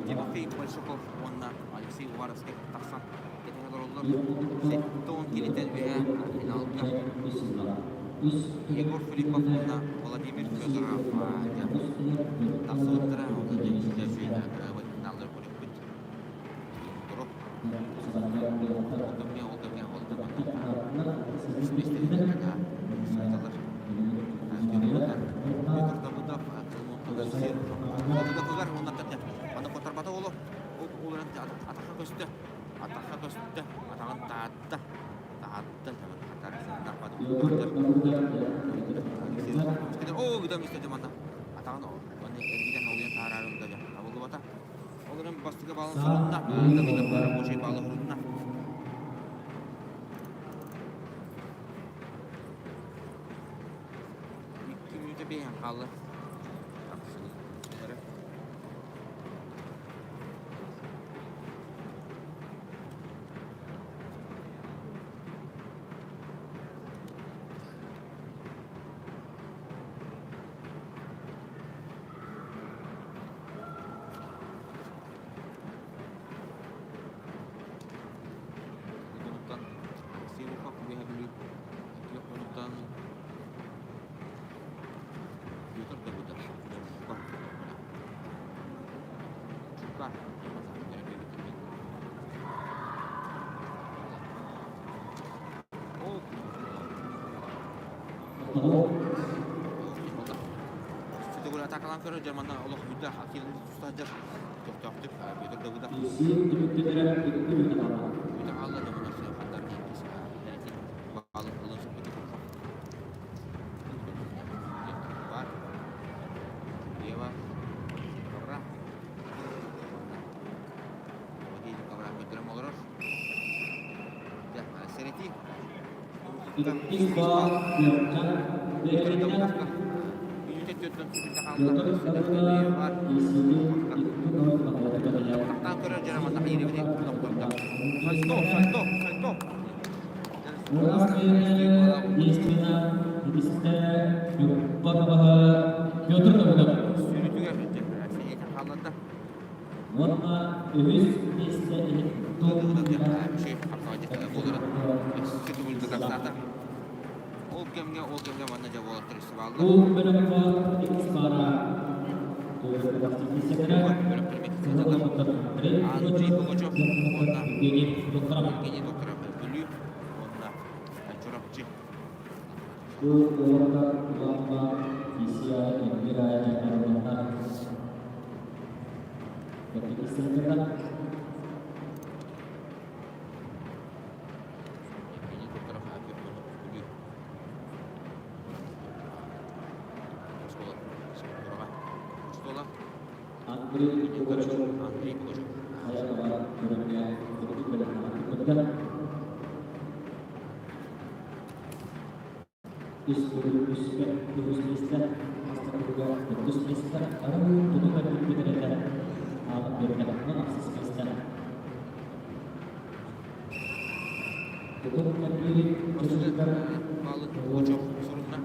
Тимофей Большаков уонна Алексей Уваровскай тахсан кэтэһэ олороллор. 70 килитэн үһэ финалга. Егор Филиппов уонна Владимир Федоров тахсыбыттара. Онон дьэ финаллары көрүөхпүт. Турук. Ол кэмҥэ, ол кэмҥэ ол да сылдьаллар. Петр Давыдов, Давыдовыгар уонна аны которбата оло. Ол атахха көстө. Атахха көстө. Атаҕын таатта. Таатта. Оо, ыдам истэ манна. Атаҕын эргитэн олуйан таһаарарын да табыллыбата. Ол эрэн бастакы баалын сурунна. Давыдов рабочий баалы сурунна. Икки мүнүүтэ биэһэн хаалла. Хонуктан Алексей Рухов үөһэ Бүлүү Өтүйэх хонуктан Петр Давыдов Чукар Чукар Сүтүгүр атакалаан көрөр Дьарманна олох бүдэ хакилин тустаһдьар көхтөөхтүк Петр Давыдов Бүтэ хаалла дьомунар хандар баалын ылын сыппыты бар Ева Ковра Петр Давыдов. Уонна үһүс миэстэ иһин Ол кэмҥэ, ол кэмҥэ манна дьэ уолаттар фестиваллар. Бу бөлөххө иккис паара Андрей Пугачев уонна Евгений Докторов Бүлүү уонна Чурапчы. Бу уолаттар улахан ИСИА Эльвира Дьахаровна Евгений Докторов Бүлүү оскуола оскуола Андрей Пугачев Андрей Пугачев Үс үскэ үһүс миэстэ, бастакыга төрдүс миэстэ, арыы туту кэлбит этэ аабыт биэрбэтэххинэ ахсыс миэстэ. Тутун кэлбири чочугар Баалы Пугачев сурунна.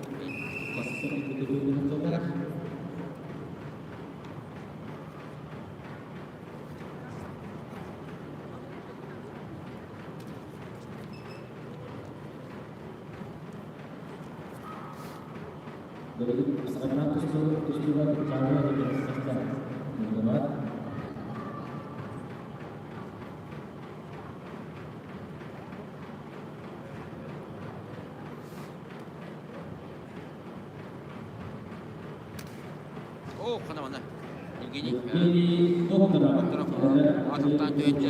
О, хана мана. Евгений Докторов атықтан төйінче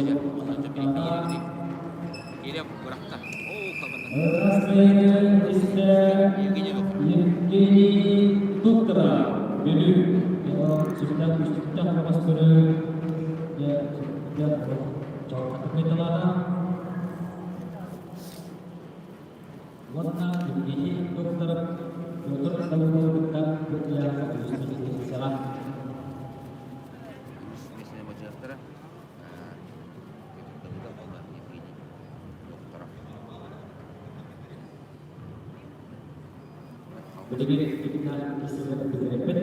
Келе бырақта. О, қалғанда. Евгений Докторов. Евгений Докторов. Бүлүү. Сүрдээх үстүктээх баҕас көрүү. Сүрдээх чалҕатык Уонна Евгений Докторов Петр Давыдовы кытта бу ыйаахха үһүс миэстэҕэ. Үһүс миэстэни бадьыастара Петр Давыдов уонна Евгений Докторов. Билигин итиннэ киирсиилэр бүтэрбит.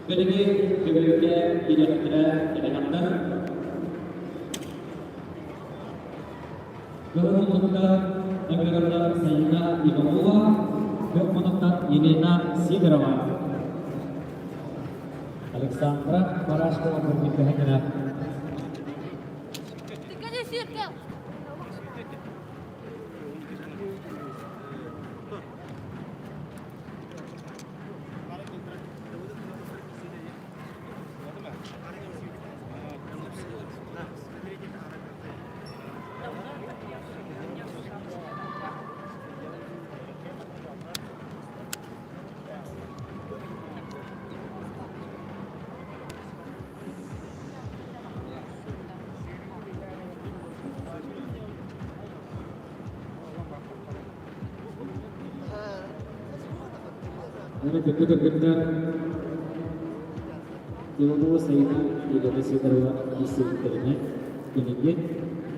Билигин төгүрүккэ киириэхтэрэ кэлэһэхтэр. Кыһыл муннуктар ыҥырыллар Сайыына Иванова, күөх муннуктар Елена Сидорова. Александра Барашкова көрдүккэһэ Уонна күндү кыргыттар Иванова Саина Елена Сидорова киирсибиттэринэн киниги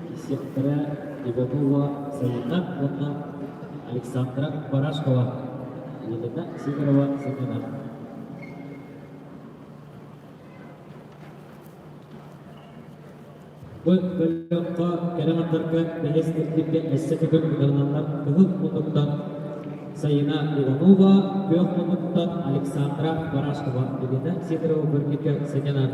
киирсиэхтэрэ Иванова Саина уонна Александра Барашкова Елена Сидорова Саина. Бу бөлөххө кэрэ аҥардарга бэһис кирбиккэ өссө төгүл ыҥырыллаллар кыһыл муннуктан Саина Иванова, күөх муннуктан Александра Барашкова, Елена Сидорова көрбүккэ сынньанар.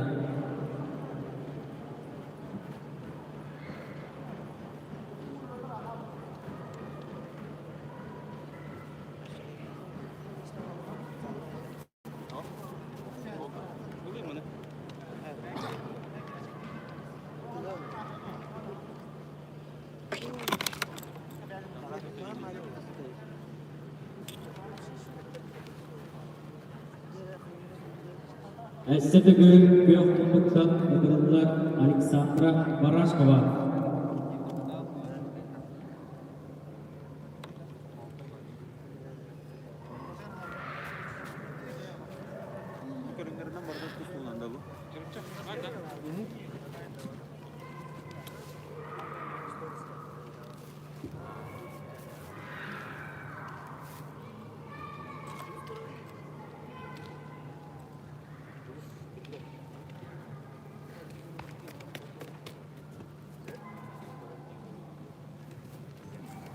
Өссө төгүл күөх муннуктан ыҥырыллар Александра Барашкова. Көрүҥнэринэн барыта тус-туһунан да бу.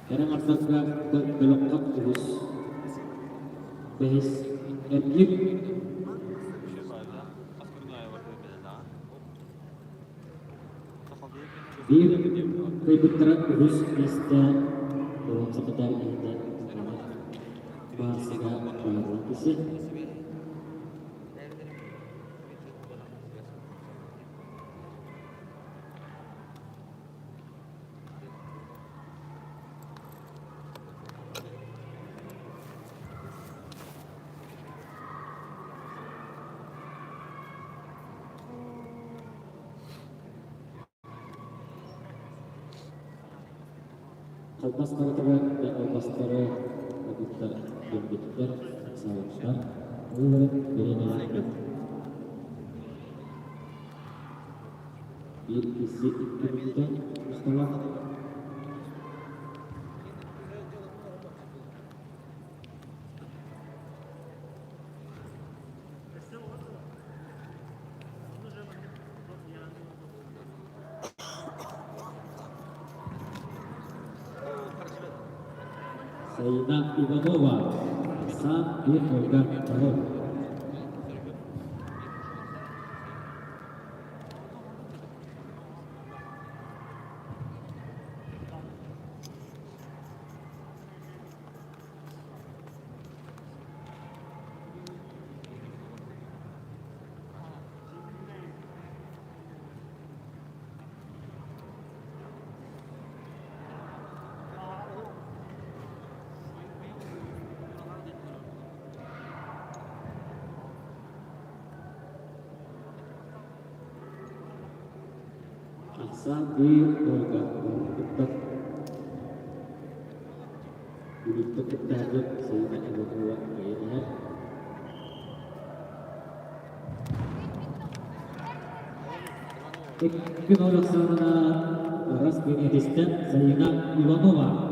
Кэрэ аҥардарга бөлөххө үһүс, бэһис эргиир биир кыайбыттара үһүс миэстэ боруонса мэтээл иһитэ баарсыга туйарла киси. Халбас барытыгар да албастары кыбыттар биэрбиттэр, ыксаабыттар. Ол эрэн бириэмэлээхпит. Биир киси икки мүнүүтэ усталаах. Саина Иванова, Санкт-Петербург. Ахсаан биир Ольга кыттар. Бүлүүттэн кыттаһаргыт Сайыына Иванова кыайан иһэр. 2-0 ахсаанынан Раз Бенедистен Сайыына Иванова.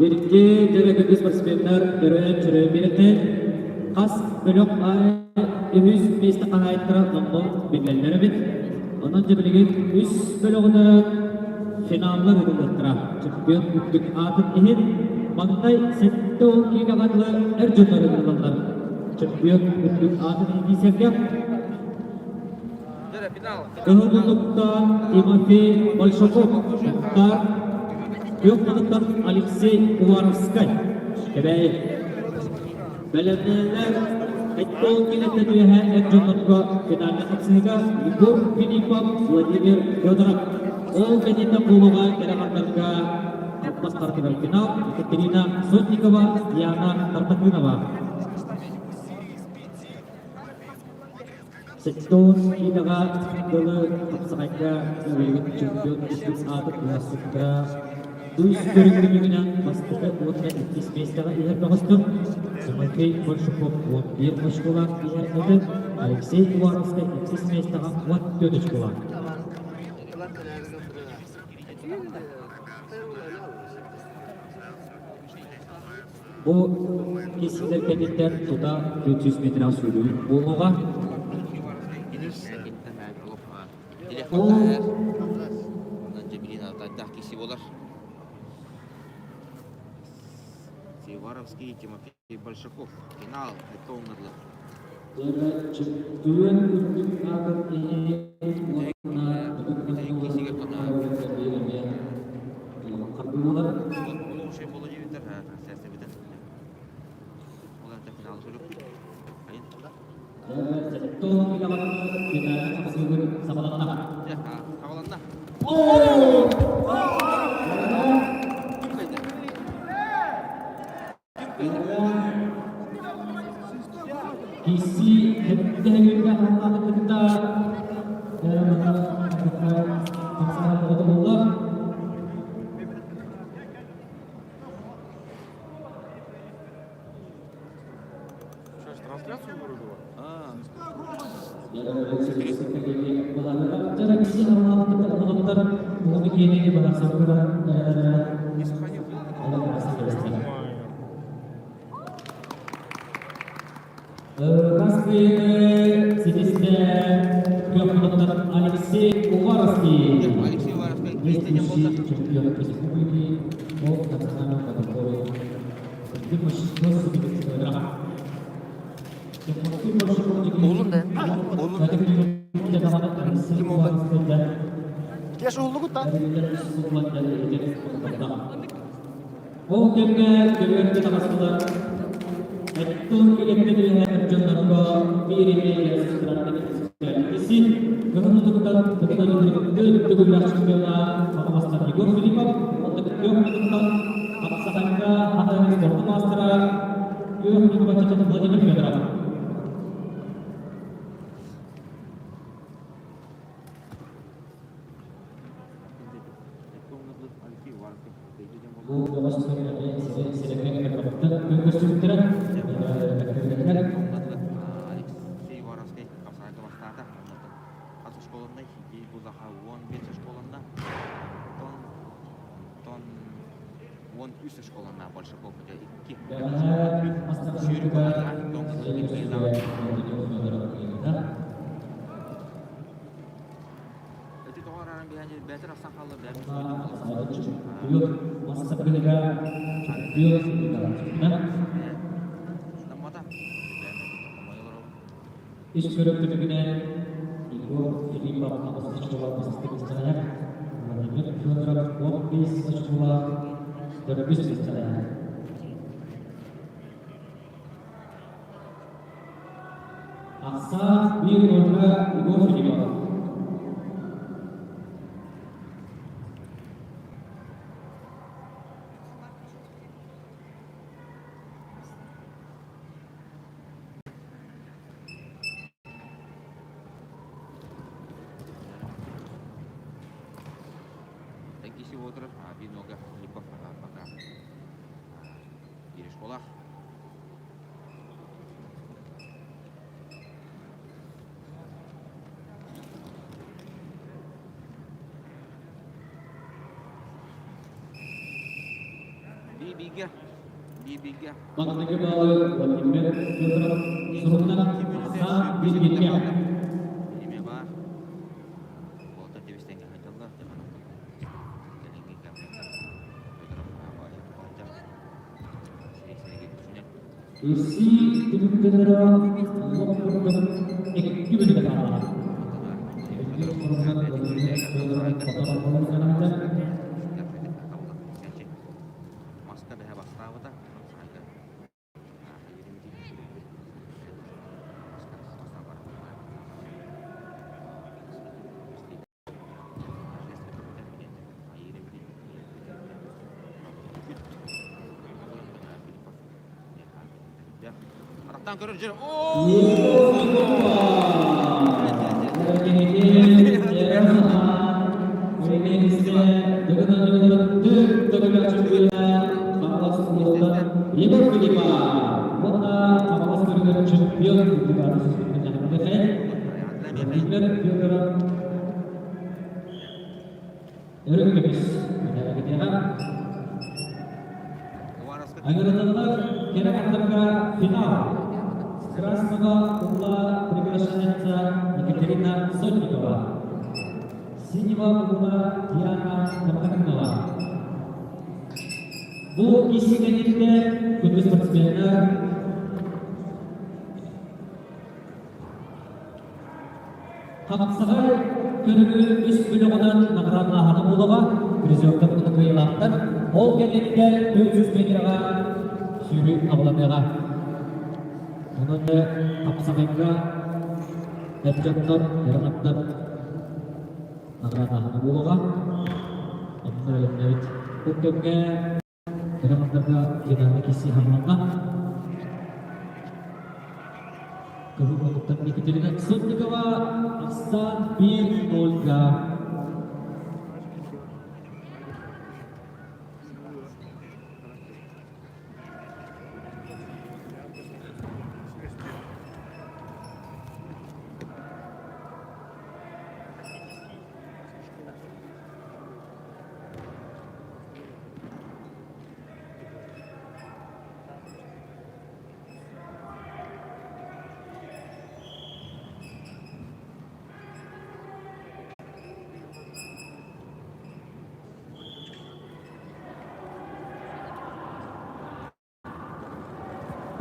Бииргэ дьэрэ күндү спортсменнар өрөөн чөрөөн биэрдэ. Хас бөлөх аайы үһүс миэстэ хаһаайыттара номнуо биллэллэр эбит. Онон дьэ билигин үс бөлөҕүнэн финаллар ыытыллыахтара. Чемпион үрдүк аатын иһин маҥнай 70 киилэҕэ дылы эр дьоннор ыытыллаллар. Чемпион үрдүк аатын иһин сэргэх Кыһыл муннуктан Тимофей Большаков, Сунтаар, Күөх муннуктан Алексей Уваровскай, Кэбээйи. Бэлэмнээлэр Эттол килэттэн үөһэ эр дьоннорго финальнай хапсыһыыга Егор Филиппов, Владимир Федоров. Ол кэнниттэн буолуоҕа кэрэ аҥардарга Хампас тартыгар финал Екатерина Сотникова, Диана Тартакынова. Сектор киинэҕэ дылы хапсаҕайга билигин чемпион үрдүк аатын ыларсыктара үс көрүҥ түмүгүнэн бастакы уонна иккис миэстэҕэ иһэр бөҕөстөр Тимофей Большаков 11 очколаах иһэр этэ, Алексей Уваровскай иккис миэстэҕэ 14 очколаах. Бу киирсиилэр кэнниттэн тута 400 метрэх сүүрүү буолуоҕа. Сиваровский Тимофей Большаков. Финал. Это умерли. Түөн үрдүк аатын иһин уонна Киси хэттэ аналлаах кытта Что, трансляцию вырубила? Не сохранил. Алексей Уваровский. Алексей Уваровский. Миэстэ диэн буолла. Чемпион республики по национальному водобою. Среди мужчин до 70 килограмм. Oğlum da. Oğlum. Ким Кеш уһуллугут да? Ол кэмҥэ көбүөргэ таҕыстылар. Эттун илэттэн үөһээ дьоннорго биир эмиэ Исин кыһын утуктан төгүл төгүллээх чемпиона Хаҥаластан Егор Филиппов уонна күөх мутуктан Хапсаҕайга Хатырык спордун маастара Күөх Ньурбаччатын Владимир Федоров. Бу бөҕөс сирэккэ көрсүбүттэрэ. Алексей Воровский хапсаҕайга бастаата. Хас оскуоланнай? Икки буллаха 15 оскуоланна. Онтон онтон 13 оскуоланна Большаков дьэ икки. Сүүрүк Эти тоҕо арааран биһэн бээтэр ахсан хаалла бэйэм Наммата. Ис көрөктүгүнэн Егор Филиппов аҕыс очколаах бастакы Владимир Федоров 15 очколаах төрдүс миэстэлээх. Ахсаах биир уонна Егор Филиппов. Киси отырып, немного Филиппов пока Терешколах. Бибиге, бибиге. Маҥнайгы баалы Владимир Федоров суругунан Ахсаан биир Эме бар. Болта тебистенге хадалла. Кэлиҥҥи кэмҥэ Федоров баайы тутаачча. Сирэй-сирэйгэ түсүнэн. Исси түмүктэнэрэ лоп курдук икки мүнүүтэ хаалла. Икки суругунан Владимир Федоров хотон олорон Маска бэһэ бастаабыта. Атахтан көрөр жер. Егор Филиппов уонна Хаҥалас көрүҥэр чемпион Владимир Федоров Өрүк көмүс Ыҥырыллар кэрэ аттарга финал. С красного угла приглашается Екатерина Сотникова. С синего угла Диана Тартаканова. Бу киирсиигэ күндү спортсменнар Хапсаҕай көрүҥү үс бөлөҕүнэн наҕараадалааһына буолуоҕа, призердар уонна кыайыылаахтар. Ол кэнниттэн 400 метрга сүүрүү абыланыаҕа. Онон хапсаҕайга эр дьоннор, эр наҕараадалааһына буолуоҕа. Онно бэлэмнэбит. Бу кэмҥэ Кыра финалга киирсии хаалланна. Кыһыл муннуктан Екатерина Сотникова ахсаан 1-0-га.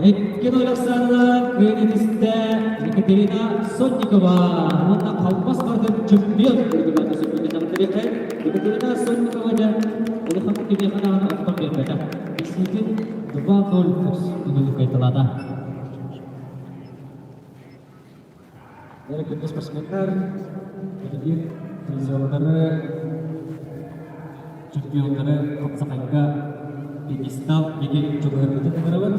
Икки Александр Кыайын Екатерина Сотникова уонна Халбас бардын чемпион Екатерина Сотникова дьэ улахан кимиэхэ даҕаны оттон биэрбэтэ. Иксиитин 2-0 түмүгү кыайталаата. Күндү спортсменнар, билигин призердары, чемпионнары хапсаҕайга пьедестал диэки дьулуһаргытын ыҥырабыт.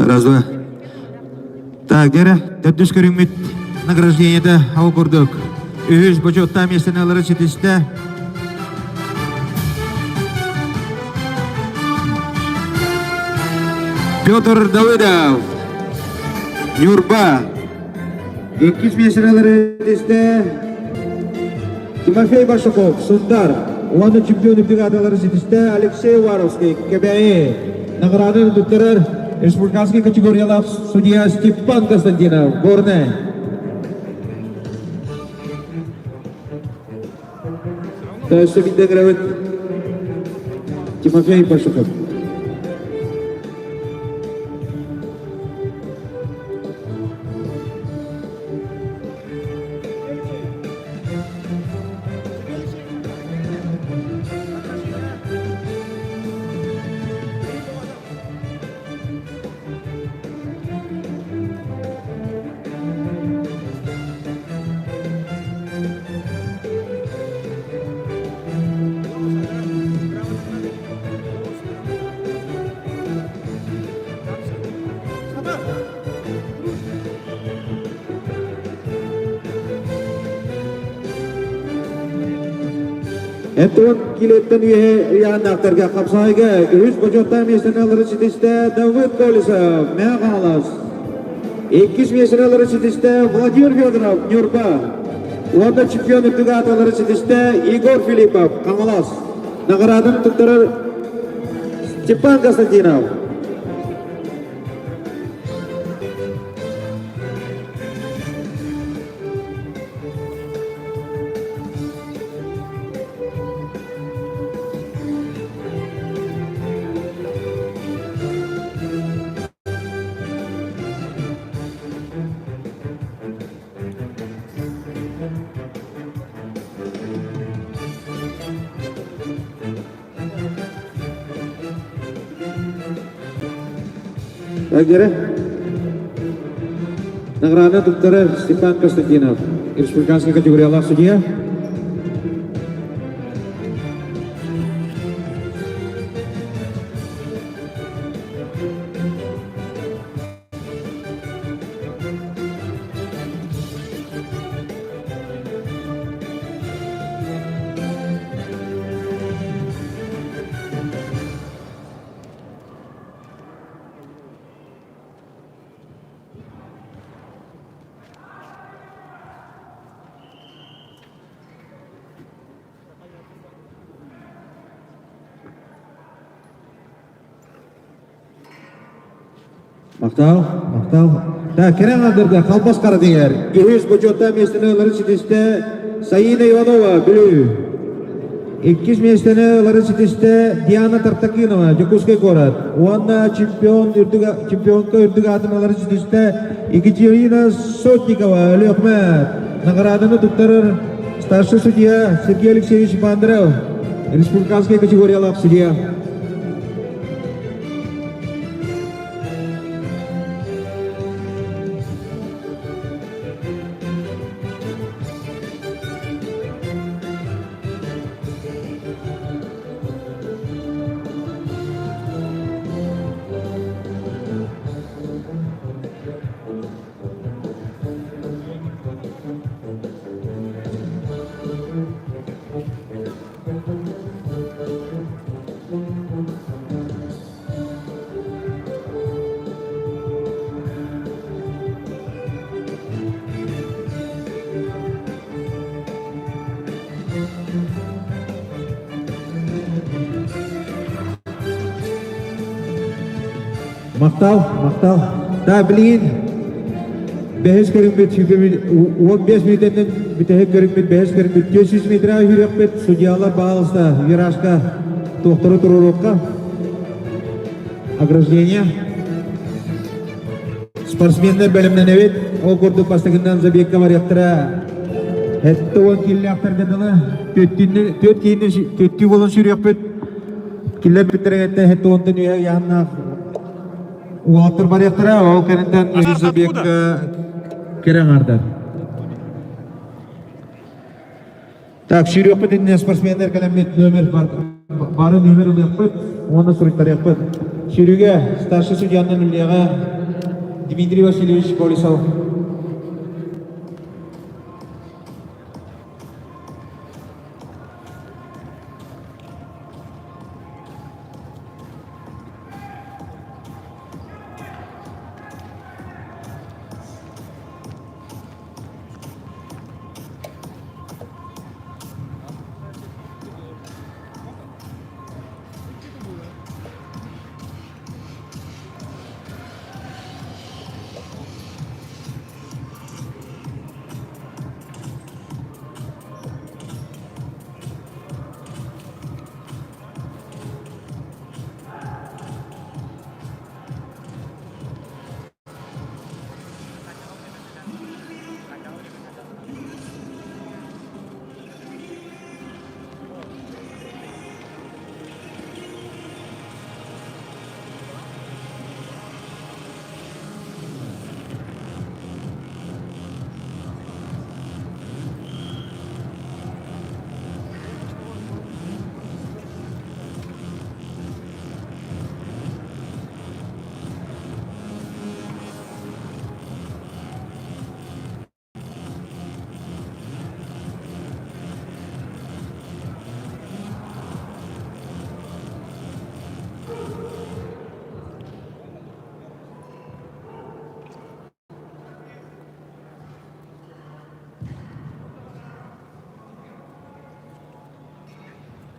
Раз, два. Так, дьэ, төрдүс көрүҥмүт награждениета ол курдук. Үһүс бочуоттаах миэстэни ылары ситистэ. Петр Давыдов, Ньурба. Иккис миэстэни ылары ситистэ Тимофей Башаков, Сунтар. Уонна чемпион бригадалары ситистэ Алексей Уваровский, Кэбээйи. Награданы туттарар республиканский категориялаах судья Степан Константинов, Горный. Өссө биирдэ көрөбүт Тимофей Башаков. Антон килеттен үөһэ ыйааннаахтарга хапсаҕайга үһүс бочуоттаах миэстэни ылары ситистэ Давыд Колесов, Мэҥэ Хаҥалас. Иккис миэстэни ылары ситистэ Владимир Федоров, Ньурба. Уонна чемпион үрдүк ааты ылары ситистэ Егор Филиппов, Хаҥалас. Наҕарааданы туттарар Степан Константинов. Агера. Награда туттарар Степан Константинов, республиканский категориялаах судья. Махтал, махтал. Да, кэрэ аҥаардарга халбас хара диҥэр. Үһүс бочуоттаах миэстэни ылары ситистэ Саина Иванова, Бүлүү. Иккис миэстэни ылары ситистэ Диана Тартакинова, Дьокуускай куорат. Уонна чемпион үрдүк, чемпионка үрдүк аатын ылары ситистэ Екатерина Сотникова, Өлүөхүмэ. Награданы туттарар старший судья Сергей Алексеевич Бандрев, республиканскай категориялаах судья. Махтал, махтал. Да, билигин бэһис көрүҥмүт 15 мүнүүтэнэн бүтэһик көрүҥмүт бэһис көрүҥмүт 400 метра үһүрүөхпүт судьялар баалыста виражка туохтары туруоруохха ограждение спортсменнар бэлэмнэнэбит ол курдук бастакынан забегка барыахтара этте он киллээхтэргэ дылы төрт киһини төрттүү буолан сүүрүөхпүт киллэр бүттэрэгеттен хетте онтон үөһэ ыйааннаах уолаттар барыахтара ол кэнниттэн забегка кэрэ аҥаардар Так, сүүрүөхпүт иннинэ спортсменнар кэлэммит номер бары номер ылыахпыт уонна суруйтарыахпыт. Сүүрүүгэ старший судьянан үллиэҕэ Дмитрий Васильевич Колесов.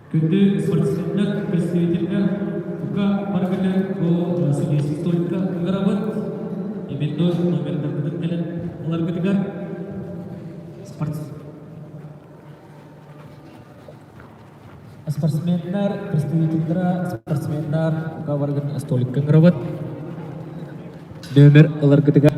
Күндү спортсменнар, представителлэр, бука барыгыты бу судейский столикка ыҥырабыт. Именной номердаргытын кэлэн ыларгытыгар спортсменнар, представителлара, спортсменнар бука барыгытын столикка ыҥырабыт. Нөмер ыларгытыгар.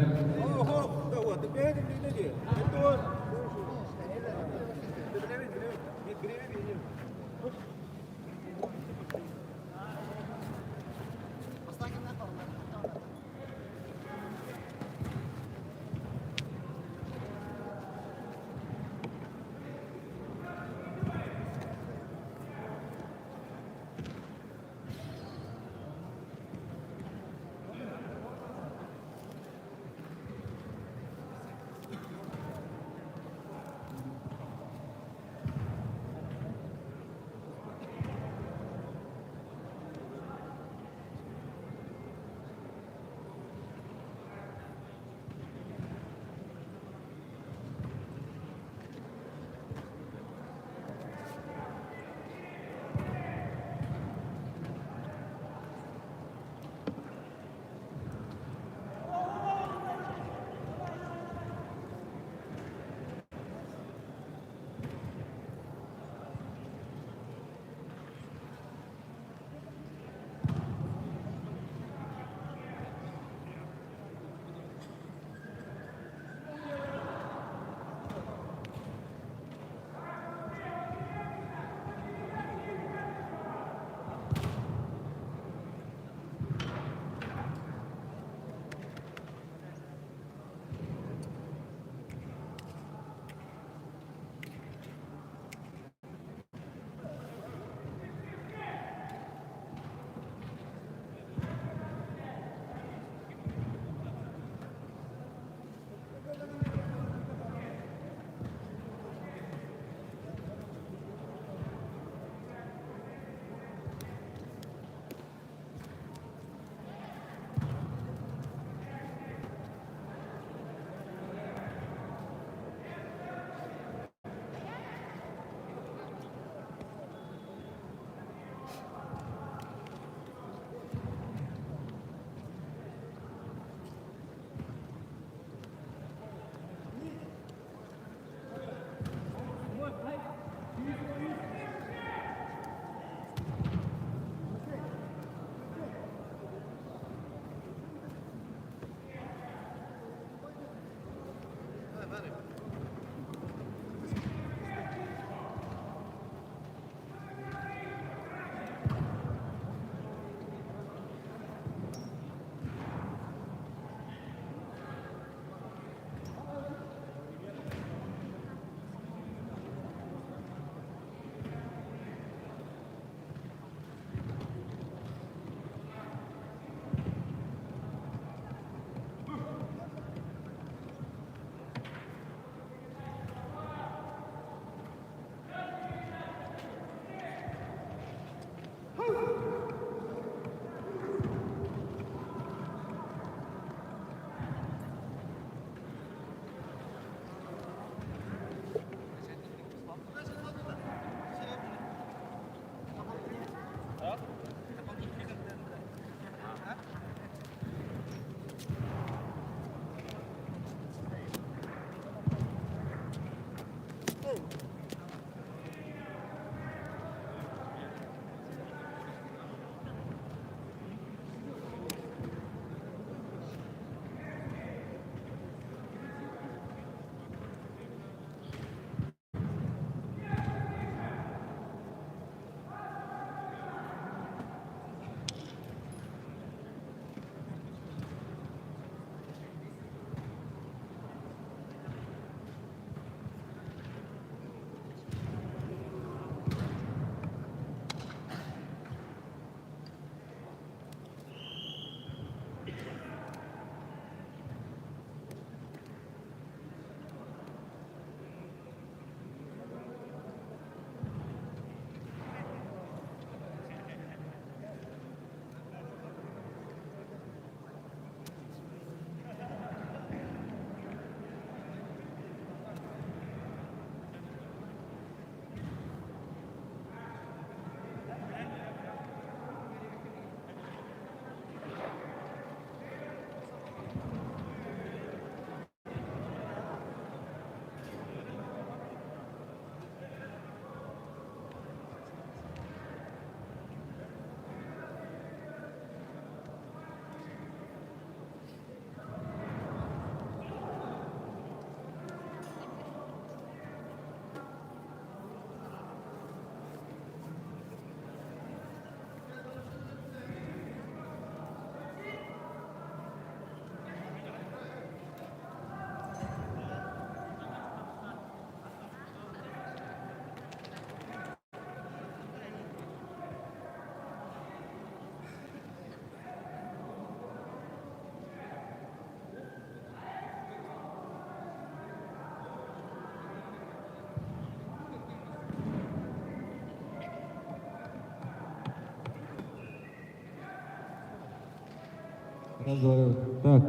Так.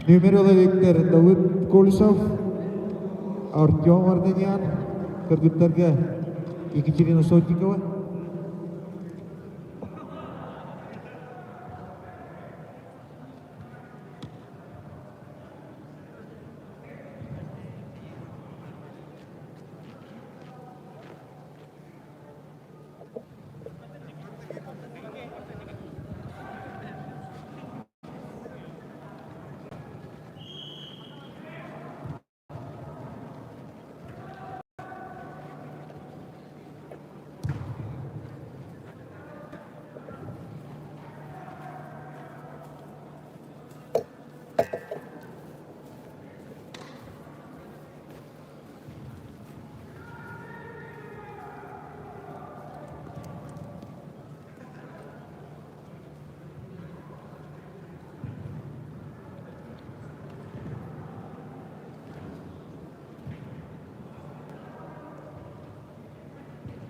Нүөмэр ыла Давыд Колесов, Артем Варданян, кыргыттарга Екатерина Сотникова.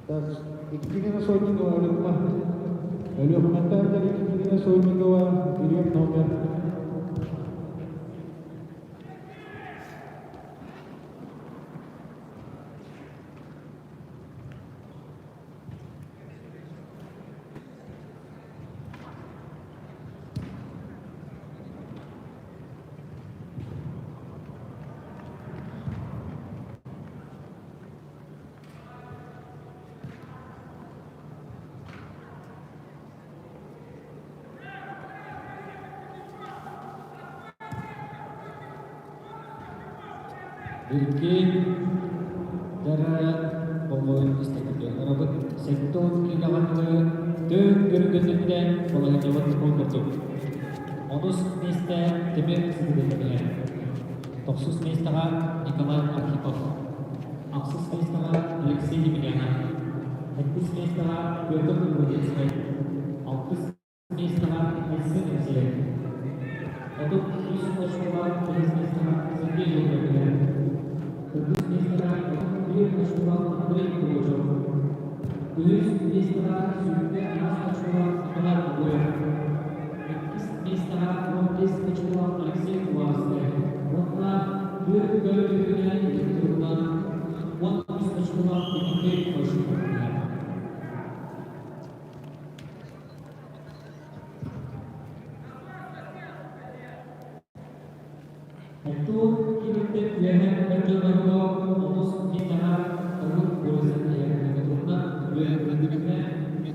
Так, Екатерина Сотникова, Өлүөхүмэ. Өлүөхүмэттэн Екатерина Сотникова, берем номер. Билигин дара болҕойон истэбит. Ырабыт 70 киилэҕэ төн көрүгэтиттэн балаһыанньабыт ол курдук. Онус миэстэ Тимир Сыгыдыгыһы. Тохсус миэстэҕэ Николай Архипов. Ахсыс миэстэҕэ Алексей Емельянов. Сэттис миэстэҕэ Петр Лугинскай. Алтыс миэстэҕэ Айсен Алексеев. 33 очкола бэһис миэстэҕэ Сергей Жолдобин. Төрдүс миэстэҕэ 31 очкола Андрей Кулачев. Үһүс миэстэҕэ 28 очкола Николай Огоев. Иккис миэстэҕэ 15 очкола Алексей Уваровскай. Уонна түөрт көрүҥүнэн туругунан 13 очкола Дмитрий Большунов. Оттон кириттэн үөһэ дьоннорго олус миэстэҕэ ылбыт полиса туругунан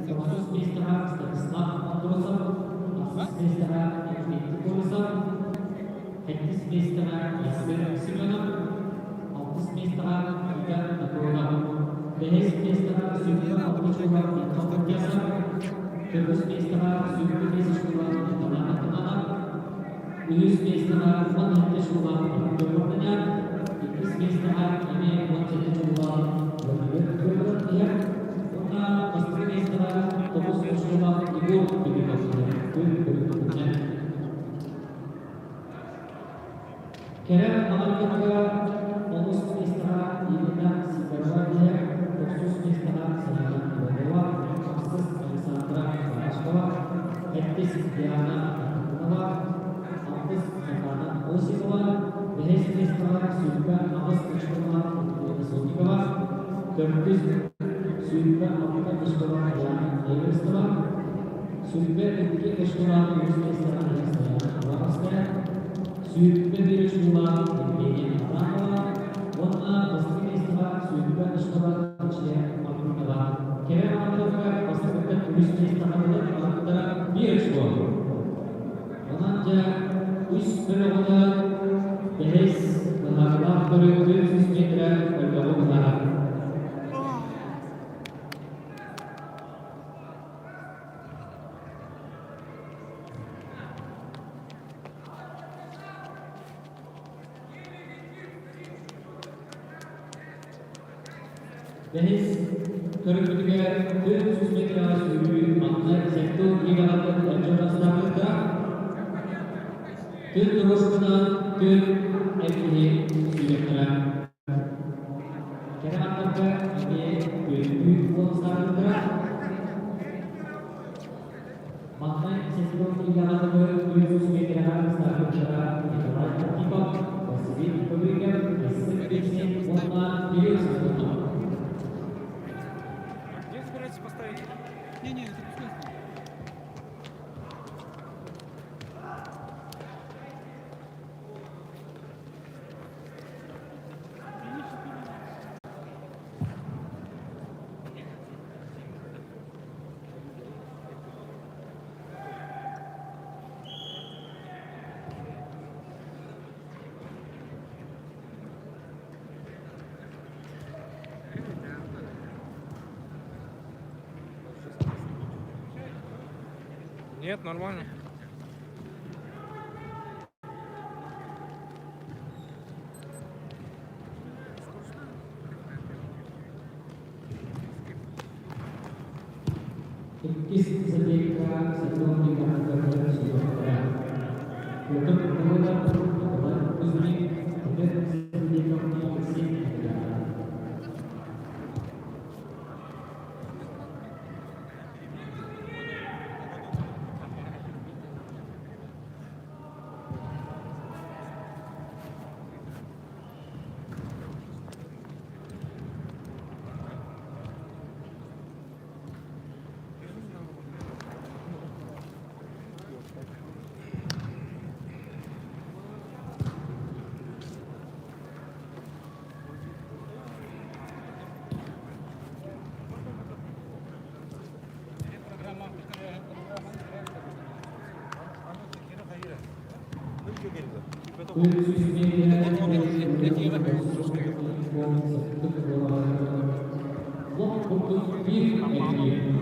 тохсус миэстэҕэ Станислав Андросов, ахсыс миэстэҕэ Иннокентий Колесов, сэттис миэстэҕэ Айсен Семенов, алтыс миэстэҕэ Никита Токуров, бэһис миэстэҕэ Сүрүнэ Алтычева Антон Матьясов, төрдүс миэстэҕэ Сүрүнэ Месячнова Николай Антонов, Үһүс миэстэҕэ 17 чуллаах Артур Варданян, иккис миэстэҕэ эмиэ 17 чуллаах Владимир Федоров иһэр уонна бастакы миэстэҕэ 9 чуллаах Егор Бибиков иһэр. Күн көрүҥүнэн. Кэрэ аҥардарга онус миэстэҕэ Елена Сидорова иһэр, тохсус миэстэҕэ Саяна Иванова, ахсыс Александра Барашкова, сэттис Диана Антонова, алтыс Светлана Осипова, бэһис миэстэҕэ 28 очколаах Екатерина Сотникова, төрдүс 26 очколаах Диана Эверстова, 22 очколаах үһүс миэстэҕэ Александра Хабаровская, 21 очколаах Евгения Абрамова уонна бастакы миэстэҕэ 20 очколаах Ачия Мартынова. Кэрэ аҥардарга бастакыттан үһүс миэстэҕэ ылар аҥардара биир очко. Онон дьэ үс бөлөҕүнэн бэһис быһаарыылаах көрүү 400 метрэ өлбөҕү быһаарар. Бэһис көрүҥмүтүгэр 400 метраҕа сүүрүү манна сэттэ лигаҕа отчуот астаабыттара. Түн дорожканан түн эр киһи сүүрүөхтэрэ. Кэрэ аттарга эмиэ күөллүү уолустаабыттара. Манна сестрон киилэҕэ дылы 300 миэтэрэҕэ ыстаатыктара Николай Архипов, Василий Ковригин, Айсен Песин уонна Кирилл Сазонов. Где собираетесь поставить? Не-не, это пускай стоит. Нет, нормально. Иккис забегка Сатон Николаевич Петр Давыдов, Николай Кузьмин, Петр Сергеев, Алексей Николаев. Лох курдук биир эргийэр.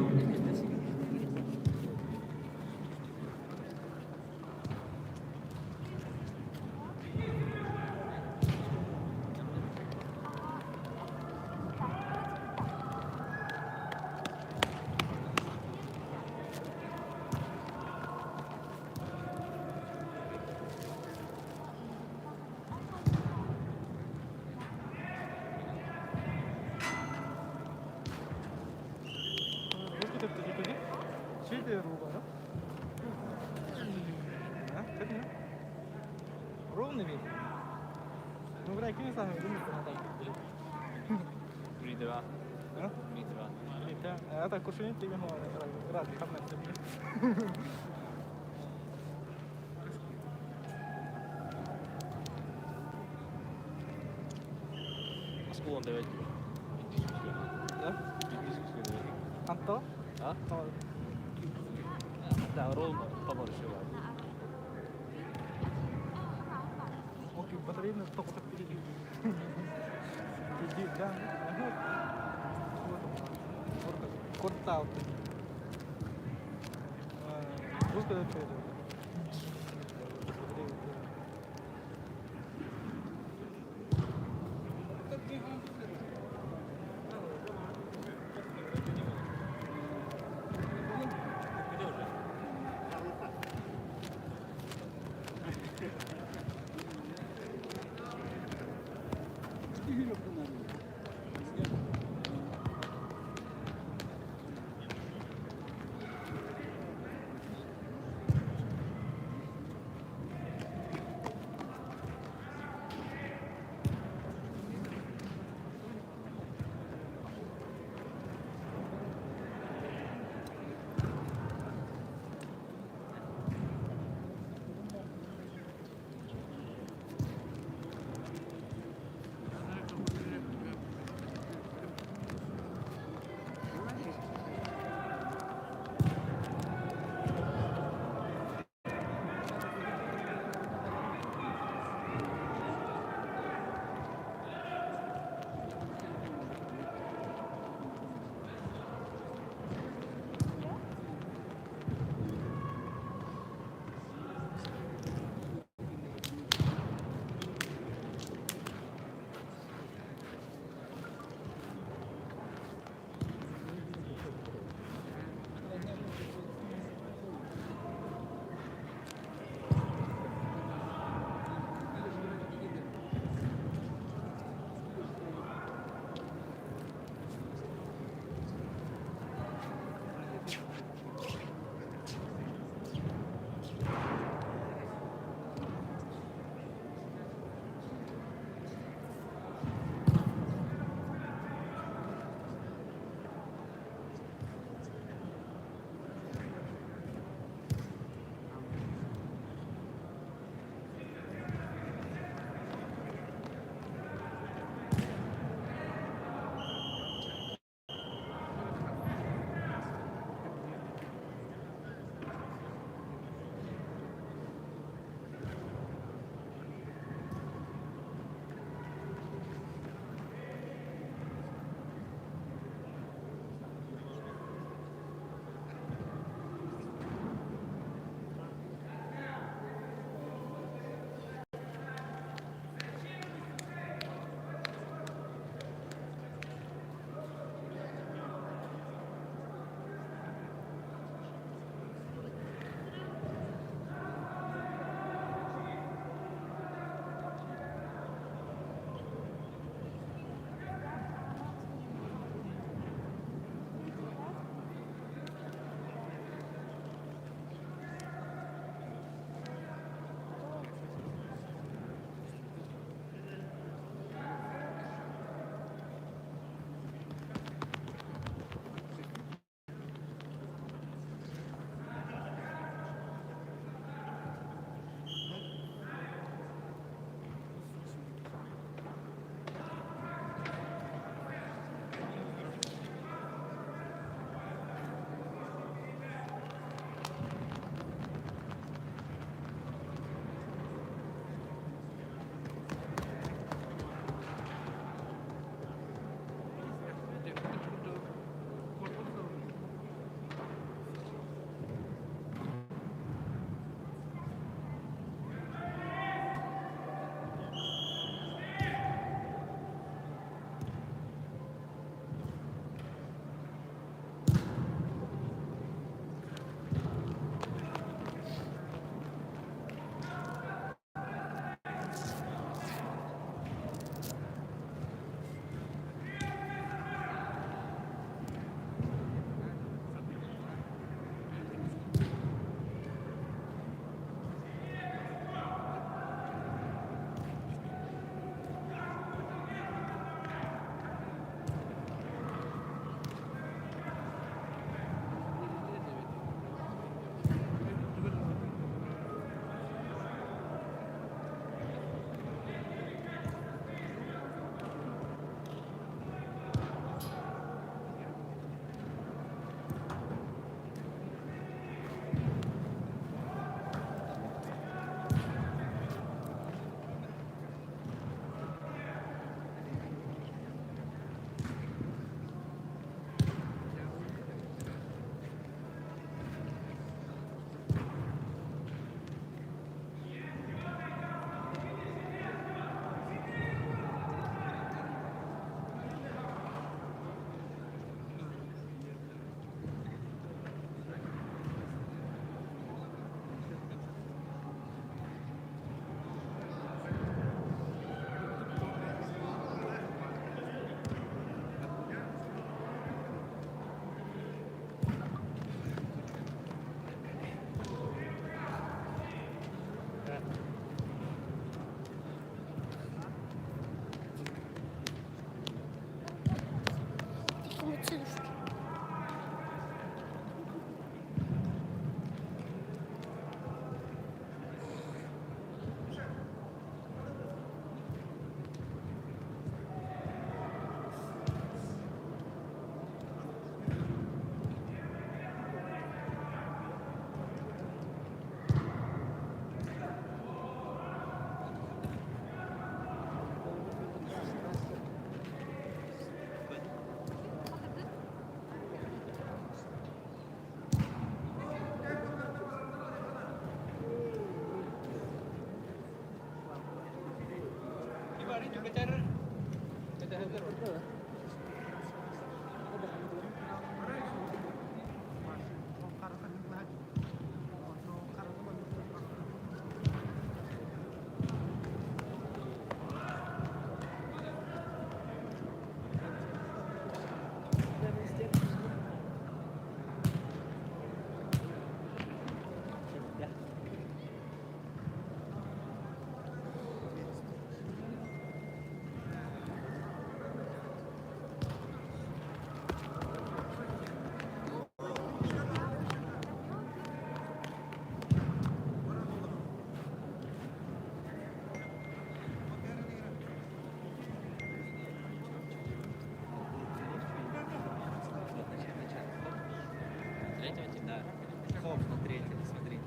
Хоп, на третьем, смотри.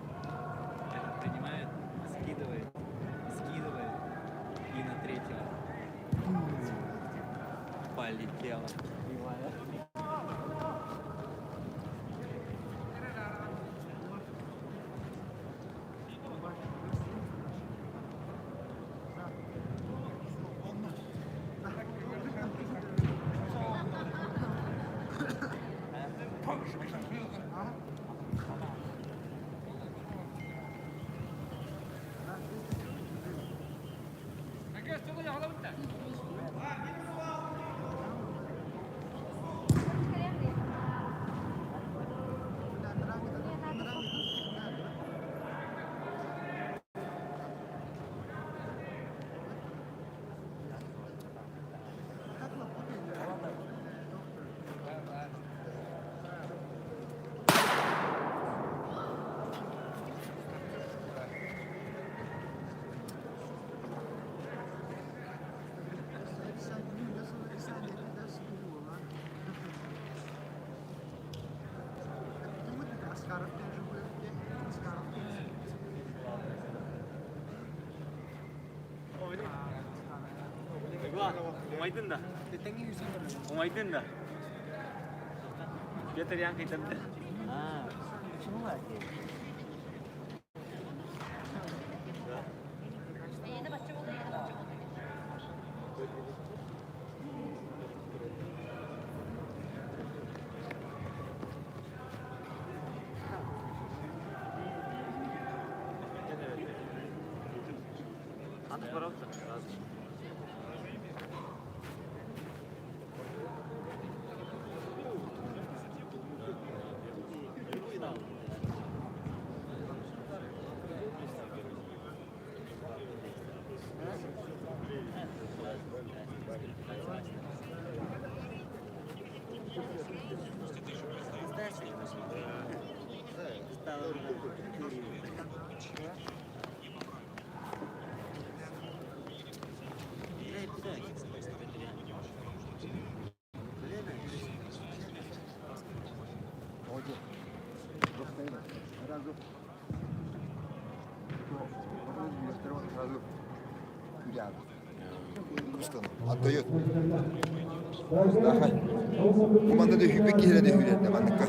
Этот принимает, скидывает, скидывает и на третьего. Полетела. Умайдын да. Умайдын да. Петр Ян кайтарды. А, почему лаки? Атып барабыз азыр. Отдает. Дахай. Команда да хүпек киһиле да хүлэрдэ манныкка.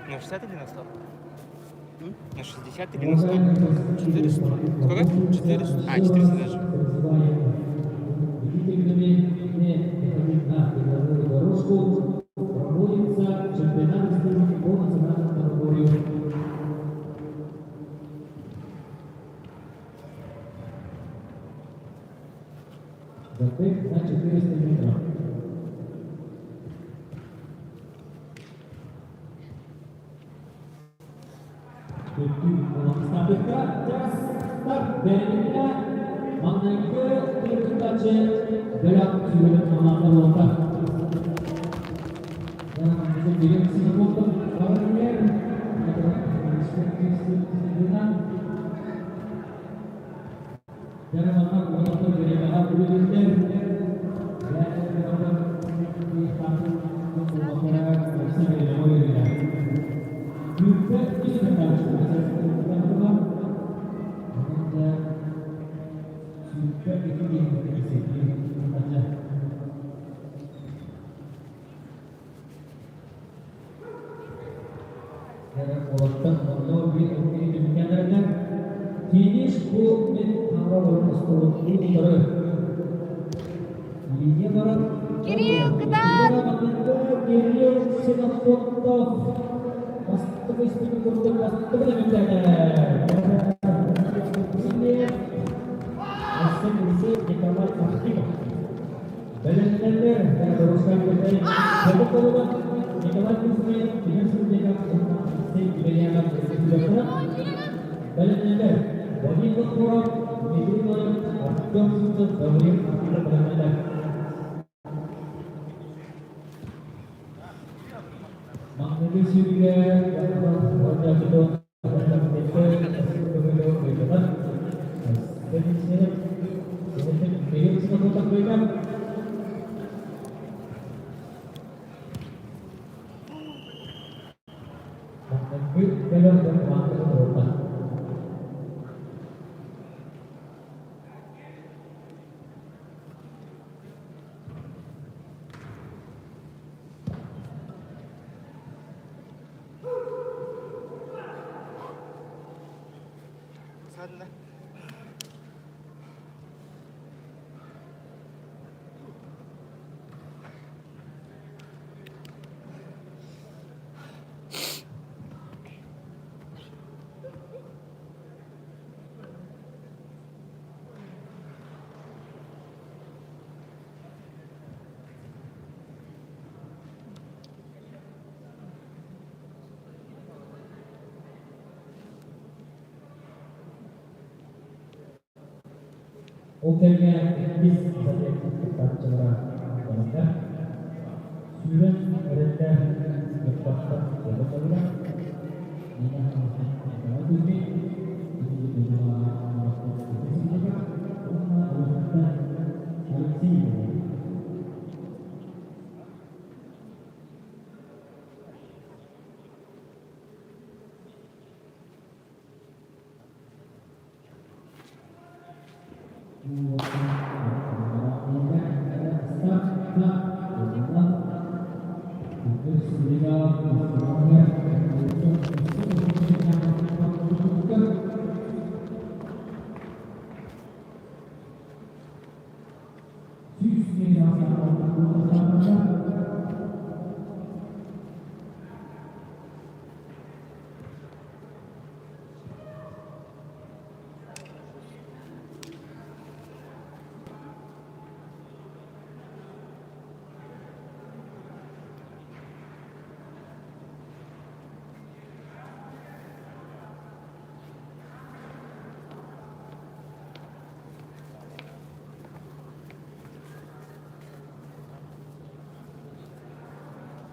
На 60 или на 100? На 60 или на 100? 400. Сколько? 400. А, 400 даже. Кирилл, кытаат! Ол кэмҥэ иккис забег кыттааччылара барыта сүүрэн эрэллэр Ньурбаттан буолаллара. Нина Николай Кузьмин, уонна Улахан Алексей Егоров.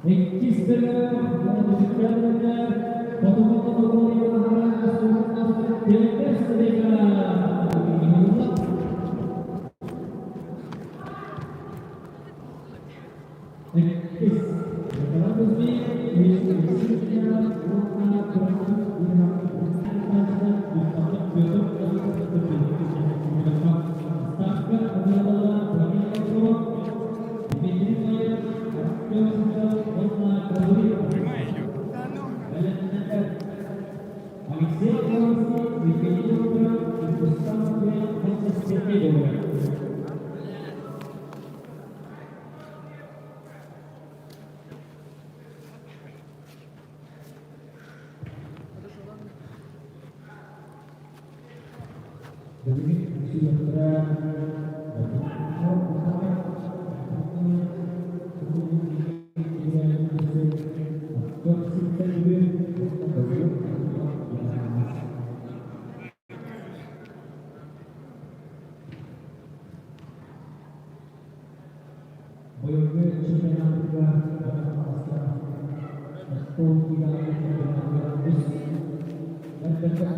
Иккис бөлөх уонна Прямая идет.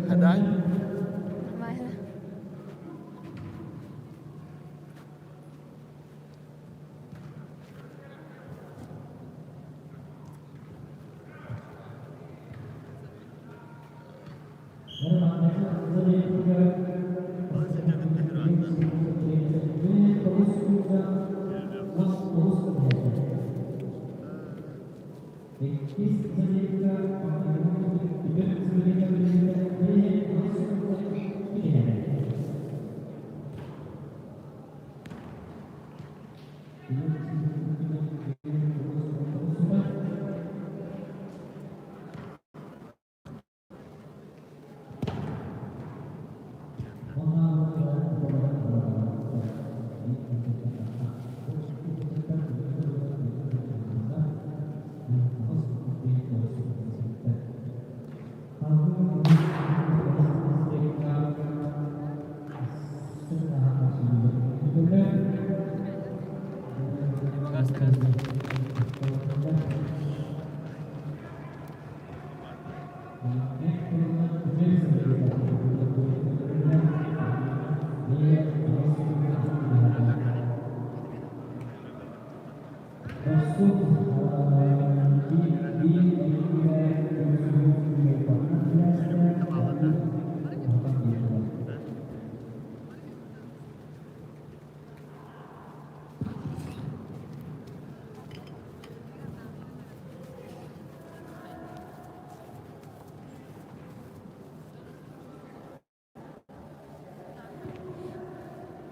Нормально.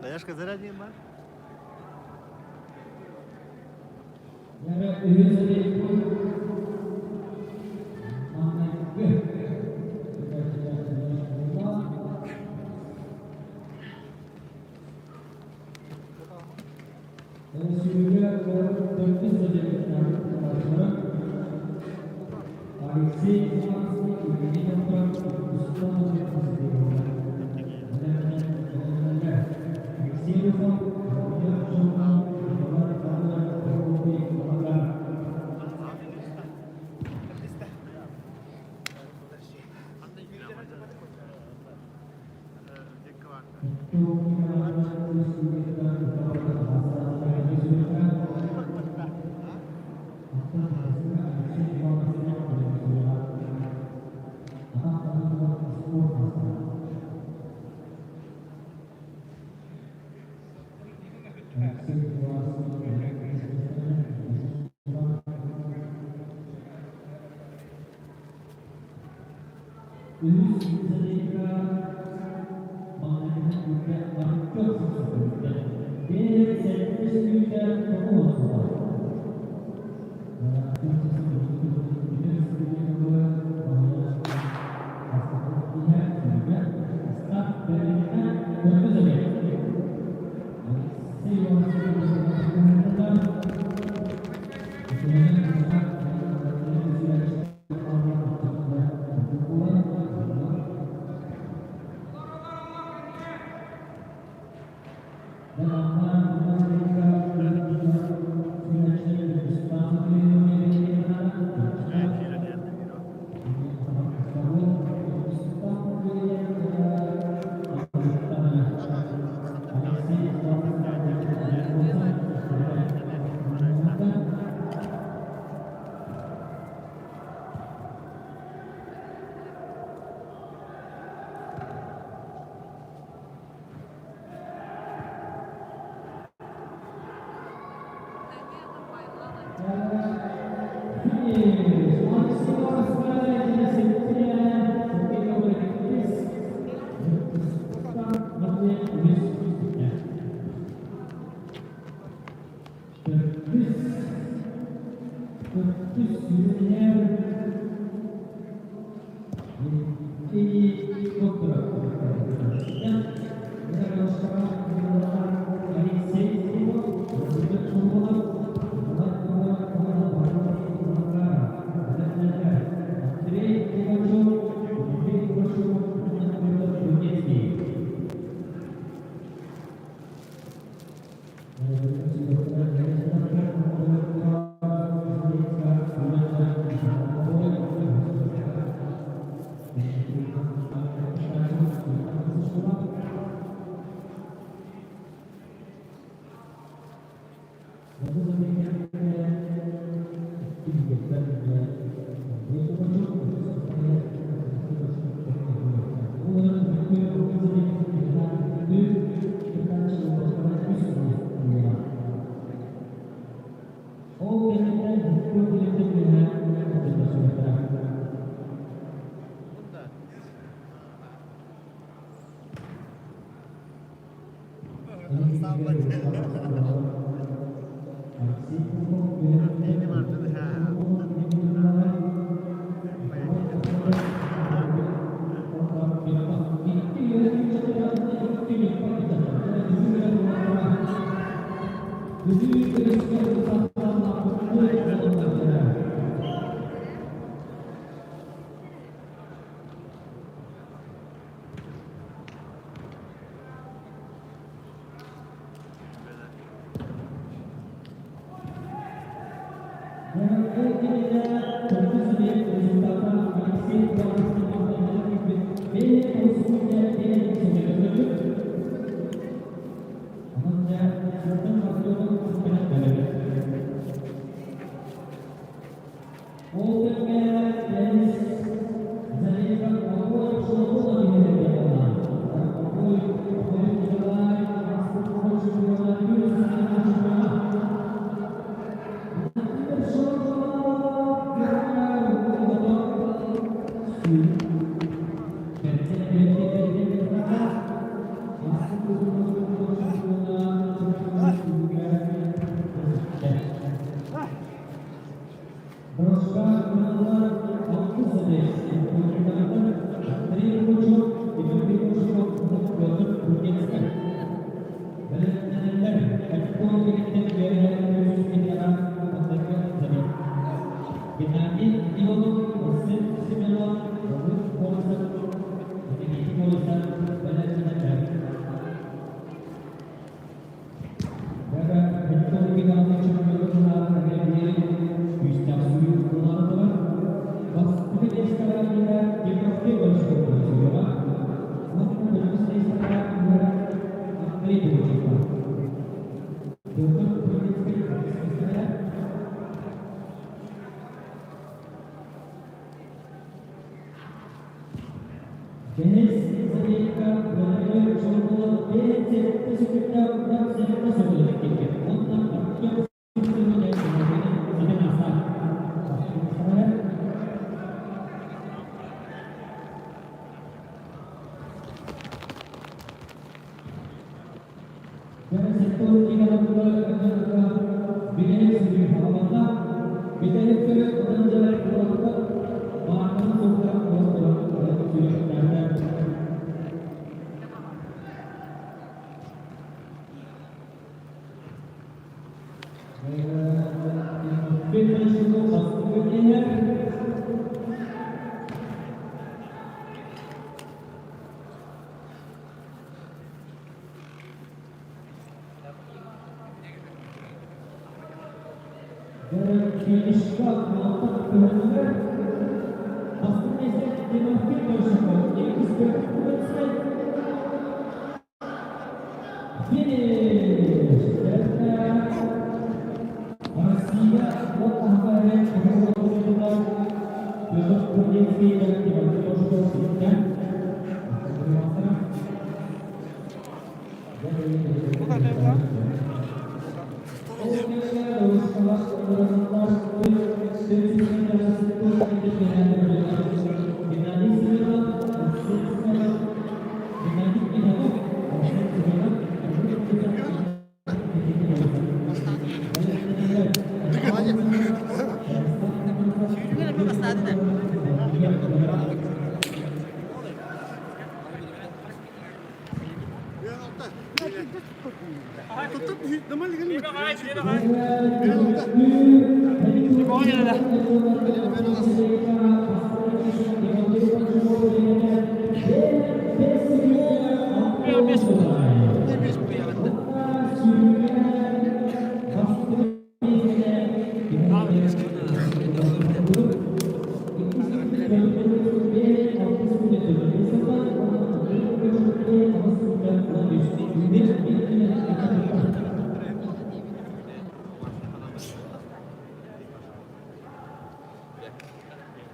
Даяшка заряднен бар.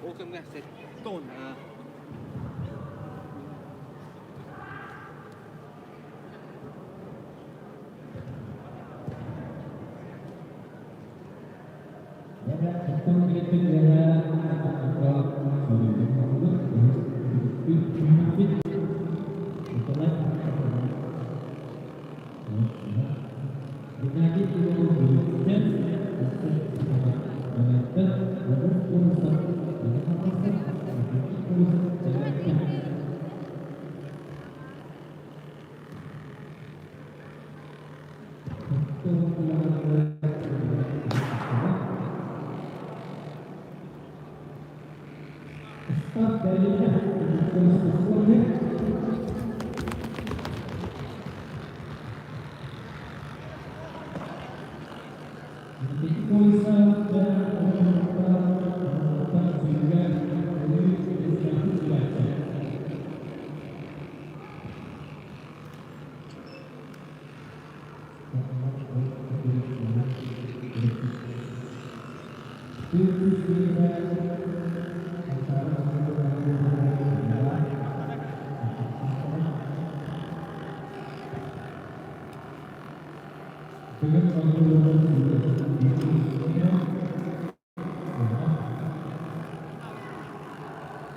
Ол кэмҥэ сэттэ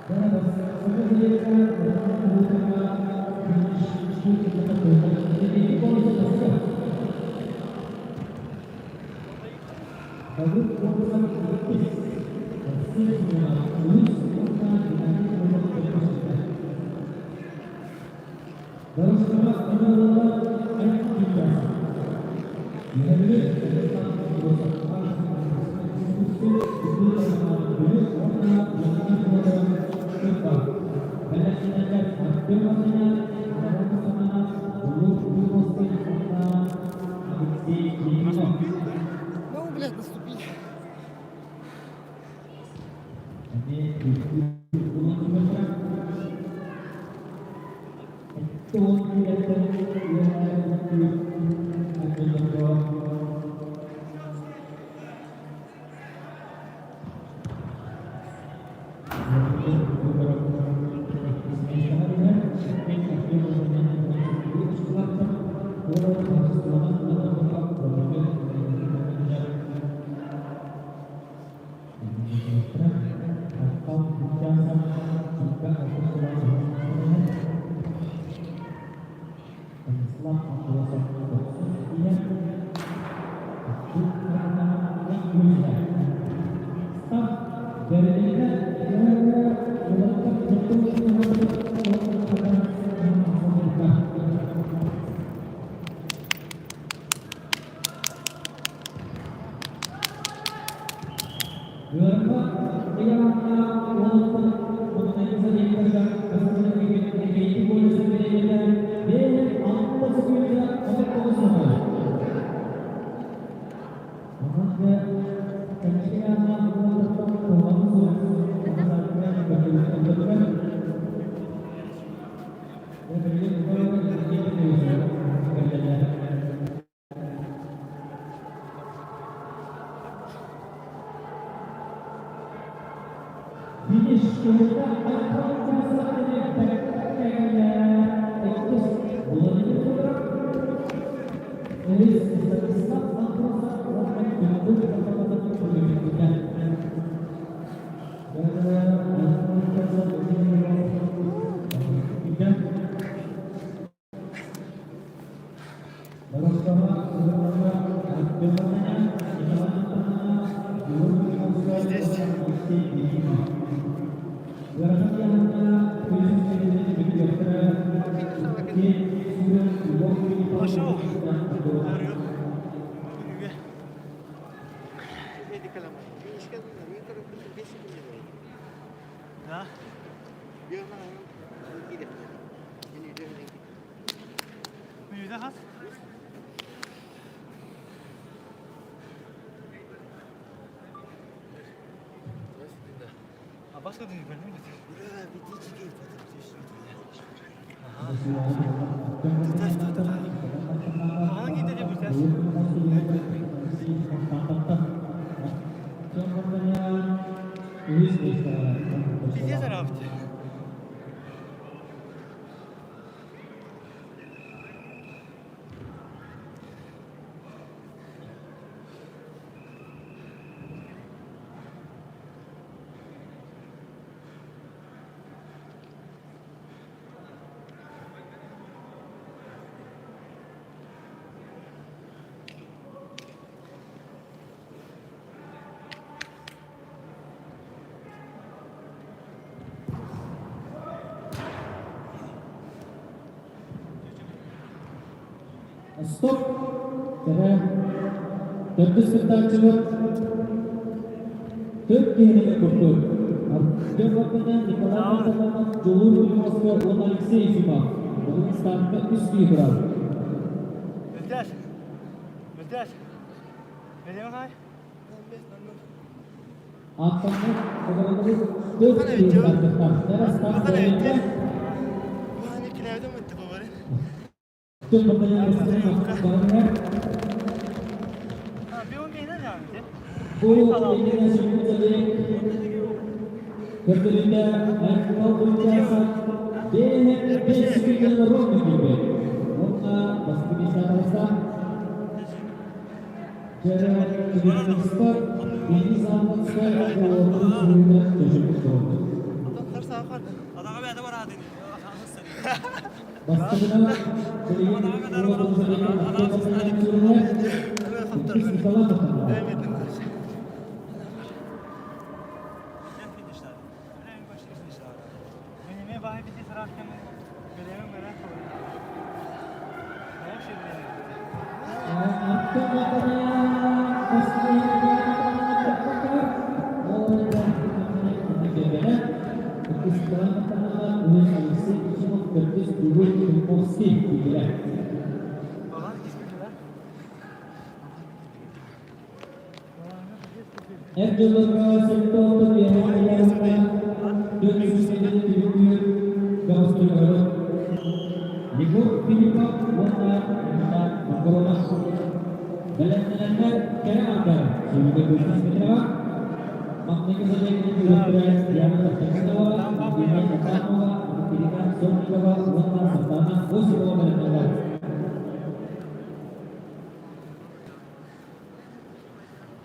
Ну, блядь, наступили. Пошел. Да? Büyüde has. А басқа дүние білмеймін. Ага. Кетеді бір Пиздец арабты. Стоп! Кэрэ төрдүс кыттааччыбыт төрт киһини курдук. Артем Вапина, Николай Мартынов, Дьулуур Кузьмовскай уонна Алексей Ефимов. Бүгүн стартка үс киһи турар. Мөлтәш. Мөлтәш. Береме хай? Аттаммыт оҕолорбут төрт киһи стартыахтаах. Кэрэ старт буолуоҕа. Бу иннинэ сүрүн көрдөрүүтэ Айхал Культясов бэйэһин бэс секунданы ровно киирбит. Уонна бастакы миэстэҕэ Дьэ, Кирилловскай Денис Августскай оҕолорун сүрүнэ төчүппүт буолбут. Эр дьоннорго сөптөөх биэһэ 400 түмүктүүр бөҕөстөргө Егор Филиппов уонна Никита Монголов бэлэмнэнэннэр кэрэ аҥар сүүрүүгэ Петрова, маҥнайгы задание күрэхтэрэ Диана Тахтаминова, Евгения Адамова, Екатерина Сотникова уонна Сардана Осипова бэлэмнэнэллэр.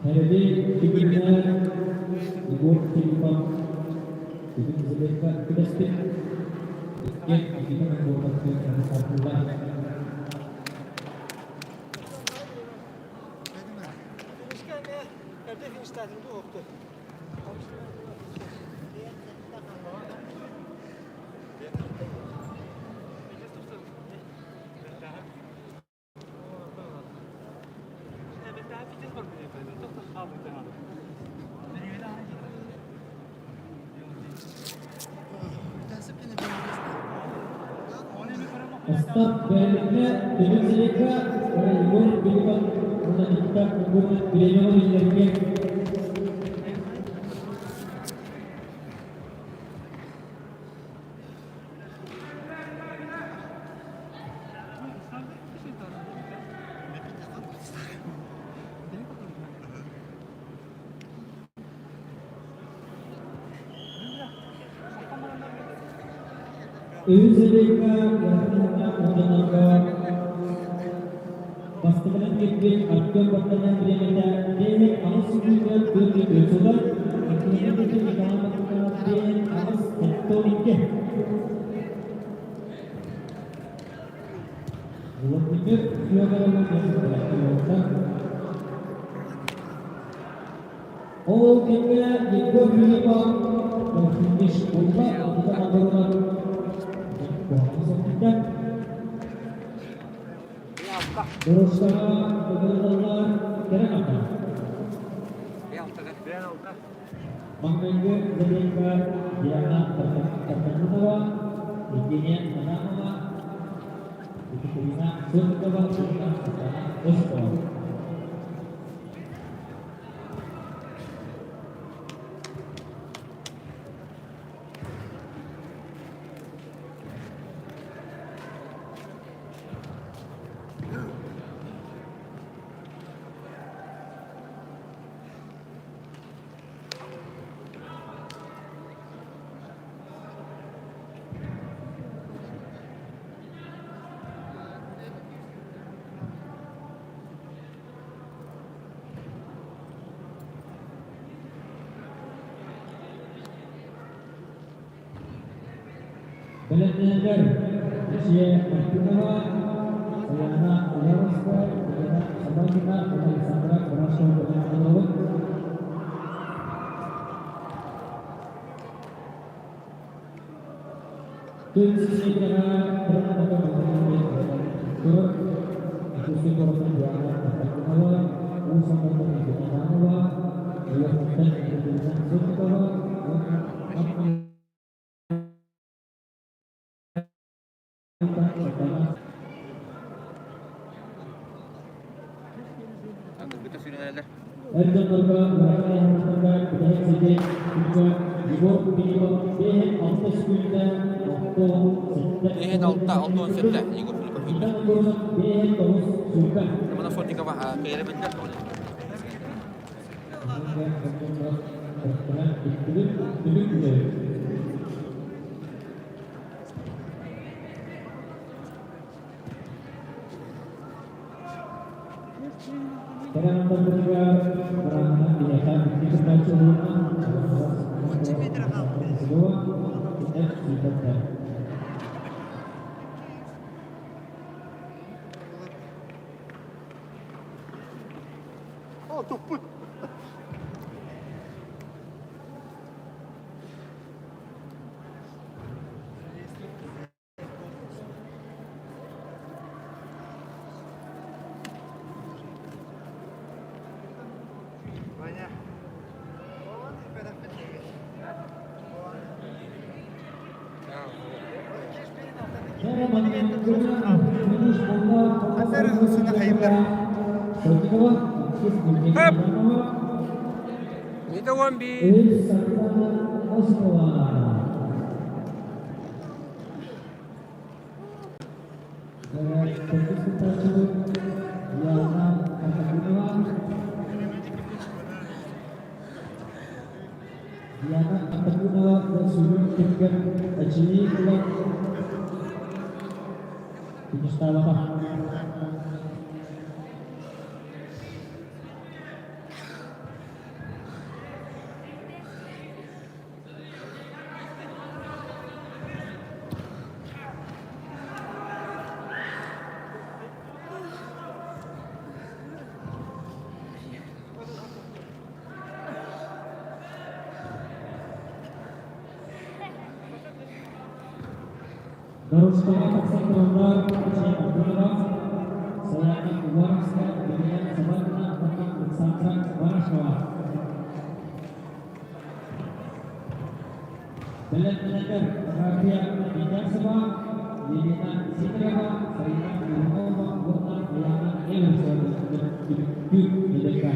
Хэрэби түгүнэ Егор Филиппов бүгүн Елизавета түбэспит иккиэн Никита Монголовтыын тардыллар. Остап Берлиҥҥэ Тимир Селека Егор Филиппов уонна Никита Монголов бириэмэҕэ биллэргэ Үһүс ыйга Ярославна бастакынан кэлбит Артем Бартанян бириэмэтэ биэһин аҕыс сүүрүүгэ 4 сылар, иккиһинэн кэлбит Николай Мартынов биэһин аҕыс 72. Владимир Федоровы Ол кэмҥэ Егор Филиппов финиш буолла, Никита Монголов Дорожкаҕа ыҥырыллар кэрэ аҥар. Маҥнайгы забегка Диана Тартакунова, Евгения Адамова, Екатерина Сотникова уонна Светлана Осипова. Бэлэмнэнэллэр Lucia Мартынова, Саяна Уляровская, Елена Собакина уонна Александра Барашова бэлэмнэнэллэр. Түн сиэкэҕэ кыра Турар Якутскай куораттан Диана Мартынова, Уус Алдантан Елена Иванова, Өлүөхүмэттэн Екатерина Сотникова уонна Кыргыта сүүрэнэллэр. Эр дьоннорго ыарахан ыйааһыннарга бүтэһик сиди күҥҥэ Егор Филиппов биэһин алта сүүрдэ 67 Биэһин алта, 67 Егор Филиппов сүүрдэ. Биэһин тоҕус сүүрбэ. Романа Сотникова кыайара биллэр. Кэрэ быраанынан биһиэхэ икки кыттааччы уһулунна. Туппут. Ваня. Хоп! Не того би. Диана Антонова сүрүн түмүгэр эчийии ылан фиништаабата. Дорожкаҕа тахсан тураллар Ачия Мартынова, Саяна Уваровская, Елена Собакина уонна Александра Барашева. Бэлэмнэнэллэр Рафия Митясова, Елена Сидорова, Сарина Иванова уонна Аяна Эверсова түмүктүүр эдэргэ.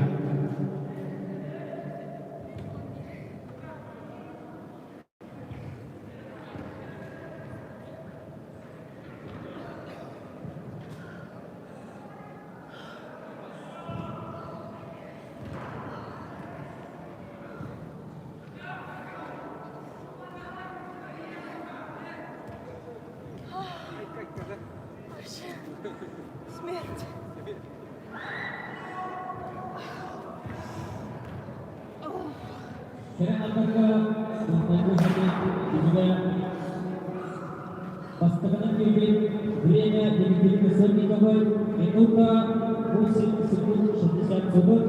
Смерть. Кэрэ аҥарга түмүгэ бастакынан киирбит Время Екатерины Сотниковой минута 8 секунд 60 секунд.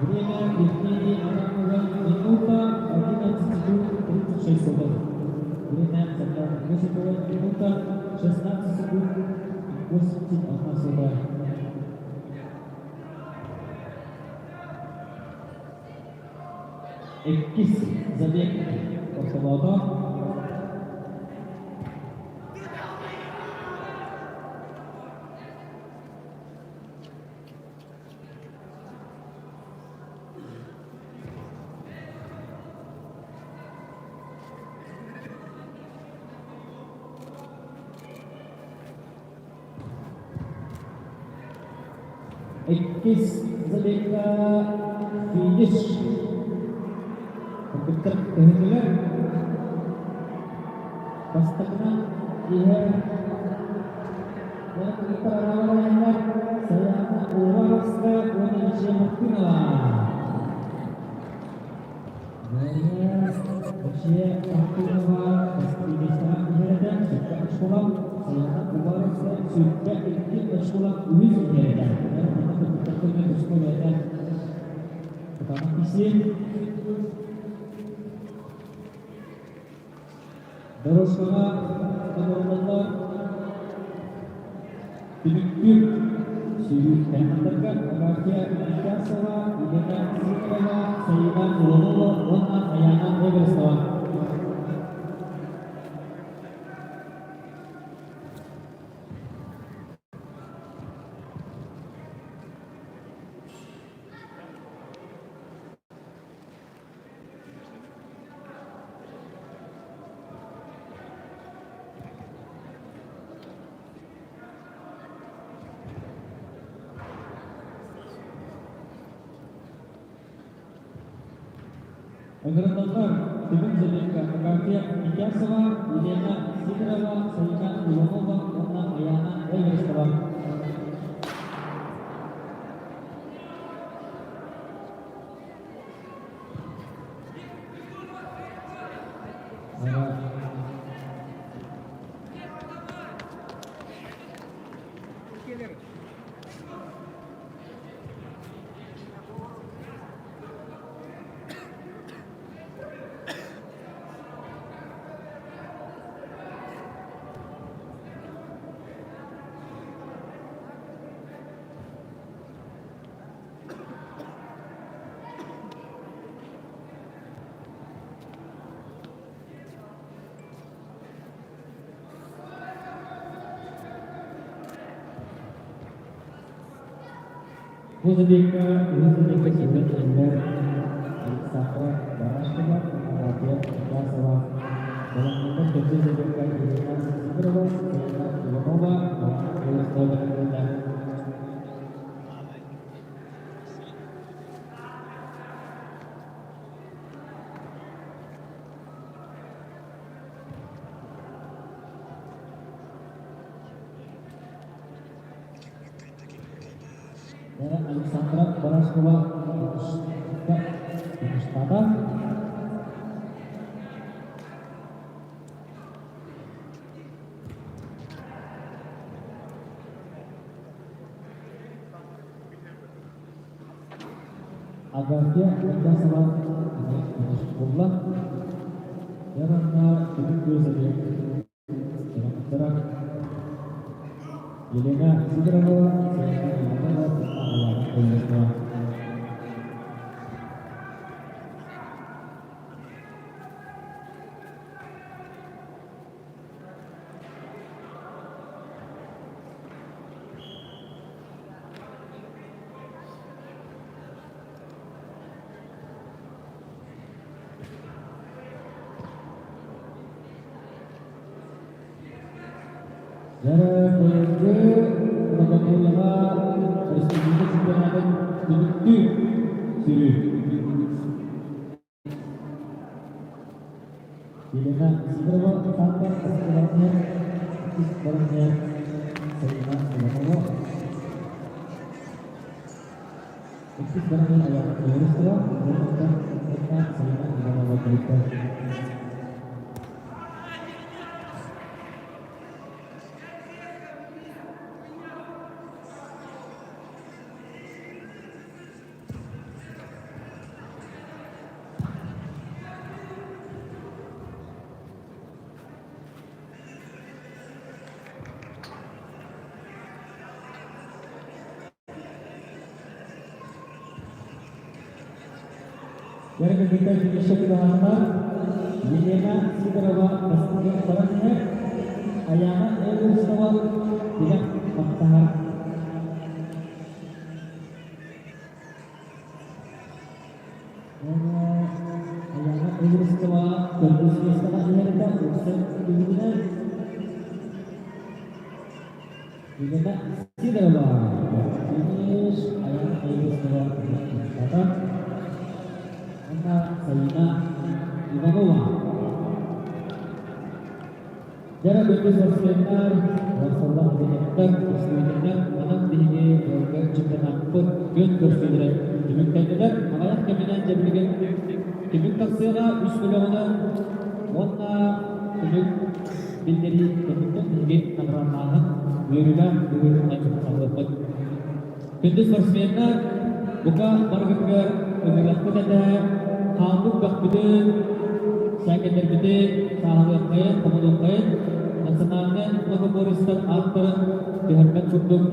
Время Евгении Адамовой минута 11 секунд 36 секунд. Время Светланы Осиповой минута 16 секунд 81 сотая. Иккис забег ортолоото. Иккис забегка финиш. Кыргыттар көһүннүлэр. Бастакынан иһэр кыргыттар араалар Саяна Уваровская уонна Личия Мартынова. Личия Мартынова миэстэҕэ иһэр этэ, сүргэ очколаах. Саяна Уваровская сүргэ икки очколаах үһүс иһэр этэ. Манна кыргыттар көрүҥэ туспа бэйэтэ кытаанах киирсии. Дорожкаҕа оҥоруллаллар түмүктүүр сүүрүү кэлэннэргэ Агафья Митясова, Елена Сидорова, Саина Иванова уонна Аяна Эверстова. Ыҥырыллаллар Тыгын Забегка Агафья Митясова, Елена Сидорова, Саина Иванова уонна Аяна Эверстова. Бу забегка үһүс забегка сүүрэн иһэллэр Александра Барашкова, Агафья Некрасова, Балаҕаннар төрдүс забегка Ирина Сидорова, Саяна Иванова, Балаҕан бэлэмнэннэ. Александра Барашкова штата. Агафья Некрасова буолла. Яранна түмүк көзөбү Елена Сидорова, Саяна Иванова, Аллана Колесова. Дьэ, быйылгы многоборьеҕа республика чемпионатын түмүктүүр сүрү. Елена Сидорова Таатта оскуолатыгар иккис баран Сайына Иванова Иккис баран Аяна Колесова, уонна Сайына Иванова кэлбиттэр. Кыргыттар финишка чугаһаатылар. Елена Сидорова бастакы баран иһэр. Аяна Эверстова тилэх баттаһар. Аяна Эверстова төрдүс миэстэҕэ иһэрдэ. Уксай түмүгүнэн Елена Сидорова финиш Аяна Эверстова кыттата. Уонна Саина Иванова. Дьэ, күндү спортсменнар, барсаллах үлэһиттэр, көрсүбүтүнэн манан биһиги ыалга чемпионаппыт күөн көрсүүлэрэ түмүктэннилэр. Аҕыйах кэминэн дьэ билигин түмүк тахсыаҕа үс бөлөҕүнэн уонна түмүк биллэрии кэнниттэн биһиги наҕараадалааһын үөрүүлээх быһыытынан саҕалыахпыт. Күндү спортсменнар, бука барыгытыгар ыҥырыахпыт этэ, хаалбыт бөхпүтүн, сээкэйдэрбитин сааһылыаххайын, хомунуоххайын, национальнай многоборецтар ааттарын түһэрбэт курдук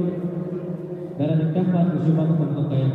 бэрээдэктээх баар учууталы хомунуоххайын.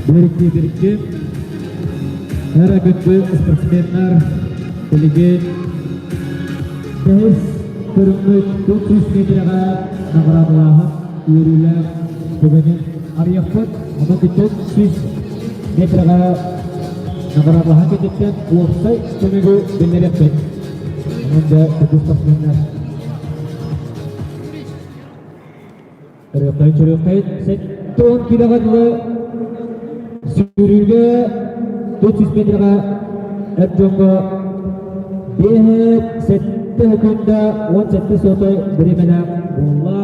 Бирикки бирикки Эра күндү спортсменнар билигин бэһис көрүҥмүт 400 метрэҕэ наҕараадалааһын үөрүүлээх түгэнин арыйахпыт. Онон 400 метрэҕэ наҕараадалааһын кэнниттэн уопсай түмүгү биллэриэхпит. Онон да күндү спортсменнар Өрүөххэй чөрүөххэй 70 килоҕа дылы сүүрүүгэ 400 метрга эр дьоҥҥо биэһэ сэттэ секунда 17 сотой бириэмэлээх буолла.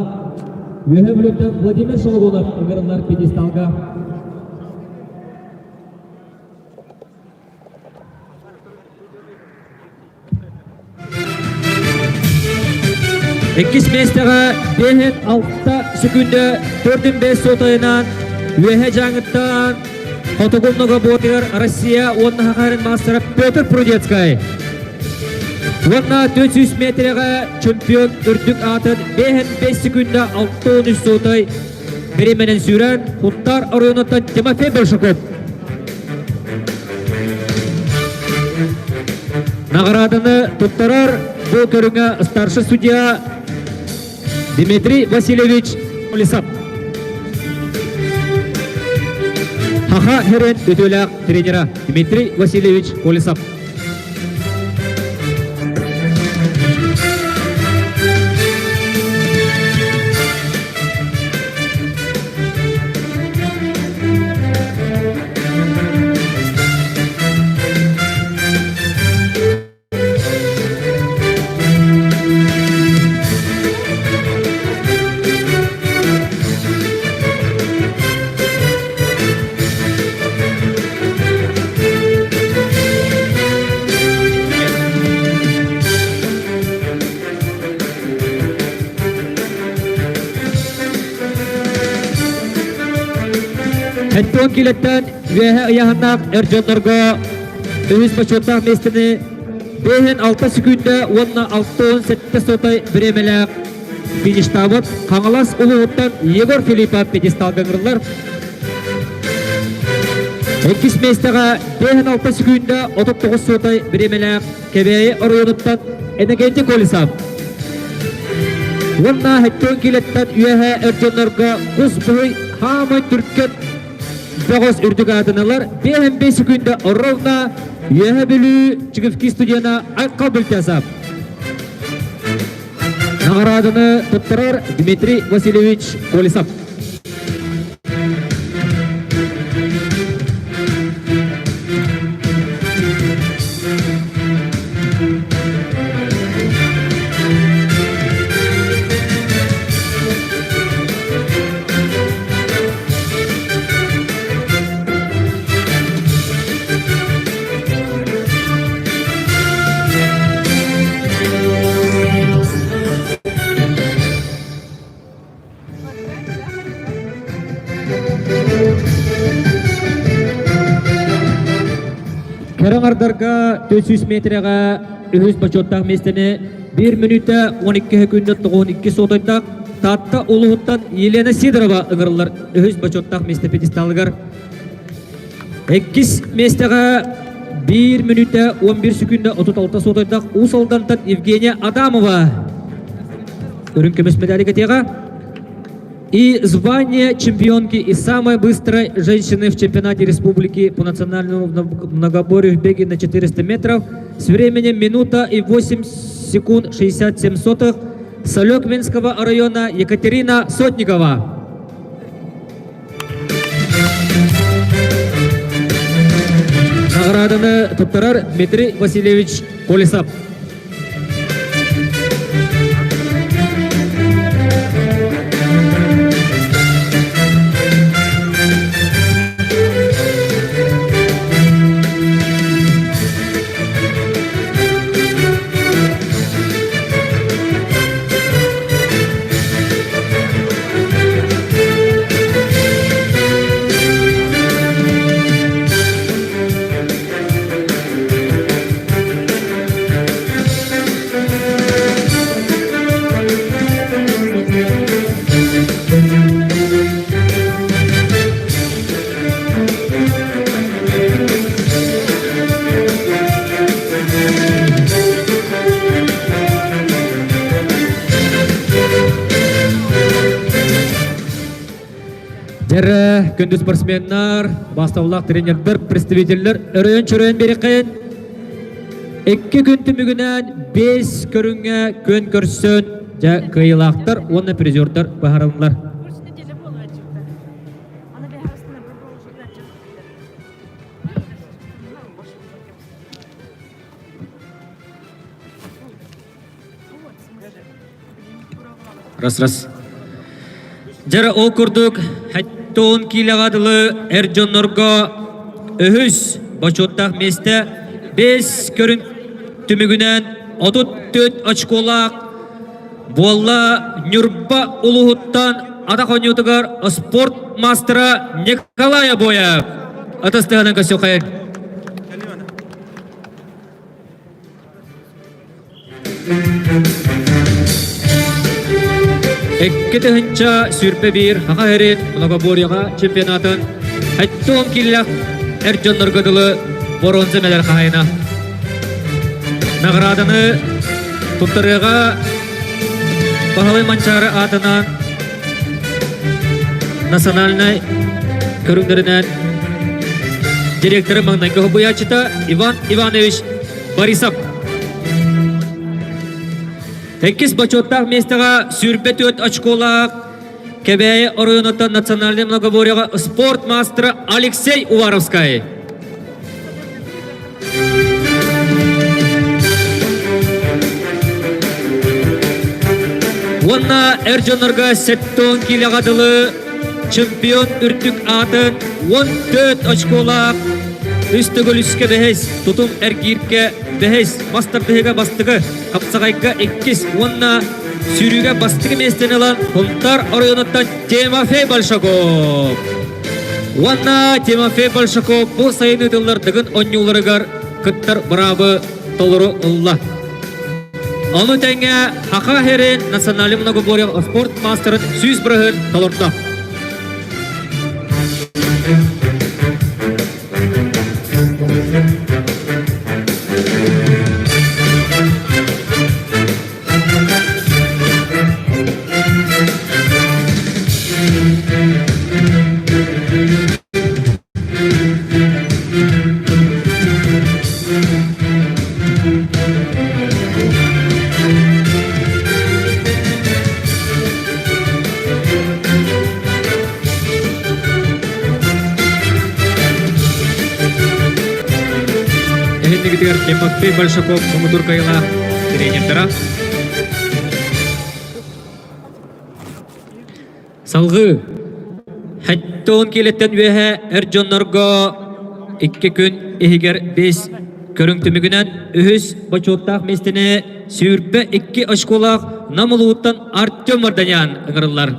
Үөһэ Бүлүүттэн Владимир Шологонов ыҥырыллар пьедесталга. Иккис миэстэҕэ биэһин алта секүндэ төрдүн бэс суотайынан Үөһэ Дьааҥыттан Хотугу многоборьер Россия уонна Хахарин маастара Петр Прудецкай. Уонна 400 метрэҕэ чемпион үрдүк аатын биэһин бэс секүндэ 63 суотай бириэмэнэн сүүрэн Хунтаар оройуонуттан Тимофей Большаков. Наҕарааданы туттарар бу көрүҥэ старший судья Дмитрий Васильевич Колесов. Хаха Херен үтүөлээх тренера Дмитрий Васильевич Колесов. Хеттон килэттэн үөһэ ыйаһыннаах эр дьоннорго үһүс бочуоттаах миэстэни бэһин алта секүндэ уонна 67 сотай бириэмэлээх фиништаабыт Хаҥалас улууһуттан Егор Филиппов пьедесталга ыҥырыллар. Иккис миэстэҕэ 56 секүндэ 39 суотай бириэмэлээх Кэбээйи оройуонуттан Энегенти Колесов. Уонна хэттэн килэттэн үөһэ эр дьоннорго кус быһый хаамай түркет бөҕөс үрдүк аатыналар 5 секүндэ ровно Үөһэ Бүлүү Чыгывки студена Айхал Бүлтясов. Наҕарааданы туттарар Дмитрий Васильевич Колесов. Кэрэ аҥардарга 400 метрэҕэ үһүс бочуоттаах миэстэни 1 мүнүүтэ 12 секүндэ 92 сотойдаах Таатта улууһуттан Елена Сидорова ыҥырыллар үһүс бочуоттаах миэстэ пьедесталыгар. Иккис миэстэҕэ 1 мүнүүтэ 11 секүндэ 36 сотойдаах Уус Алдантан Евгения Адамова үрүҥ көмүс медали кэтиэҕэ. И звание чемпионки и самой быстрой женщины в чемпионате республики по национальному многоборью в беге на 400 метров с временем минута и 8 секунд 67 сотых с Олекминского района Екатерина Сотникова. Награданы туттарар Дмитрий Васильевич Колесов. Дьэрэ, күндү спортсменнар, бастабыллаах тренердэр, представителлэр өрөйөн-чөрөйөн биэриэххэйин. Икки күн түмүгүнэн 5 көрүҥҥэ күөн көрсөн, дьэ, кыайыылаахтар уонна призердар быһаарыллар. Раз-раз. Дьэ ол курдук 70 киилэҕэ дылы эр дьоннорго үһүс бочуоттаах миэстэ 5 көрүҥ түмүгүнэн 34 очколаах буолла Ньурба улууһуттан атах оонньуутугар спорт маастара Николай Обоев. Ытыстыһынан көрсүөххэйин. 2021 Саха сирин многоборьеҕа чемпионатын 70 киилэлээх эр дьоннорго дылы боруонса мэлэр хаһайына. Награданы туттарыаҕа Баһылай Манчаары аатынан национальнай көрүҥнэринэн директоры маҥнайгы хобуйааччыта Иван Иванович Борисов. Иккис бочуоттаах миэстэҕэ 24 очколаах Кэбээйи оройуонуттан национальнай многоборьеҕа спорт маастара Алексей Уваровскай. Уонна эр дьоннорго 70 киилэҕэ дылы чемпион үрдүк аатын 14 очколаах үс төгүл үскэ бэһис, тутум эргииргэ бэһис, мас тардыһыыга бастакы, хапсаҕайга иккис уонна сүүрүүгэ бастакы миэстэни ылан Сунтаар оройуонуттан Тимофей Большаков. Уонна Тимофей Большаков бу сайын ыытыллар Дыгын оонньууларыгар кыттар быраабы толору ылла. Ону тэҥэ Саха сирин национальный многоборье спорт маастарын 100 бырыһын толордо. Эһиннигитигэр Тимофей Большаков муҥутуур кыайыылаах тренердара. Салгыы 70 киилэттэн үөһэ эр дьоннорго икки күн иһигэр 5 көрүҥ түмүгүнэн үһүс бочуоттаах миэстэни 22 очколаах Нам улууһуттан Артем Варданян ыҥырыллар.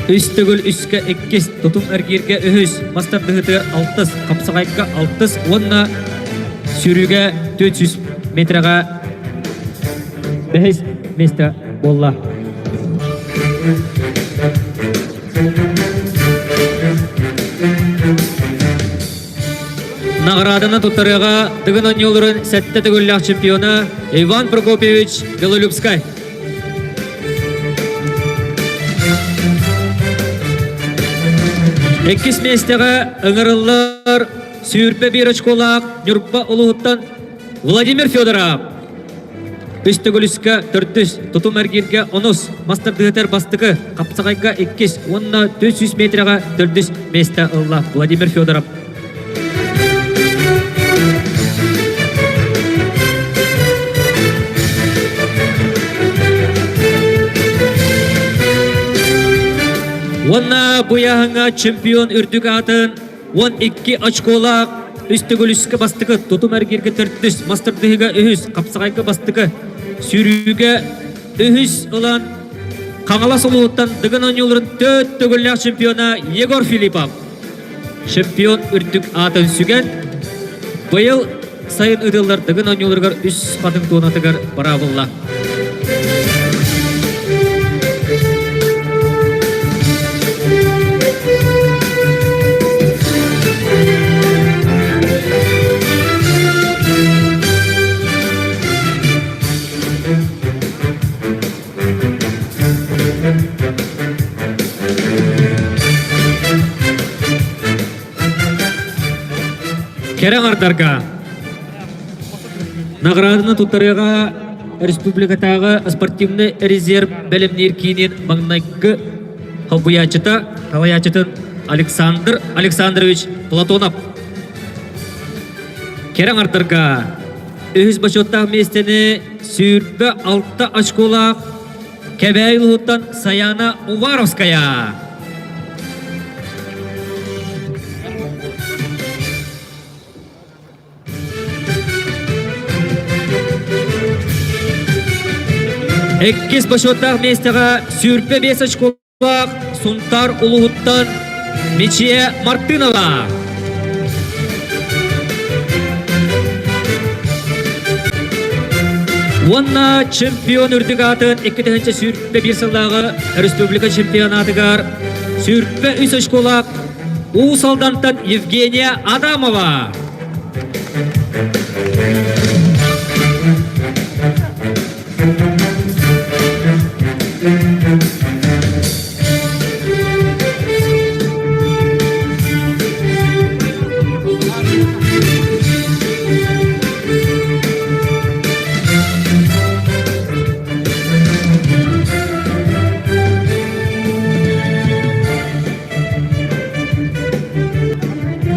Үс төгүл үскэ иккис, тутум эргииргэ үһүс, мас тардыһыытыгар алтыс, хапсаҕайга алтыс уонна сүүрүүгэ 400 метрэҕэ бэһис миэстэ буолла. Наҕарааданы туттарыаҕа Дыгын оонньууларын сэттэ төгүллээх чемпиона Иван Прокопьевич Белолюбскай. Иккис миэстэҕэ ыҥырыллар 21 очколаах Ньурба улууһуттан Владимир Федоров. Үс төгүлүскэ төрдүс, тутум эргииргэ онус, мас тардыһытар бастакы, хапсаҕайга иккис уонна 400 метрэҕэ төрдүс миэстэ ылла Владимир Федоров. Уонна бу ыйааһыҥҥа чемпион үрдүк аатын 12 очколаах үс төгүл үскэ бастакы, тутум эргииргэ төрдүс, мас тардыһыыга үһүс, хапсаҕайга бастакы, сүүрүүгэ үһүс ылан Хаҥалас улууһуттан Дыгын оонньууларын төрт төгүллээх чемпиона Егор Филиппов. Чемпион үрдүк аатын сүгэн, быйыл сайын ыытыллар Дыгын оонньууларыгар үс хатыҥ туонатыгар быраабылла. Кэрэ аҥардарга наҕарааданы туттарыаҕа республикатааҕы спортивнай резерв бэлэмниир киинин маҥнайгы холбуйааччыта, салайааччытын Александр Александрович Платонов. Кэрэ аҥардарга үһүс бочуоттаах миэстэни 26 очколаах Кэбээйи улууһуттан Саяна Уваровская. Иккис бочуоттаах миэстэҕэ 25 очколаах Сунтаар улууһуттан Мичия Мартынова. Уонна чемпион үрдүк аатын 2021 сыллааҕы республика чемпионатыгар 23 очколаах Уус Алдантан Евгения Адамова.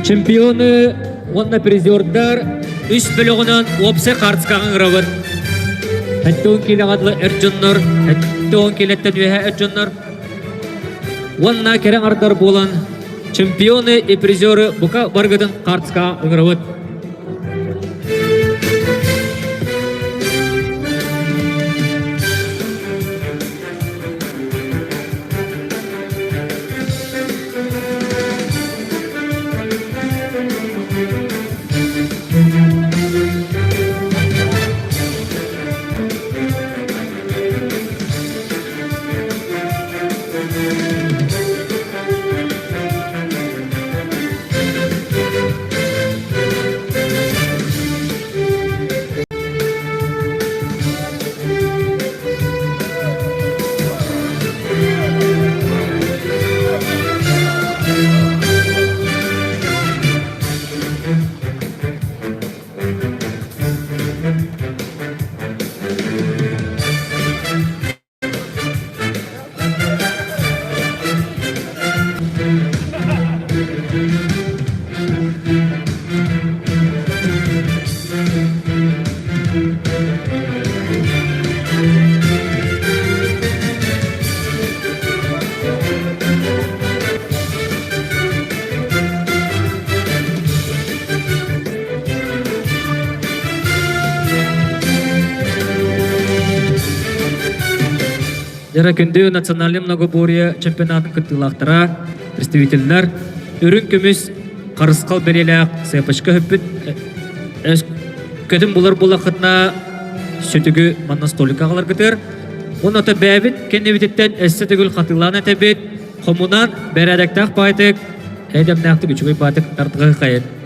Чемпионы уонна призердар үс бөлөҕүнэн уопсай хаартыскаҕа ыҥырабыт. 70 киилэҕэ дылы эр дьоннор, 70 киилэттэн үөһэ эр дьоннор уонна кэрэ аҥардар буолан чемпионы и призеры бука барыгытын хаартыскаҕа ыҥырабыт. Дьара күндү национальный многоборье чемпионатын кыттыылаахтара, представителлэр үрүҥ көмүс харысхал бэлиэлээх сыапачка өппүт көтүн булар булахытына сүтүгү манна столикка аҕаларгытыгар уонна ото бэйэбит кэннибититтэн өссө төгүл хатылаан этэбит хомунан бэрээдэктээх баайтык эдэмнээхтик үчүгэй баайтык тардыгы хайын.